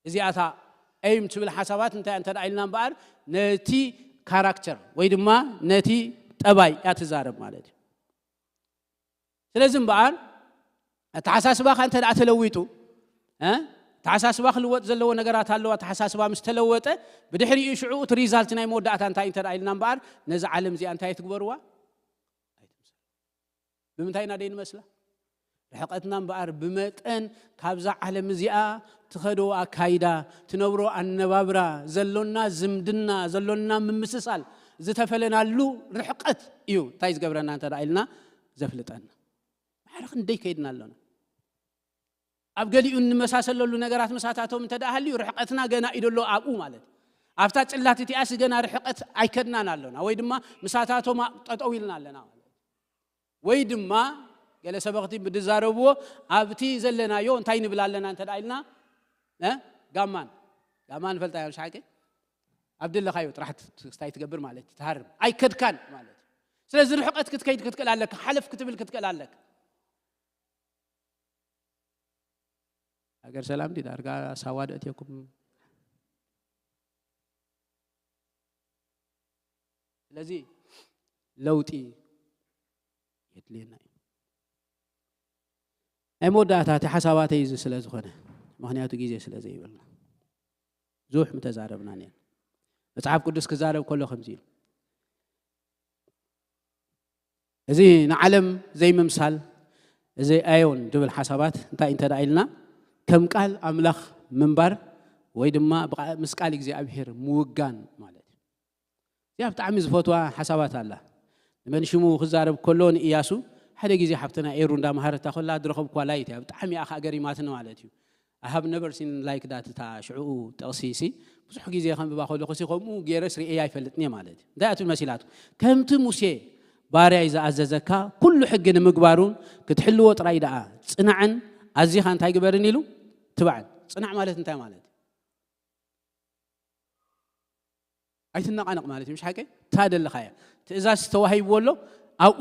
እዚኣታ ኤም ትብል ሓሳባት እንታይ እንተ ደኣ ኢልና እምበኣር ነቲ ካራክተር ወይ ድማ ነቲ ጠባይ እያ ትዛረብ ማለት እዩ። ስለዚ እምበኣር ኣተሓሳስባኻ እንተ ደኣ ተለዊጡ እ? ኣተሓሳስባ ክልወጥ ዘለዎ ነገራት ኣለዋ። ኣተሓሳስባ ምስ ተለወጠ ብድሕሪኡ ሽዑ እቲ ሪዛልት ናይ መወዳእታ እንታይ እንተ ደኣ ኢልና እምበኣር ነዚ ዓለም እዚኣ እንታይ ትግበርዋ? ኣይትምሰል። ብምንታይ ኢና ደይ ንመስላ? ርሕቀትና እምበኣር ብመጠን ካብዛ ዓለም እዚኣ ትኸዶ ኣካይዳ ትነብሮ ኣነባብራ ዘሎና ዝምድና ዘሎና ምምስሳል ዝተፈለናሉ ርሕቀት እዩ እንታይ ዝገብረና እንተ ደኣ ኢልና ዘፍልጠና። ማዕረ ክንደይ ከይድና ኣሎና። ኣብ ገሊኡ እንመሳሰለሉ ነገራት ምሳታቶም እንተ ደኣ ሃልዩ ርሕቀትና ገና እዩ ደሎ ኣብኡ ማለት እዩ። ኣብታ ጽላት እቲኣስ ገና ርሕቀት ኣይከድናን ኣሎና ወይ ድማ ምሳታቶም ጠጠው ኢልና ኣለና ማለት እዩ። ወይ ድማ ገለ ሰበኽቲ ብድዛረብዎ ኣብቲ ዘለናዮ እንታይ ንብል ኣለና እንተ ደኣ ኢልና እ? ጋማን ጋማን ፈልጣ እዮም ሓቂ ኣብ ደለኻዮ ጥራሕ እንታይ ትገብር ማለት እዩ ትሃርም ኣይከድካን ማለት እዩ። ስለዚ ርሕቀት ክትከይድ ክትክእል ኣለካ ሓለፍ ክትብል ክትክእል ኣለካ። ሃገር ሰላም ዲ ዳርጋ ሳዋ ዶ እትየኩም። ስለዚ ለውጢ የድልየና እዩ። ናይ መወዳእታ እቲ ሓሳባተይ እዚ ስለ ዝኾነ ምክንያቱ ግዜ ስለ ዘይብልና ብዙሕ ምተዛረብና ነን። መጽሓፍ ቅዱስ ክዛረብ ከሎ ከምዚ ኢሉ እዚ ንዓለም ዘይምምሳል እዚ ኣዮን ድብል ሓሳባት እንታይ እንተ ደኣ ኢልና ከም ቃል ኣምላኽ ምንባር ወይ ድማ ብቓ- ምስ ቃል እግዚኣብሔር ምውጋን ማለት እዩ። እዚኣ ብጣዕሚ ዝፈትዋ ሓሳባት ኣላ። ንመን ሽሙ ክዛረብ ከሎ ንእያሱ ሓደ ግዜ ሓብትና ኤሩ እንዳመሃረታ ከላ ዝረኸብኳ ላይት እያ። ብጣዕሚ እያ ከዓ ገሪማትኒ ማለት እዩ። I have never seen like that እታ ሽዕኡ ጥቕሲ ሲ ብዙሕ ግዜ ከንብባ ከለኹ ሲ ከምኡ ገይረ ስሪኤያ ኣይፈልጥን እየ ማለት እዩ። እንታይ እያ ትብል መሲላትኩም? ከምቲ ሙሴ ባርያይ ዝኣዘዘካ ኩሉ ሕጊ ንምግባሩን ክትሕልዎ ጥራይ ደኣ ጽናዕን ኣዚኻ እንታይ ግበርን ኢሉ ትባዕን። ጽናዕ ማለት እንታይ ማለት እዩ? ኣይትነቓነቕ ማለት እዩ። ምሽ ሓቀይ እታ ደለኻያ ትእዛዝ ተዋሂብዎ ኣሎ ኣብኡ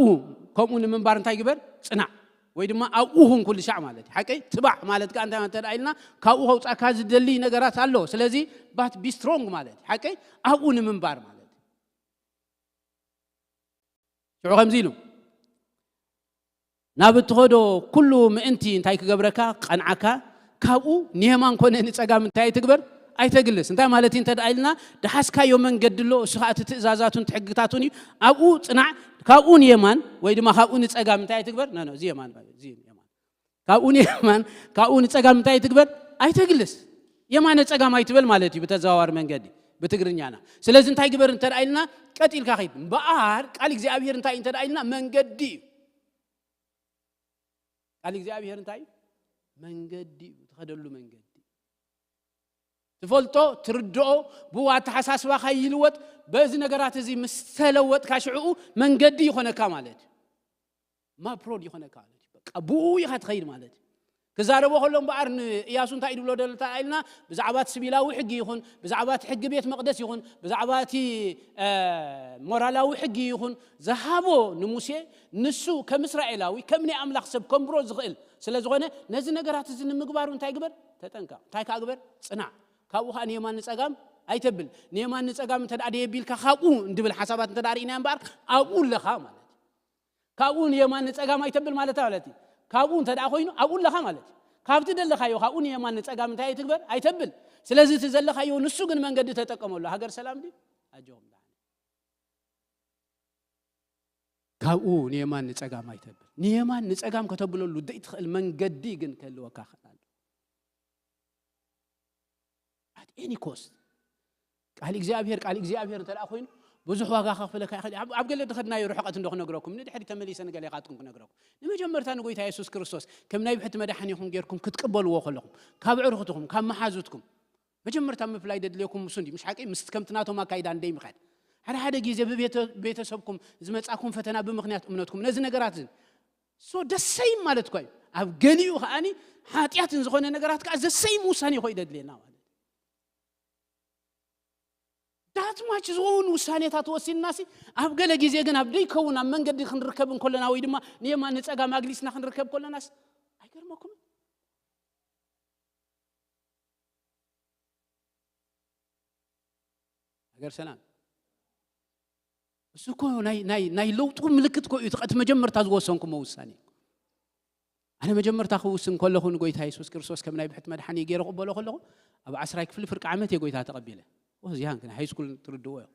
ከምኡ ንምንባር እንታይ ግበር ጽናዕ ወይ ድማ ኣብኡ ሁን ኩሉ ሻዕ ማለት እዩ። ሓቀይ ትባዕ ማለት ከዓ እንታይ እንተ ደኣ ኢልና ካብኡ ከውፃካ ዝደሊ ነገራት ኣሎ። ስለዚ ባት ቢ ስትሮንግ ማለት እዩ። ሓቀይ ኣብኡ ንምንባር ማለት እዩ። ሽዑ ከምዚ ኢሉ ናብ እትኸዶ ኩሉ ምእንቲ እንታይ ክገብረካ ቀንዓካ ካብኡ ንየማን ኮነ ንጸጋም እንታይ ኣይትግበር ኣይተግልስ። እንታይ ማለት እዩ እንተ ደኣ ኢልና ደሓስካዮ መንገዲ ኣሎ እሱ ከዓ እቲ ትእዛዛቱን ትሕግታቱን እዩ። ኣብኡ ጽናዕ ካብኡ ንየማን ወይ ድማ ካብኡ ንጸጋም እንታይ ኣይትግበር ኖ ኖ እዚ የማን በል፣ እዚ የማን ካብኡ ንየማን ካብኡ ንጸጋም እንታይ ኣይትግበር ኣይተግልስ። የማነ ጸጋም ኣይትበል ማለት እዩ ብተዘዋዋሪ መንገዲ ብትግርኛና። ስለዚ እንታይ ግበር እንተ ደኣ ኢልና ቀጢልካ ኸይድ እምበኣር ቃል እግዚኣብሔር እንታይ እንተ ደኣ ኢልና መንገዲ እዩ። ቃል እግዚኣብሔር እንታይ እዩ? መንገዲ እዩ። ትኸደሉ መንገዲ ትፈልጦ ትርድኦ ብኡ ኣተሓሳስባኻ ይልወጥ። በዚ ነገራት እዚ ምስ ተለወጥካ ሽዕኡ መንገዲ ይኾነካ ማለት እዩ። ማፕሮድ ይኾነካ ማለት እዩ። በቃ ብኡ ኢኻ ትኸይድ ማለት እዩ። ክዛረቦ ከሎ እምበኣር ንእያሱ እንታይ ድብሎ ደሎ ኢልና፣ ብዛዕባ እቲ ስቢላዊ ሕጊ ይኹን፣ ብዛዕባ እቲ ሕጊ ቤት መቕደስ ይኹን፣ ብዛዕባ እቲ ሞራላዊ ሕጊ ይኹን ዝሃቦ ንሙሴ፣ ንሱ ከም እስራኤላዊ ከም ናይ ኣምላኽ ሰብ ከንብሮ ዝኽእል ስለ ዝኾነ፣ ነዚ ነገራት እዚ ንምግባሩ እንታይ ግበር? ተጠንቀቕ። እንታይ ከኣ ግበር? ጽናዕ። ካብኡ ከኣ ንየማን ንጸጋም ኣይተብል። ንየማን ንጸጋም እንተ ደኣ ደየቢልካ ካብኡ እንድብል ሓሳባት እንተ ደኣ ርኢና እምበኣር ኣብኡ ኣለኻ ማለት እዩ። ካብኡ ንየማን ንጸጋም ኣይተብል ማለት ማለት እዩ። ካብኡ እንተ ደኣ ኮይኑ ኣብኡ ኣለኻ ማለት እዩ። ካብቲ ደለኻዮ ካብኡ ንየማን ንጸጋም እንታይ ኣይትግበር? ኣይተብል። ስለዚ እቲ ዘለኻዮ ንሱ ግን መንገዲ ተጠቀመሉ። ሃገር ሰላም ድዩ? ኣጆኹም ደሓን። ካብኡ ንየማን ንጸጋም ኣይተብል። ንየማን ንጸጋም ከተብለሉ ዘይትኽእል መንገዲ ግን ክህልወካ ክኽእል ኣሎ። At any cost። ቃል እግዚኣብሔር ቃል እግዚኣብሔር እንተ ደኣ ኮይኑ ብዙሕ ዋጋ ከኽፍለካ ይኽእል። ኣብ ገለ ድኸድናዮ ርሕቐት እንዶ ክነግረኩም፣ ንድሕሪ ተመሊሰ ንገሌኻትኩም ክነግረኩም። ንመጀመርታ ንጎይታ የሱስ ክርስቶስ ከም ናይ ብሕቲ መድሓኒኹም ጌርኩም ክትቅበልዎ ከለኹም፣ ካብ ዕርኽትኹም፣ ካብ መሓዙትኩም፣ መጀመርታ ምፍላይ ደድልየኩም ምስ እንዲ፣ ምሽ ሓቂ ምስ ከምቲ ናቶም ኣካይዳ እንደይ ምኻድ። ሓደ ሓደ ግዜ ብቤተሰብኩም ዝመጻኩም ፈተና ብምኽንያት እምነትኩም ነዚ ነገራት ዝን so ደሰይም ማለት እኳ እዩ። ኣብ ገሊኡ ከኣኒ ሓጢኣትን ዝኾነ ነገራት ከዓ ዘሰይም ውሳኔ ኮ ይደድልየና ማለት ዳትማች ዝኸውን ውሳኔታት ወሲንናሲ ኣብ ገለ ግዜ ግን ኣብ ደይከውን ኣብ መንገዲ ክንርከብ እንከለና ወይ ድማ ንየማን ንጸጋም ኣግሊስና ክንርከብ ከለናስ ኣይገርመኩም? ሃገር ሰላም እሱ እኮ ናይ ናይ ናይ ለውጡ ምልክት እኮ እዩ። እቲ መጀመርታ ዝወሰንኩሞ ውሳኔ ኣነ መጀመርታ ክውስን ከለኹ ንጎይታ የሱስ ክርስቶስ ከም ናይ ብሕቲ መድሓኒ ገይረ ክቕበሎ ከለኹ ኣብ ዓስራይ ክፍሊ ፍርቂ ዓመት እየ ጎይታ ተቐቢለ። እዚያን ግን ሃይ ስኩል ትርድዎ እዮም።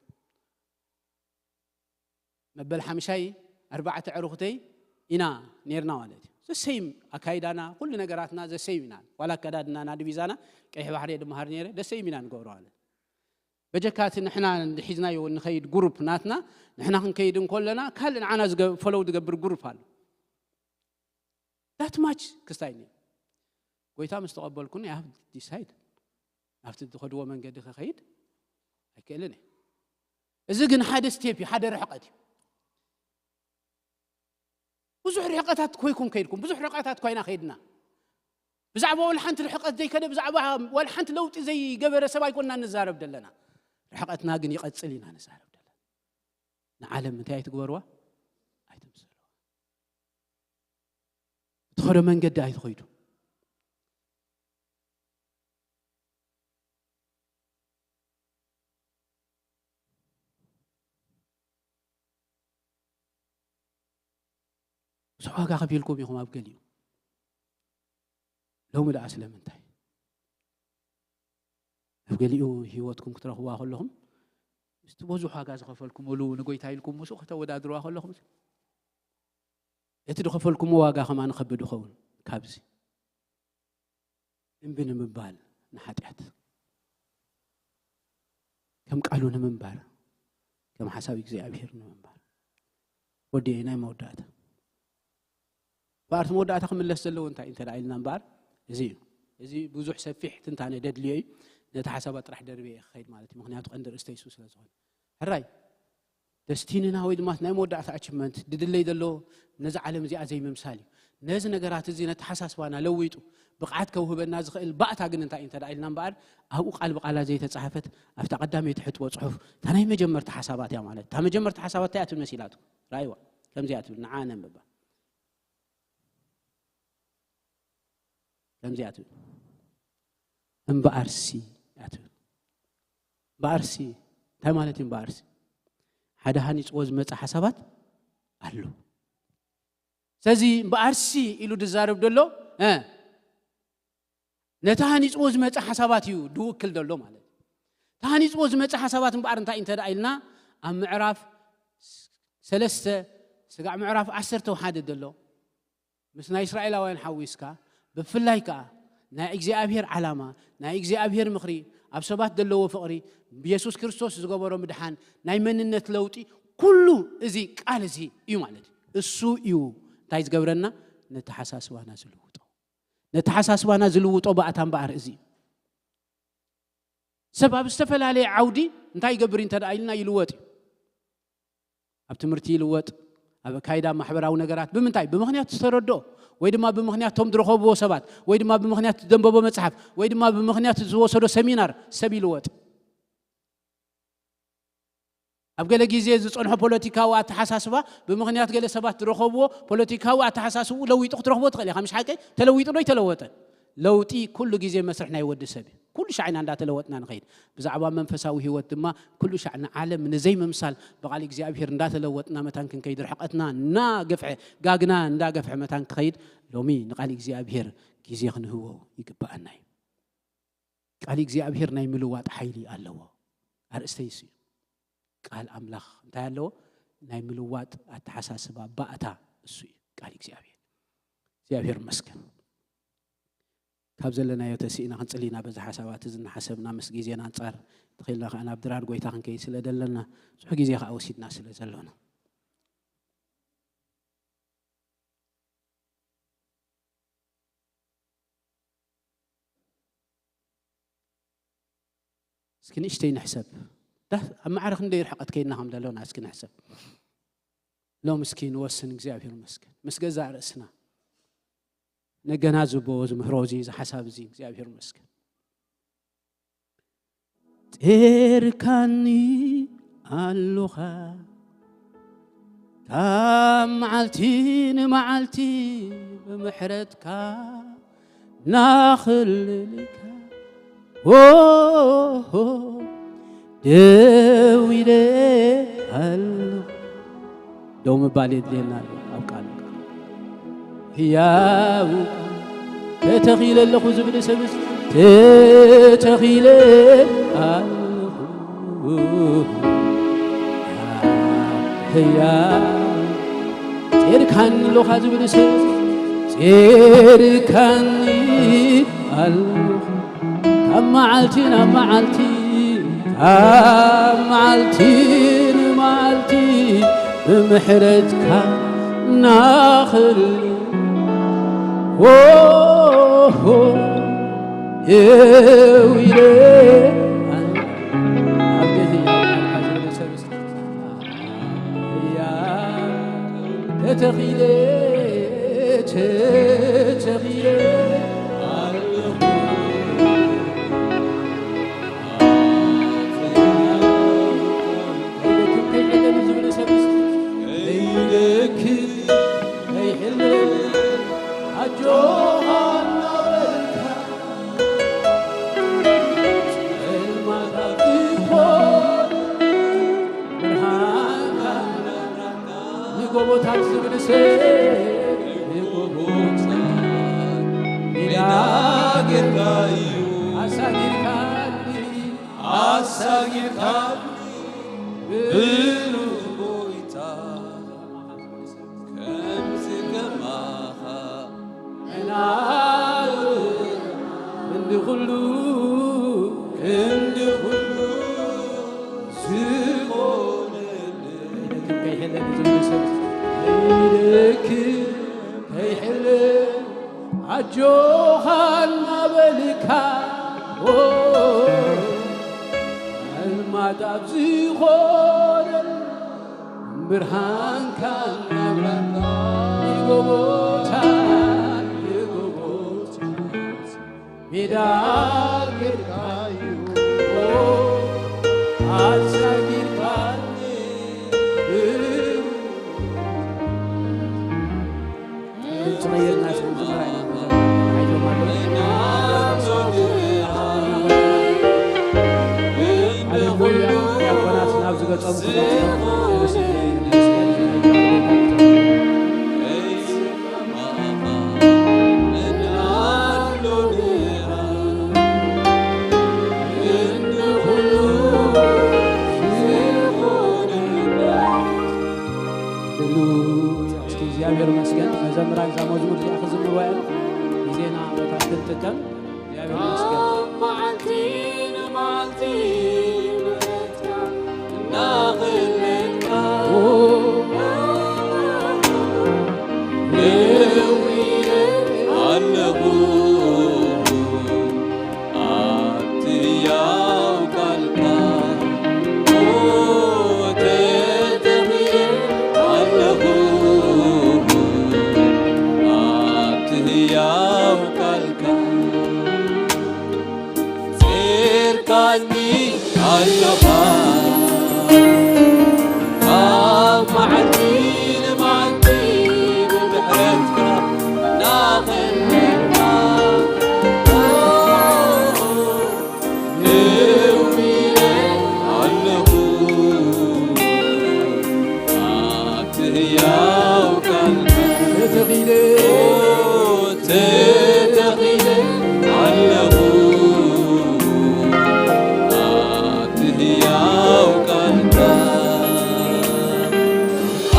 መበል ሓምሻይ ኣርባዕተ ዕሩኽተይ ኢና ኔርና ማለት እዩ። ዘሰይም ኣካይዳና ኩሉ ነገራትና ዘሰይም ኢና። ዋላ ኣከዳድናና ድቪዛና ቀይሕ ባሕሪ እየ ድመሃር ነይረ ደሰይም ኢና ንገብሮ ማለት በጀካ እቲ ንሕና ሒዝናዮ ንኸይድ ጉሩፕ ናትና ንሕና ክንከይድ እንኮለና ካልእ ንዓና ፈለው ዝገብር ጉሩፕ ኣሎ። ዳትማች ክስታይ ኒ ጎይታ ምስ ተቐበልኩ ናይ ሃፍ ዲሳይድ ናብቲ ዝኸድዎ መንገዲ ክኸይድ ኣይክእልን እየ። እዚ ግን ሓደ ስቴፕ እዩ፣ ሓደ ርሕቀት እዩ። ብዙሕ ርሕቀታት ኮይኩም ከይድኩም፣ ብዙሕ ርሕቀታት ኮይና ከይድና። ብዛዕባ ወላ ሓንቲ ርሕቀት ዘይከደ፣ ብዛዕባ ወላ ሓንቲ ለውጢ ዘይገበረ ሰብ ኣይኮንና ንዛረብ ዘለና። ርሕቀትና ግን ይቐጽል ኢና ንዛረብ ዘለና። ንዓለም እንታይ ኣይትግበርዋ? ኣይትምሰልዋ። እትኸዶ መንገዲ ኣይትኸይዱ። ብዙሕ ዋጋ ከፊልኩም ኢኹም ኣብ ገሊኡ። ሎሚ ደኣ ስለምንታይ? ኣብ ገሊኡ ህይወትኩም ክትረኽብዋ ከለኹም ምስቲ ብዙሕ ዋጋ ዝኸፈልኩምሉ ንጎይታ ኢልኩም ምስኡ ከተወዳድርዋ ከለኹም እቲ ዝኸፈልኩምዎ ዋጋ ከማን ከብድ ይኸውን። ካብዚ እምቢ ንምባል ንሓጢኣት ከም ቃሉ ንምንባር ከም ሓሳብ እግዚኣብሔር ንምንባር ወዲኤ ናይ መወዳእታ በኣርቲ መወዳእታ ክምለስ ዘለዎ እንታይ እንተ ኢልና እምበኣር እዚ እዩ። እዚ ብዙሕ ሰፊሕ ትንታነ ደድልዮ እዩ። ነቲ ሓሳባት ጥራሕ ደርቤ እየ ክኸይድ ማለት እዩ። ምክንያቱ ቀንዲ ርእስተ የሱስ ስለ ዝኾነ ሕራይ ደስቲንና ወይ ድማ ናይ መወዳእታ ኣችመንት ድድለይ ዘሎ ነዚ ዓለም እዚኣ ዘይምምሳል እዩ። ነዚ ነገራት እዚ ነተሓሳስባና ለዊጡ ብቕዓት ከውህበና ዝኽእል ባእታ ግን እንታይ እንተ ኢልና እምበኣር ኣብኡ ቃል ብቓላ ዘይተጻሕፈት ኣብታ ቀዳመይቲ ሕጥቦ ጽሑፍ እታ ናይ መጀመርታ ሓሳባት እያ ማለት እታ መጀመርታ ሓሳባት እንታይ እያ ትብል መሲላትኩም ራእይዋ ከምዚኣ ትብል ንዓ ነንብባ ከምዚኣ ትብል እምበኣርሲ እያ ትብል እምበኣርሲ እንታይ ማለት እዩ እምበኣርሲ ሓደ ሃኒፅዎ ዝመፀ ሓሳባት ኣሎ ስለዚ እምበኣርሲ ኢሉ ዝዛረብ ዘሎ ነቲ ሃኒፅዎ ዝመፀ ሓሳባት እዩ ድውክል ዘሎ ማለት እዩ ተሃኒፅዎ ዝመፀ ሓሳባት እምበኣር እንታይ እንተ ኢልና ኣብ ምዕራፍ ሰለስተ ስጋዕ ምዕራፍ ዓሰርተ ሓደ ዘሎ ምስ ናይ እስራኤላውያን ሓዊስካ ብፍላይ ከዓ ናይ እግዚኣብሔር ዓላማ ናይ እግዚኣብሔር ምኽሪ ኣብ ሰባት ዘለዎ ፍቕሪ ብየሱስ ክርስቶስ ዝገበሮ ምድሓን ናይ መንነት ለውጢ ኩሉ እዚ ቃል እዚ እዩ ማለት እዩ እሱ እዩ እንታይ ዝገብረና ነተሓሳስባና ዝልውጦ ነተሓሳስባና ዝልውጦ ባእታ እምበኣር እዚ እዩ ሰብ ኣብ ዝተፈላለየ ዓውዲ እንታይ ይገብር እንተ ኢልና ይልወጥ እዩ ኣብ ትምህርቲ ይልወጥ ኣብ ኣካይዳ ማሕበራዊ ነገራት ብምንታይ ብምኽንያት ዝተረድኦ ወይ ድማ ብምኽንያት እቶም ዝረኸብዎ ሰባት፣ ወይ ድማ ብምኽንያት ዘንበቦ መጽሓፍ፣ ወይ ድማ ብምኽንያት ዝወሰዶ ሰሚናር ሰብ ይልወጥ። ኣብ ገለ ግዜ ዝጸንሖ ፖለቲካዊ ኣተሓሳስባ ብምኽንያት ገለ ሰባት ዝረኸብዎ ፖለቲካዊ ኣተሓሳስብኡ ለዊጡ ክትረኽቦ ትኽእል ኢኻ። ምሽ ሓቀይ? ተለዊጡ ዶ ኣይተለወጠን? ለውጢ ኩሉ ግዜ መስርሕ ናይ ወዲ ሰብ እዩ። ኩሉ ሻዕ ኢና እንዳተለወጥና ንኸይድ። ብዛዕባ መንፈሳዊ ህይወት ድማ ኩሉ ሻዕ ንዓለም ንዘይምምሳል ብቓል እግዚኣብሔር እንዳተለወጥና መታን ክንከይድ፣ ርሕቐትና እናገፍሐ፣ ጋግና እንዳገፍሐ መታን ክኸይድ ሎሚ ንቓል እግዚኣብሔር ግዜ ክንህቦ ይግብኣና እዩ። ቃል እግዚኣብሔር ናይ ምልዋጥ ሓይሊ ኣለዎ። ኣርእስተይ እሱ እዩ። ቃል ኣምላኽ እንታይ ኣለዎ? ናይ ምልዋጥ ኣተሓሳስባ ባእታ እሱ እዩ ቃል እግዚኣብሔር። እግዚኣብሔር ይመስገን። ካብ ዘለናዮ ተስኢና ክንጽሊ ኢና። በዚ ሓሳባት እዚ እናሓሰብና ምስ ግዜና ኣንጻር ተኺልና ከኣ ናብ ድራር ጎይታ ክንከይድ ስለ ዘለና ብዙሕ ግዜ ከኣ ወሲድና ስለ ዘሎና እስኪ ንእሽተይ ንሕሰብ። ዳህ ኣብ ማዕረ ክንደይ ርሕቐት ከይድና ከም ዘሎና እስኪ ንሕሰብ። ሎም እስኪ ንወስን። እግዚኣብሔር ይመስገን ምስ ገዛእ ርእስና ነገናዝቦ ዝምህሮ እዚ ዝሓሳብ እዚ እግዚኣብሔር ይመስገን። ጤርካኒ ኣሉኻ ካብ መዓልቲ ንመዓልቲ ብምሕረትካ ናኽልልካ ኦሆ ደው ኢለ ኣለኹ። ደው ምባል የድልየና ኣሎ ኣብ ቃል። ህያው ተተኺለ ኣለኹ ዝብል ሰብስ ተተኺለ ኣለኹ። ህያው ጼርካኒ ኣለኻ ዝብል ሰብ ጼርካኒ ኣለኹ። ካብ መዓልቲ ናብ መዓልቲ ካብ መዓልቲ ንመዓልቲ ብምሕረትካ ናኽል ኦሆ ደው ኢለ ኣብ ገዝያ ተተኺለ ተተኺለ ኣለኹ። ንጎቦታት ዝብልሰ ንጎቦታት ሜዳ ጌርካ እዩ ኣሳጊርካኒ ኣሳጊርካኒ ብሉ ጎይታ ከምዚ ከማኻ መናእብ ክንዲ ኩሉ ክንዲ ኩሉ ዝኾነልክም ከይሕለል ዝብሉ ሰብ ከይደክም ከይሕለል ኣጆኻ እናበልካ ኦ፣ ሕልማት ኣብ ዝኾነል ብርሃንካ እናብራና ይጎቦታ ይጎቦታ ሜዳ ጌርካዩ ኣሳጊርካኒ። ድምፂ ቀይርና እስኪ መጀመርያ ኢና ንዘምር። ሓይሎም ኣለዉ። ሃሌሉያ። ዲያቆናት ናብ ዝገጾም ክመጹ። ሃሌሉያ። እስኪ እግዚኣብሔር ይመስገን። መዘምራን እዛ መዝሙር እዚኣ ክዝምርዋ እዮም። ግዜና መታን ክንጥቀም እግዚኣብሔር ይመስገን። ካብ መዓልቲ ንመዓልቲ ምሕረትካ እናኸለልካ ደው ኢለ ኣለኹ። ኣብቲ ያው ቃልካ ተተኺለ ኣለኹ። ኣለኻ ኣብ መዓልቲ ንመዓልቲ ብምሕረትካ ናኸንካ እው ኢለ ኣለኹ ኣብቲ ህያው ቃልካ ተተኺለ ተተኺለ ኣለኹ ኣብቲ ህያው ቃልካ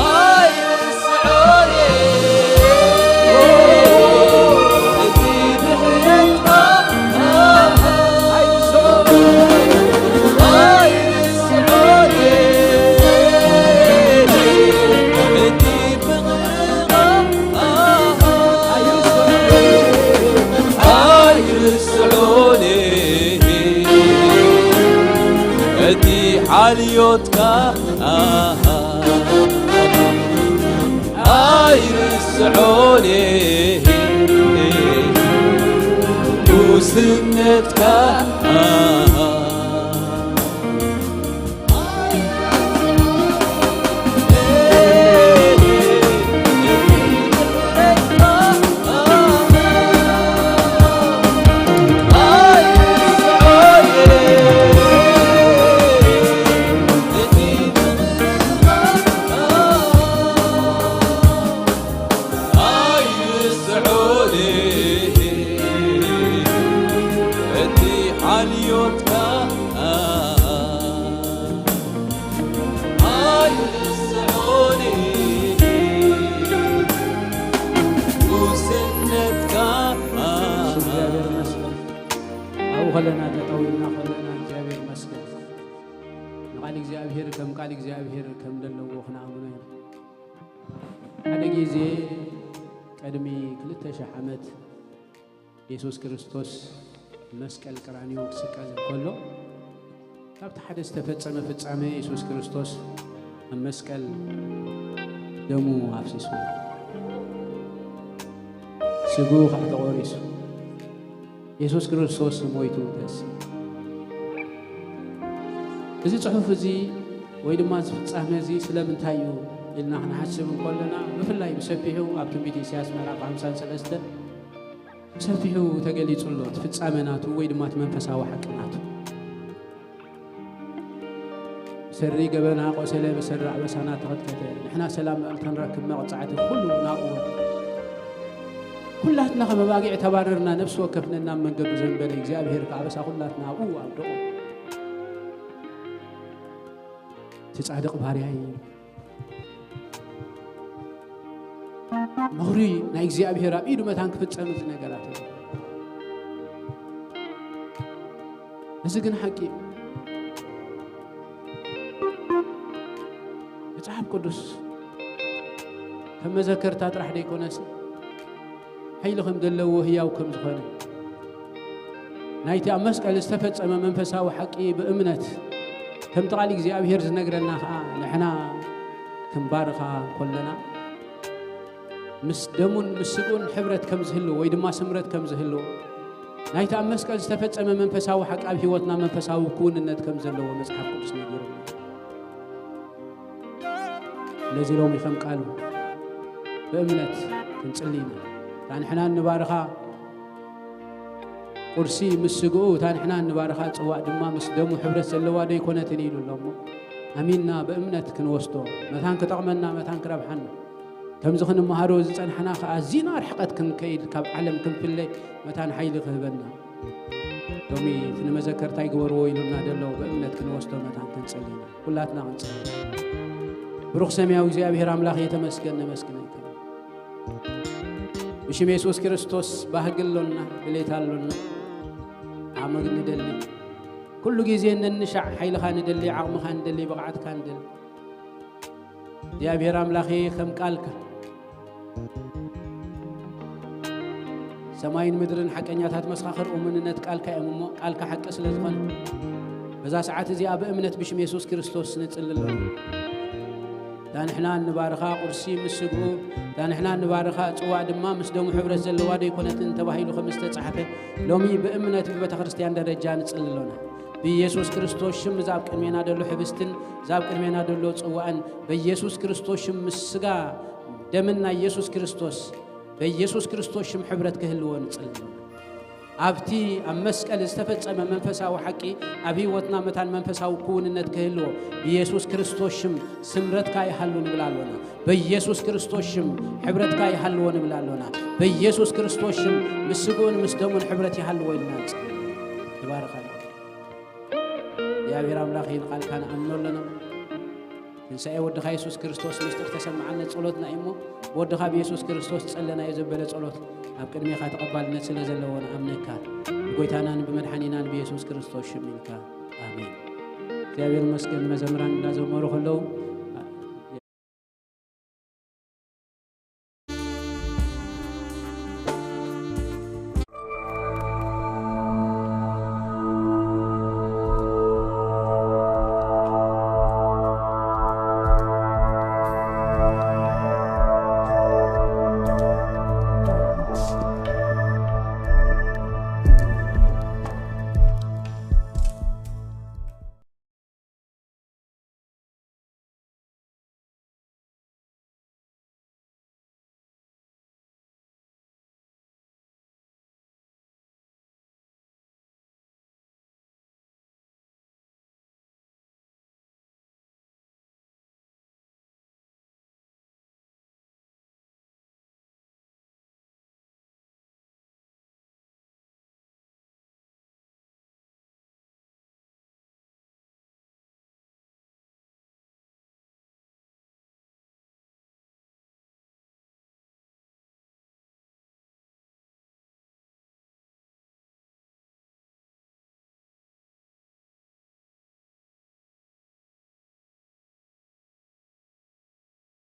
ኣይርስዖን እቲ ምሕረትካ ኣይርስዖን እቲ ፍቕርኻ ኣይርስዖን እቲ ሓልዮትካ ኣይርስዖን ጉስነትካ ኣብኡ ከለና፣ ጠጠው ኢልና ከለና እግዚኣብሔር ይመስገን። ንቓል እግዚኣብሔር ከም ቃል እግዚኣብሔር ከም ዘለዎ ክንኣምኖ ኢና። ሓደ ግዜ ቅድሚ ክልተ ሽሕ ዓመት የሱስ ክርስቶስ መስቀል ቀራንዮ ክስቀል እንከሎ፣ ካብቲ ሓደ ዝተፈጸመ ፍጻመ የሱስ ክርስቶስ ኣብ መስቀል ደሙ ኣፍሲሱ፣ ስግኡ ከኣ ተቖሪሱ፣ የሱስ ክርስቶስ ሞይቱ ተንሲኡ። እዚ ጽሑፍ እዚ ወይ ድማ እዚ ፍጻመ እዚ ስለምንታይ እዩ ኢልና ክንሓስብ እንከለና፣ ብፍላይ ብሰፊሑ ኣብ ትንቢት ኢሳያስ ምዕራፍ ሓምሳን ሰለስተን ብሰፊሑ ተገሊጹ ኣሎ። እቲ ፍጻመ ናቱ ወይ ድማ እቲ መንፈሳዊ ሓቂ ናቱ። ብሰሪ ገበና ቆሰለ፣ ብሰሪ ኣበሳና ተኸትከተ። ንሕና ሰላም ምእንቲ ክንረክብ መቕጻዕቲ ኩሉ ናብኡ ወረደ። ኩላትና ከም ኣባጊዕ ተባረርና፣ ነፍሲ ወከፍና ናብ መንገዱ ዘንበለ፣ እግዚኣብሔር ከኣ ኣበሳ ኩላትና ኣብኡ ኣውደቖ። እቲ ጻድቕ ባርያይ ምኽሪ ናይ እግዚኣብሔር ኣብ ኢዱ መታን ክፍጸም እዚ ነገራት እዚ። እዚ ግን ሓቂ እዩ። መጽሓፍ ቅዱስ ከም መዘከርታ ጥራሕ ደይኮነስ፣ ሓይሊ ከም ዘለዎ ህያው ከም ዝኾነ፣ ናይቲ ኣብ መስቀል ዝተፈጸመ መንፈሳዊ ሓቂ ብእምነት ከምቲ ቃል እግዚኣብሔር ዝነግረና ኸኣ ንሕና ክንባርኻ እንከለና፣ ምስ ደሙን ምስ ስግኡን ሕብረት ከም ዝህልዎ ወይ ድማ ስምረት ከም ዝህልዎ፣ ናይቲ ኣብ መስቀል ዝተፈጸመ መንፈሳዊ ሓቂ ኣብ ህይወትና መንፈሳዊ ክውንነት ከም ዘለዎ መጽሓፍ ቅዱስ ነጊሩና። ስለዚ ሎሚ ከም ቃሉ ብእምነት ክንጽሊ ኢና። እታ ንሕና እንባርኻ ቁርሲ ምስ ስግኡ፣ እታ ንሕና እንባርኻ ጽዋእ ድማ ምስ ደሙ ሕብረት ዘለዋ ዶ ኣይኮነትን ኢሉ ኣሎ እሞ፣ ኣሚንና ብእምነት ክንወስዶ፣ መታን ክጠቕመና፣ መታን ክረብሓና፣ ከምዚ ክንመሃሮ ዝጸናሕና ከኣ ኣዚና ርሕቀት ክንከይድ፣ ካብ ዓለም ክንፍለ መታን ሓይሊ ክህበና። ሎሚ እቲ ንመዘከርታ ይግበርዎ ኢሉና ዘሎ ብእምነት ክንወስዶ መታን ክንጽሊ ኢና። ኩላትና ክንጽሊ። ብሩኽ ሰማያዊ እግዚኣብሔር ኣምላኽ የተመስገን፣ ነመስግነካ። ብሽም የሱስ ክርስቶስ ባህጊ ኣሎና፣ ድሌት ኣሎና። ዓቕሚ ንደሊ። ኩሉ ግዜ ነንሻዕ ሓይልኻ ንደሊ፣ ዓቕምኻ ንደሊ፣ ብቕዓትካ ንደሊ። እግዚኣብሔር ኣምላኸ ከም ቃልካ ሰማይን ምድርን ሓቀኛታት መሰኻኽር እሙንነት ቃልካ እዮም እሞ፣ ቃልካ ሓቂ ስለ ዝኾነ፣ በዛ ሰዓት እዚኣ ብእምነት ብሽም የሱስ ክርስቶስ ንጽሊ ኣለና። እታ ንሕና እንባርኻ ቁርሲ ምስ ስግኡ፣ እታ ንሕና እንባርኻ ጽዋእ ድማ ምስ ደሙ ሕብረት ዘለዋ ዶ ኣይኮነትን ተባሂሉ ከም ዝተጻሕፈ፣ ሎሚ ብእምነት ብቤተ ክርስቲያን ደረጃ ንጽሊ ኣሎና። ብኢየሱስ ክርስቶስ ሽም እዛ ኣብ ቅድሜና ደሎ ሕብስትን እዛ ኣብ ቅድሜና ደሎ ጽዋእን በኢየሱስ ክርስቶስ ሽም ምስ ስጋ ደምን ናይ ኢየሱስ ክርስቶስ በኢየሱስ ክርስቶስ ሽም ሕብረት ክህልዎ ንጽሊ። ኣብቲ ኣብ መስቀል ዝተፈጸመ መንፈሳዊ ሓቂ ኣብ ህይወትና መታን መንፈሳዊ ክውንነት ክህልዎ ብኢየሱስ ክርስቶስ ሽም ስምረትካ ይሃሉ ንብል ኣሎና። በኢየሱስ ክርስቶስ ሽም ሕብረትካ ይሃልዎ ንብል ኣሎና። በኢየሱስ ክርስቶስ ሽም ምስ ስግኡን ምስ ደሙን ሕብረት ይሃልዎ ኢልና ንጽሊ። ይባርኸና። እግዚኣብሔር ኣምላኽ ይህን ቃልካ ንኣምኖ ኣለና። ትንሳኤ ወድኻ የሱስ ክርስቶስ ምስጢር ተሰማዓነ ጸሎትና እዩ እሞ፣ ወድኻ ብየሱስ ክርስቶስ ጸለናዮ ዘበለ ጸሎት ኣብ ቅድሜኻ ተቐባልነት ስለ ዘለዎ ንኣምነካ። ብጎይታናን ብመድሓኒናን ብየሱስ ክርስቶስ ሽም ኢልካ። ኣሜን። እግዚኣብሔር ይመስገን። መዘምራን እንዳዘመሩ ከለዉ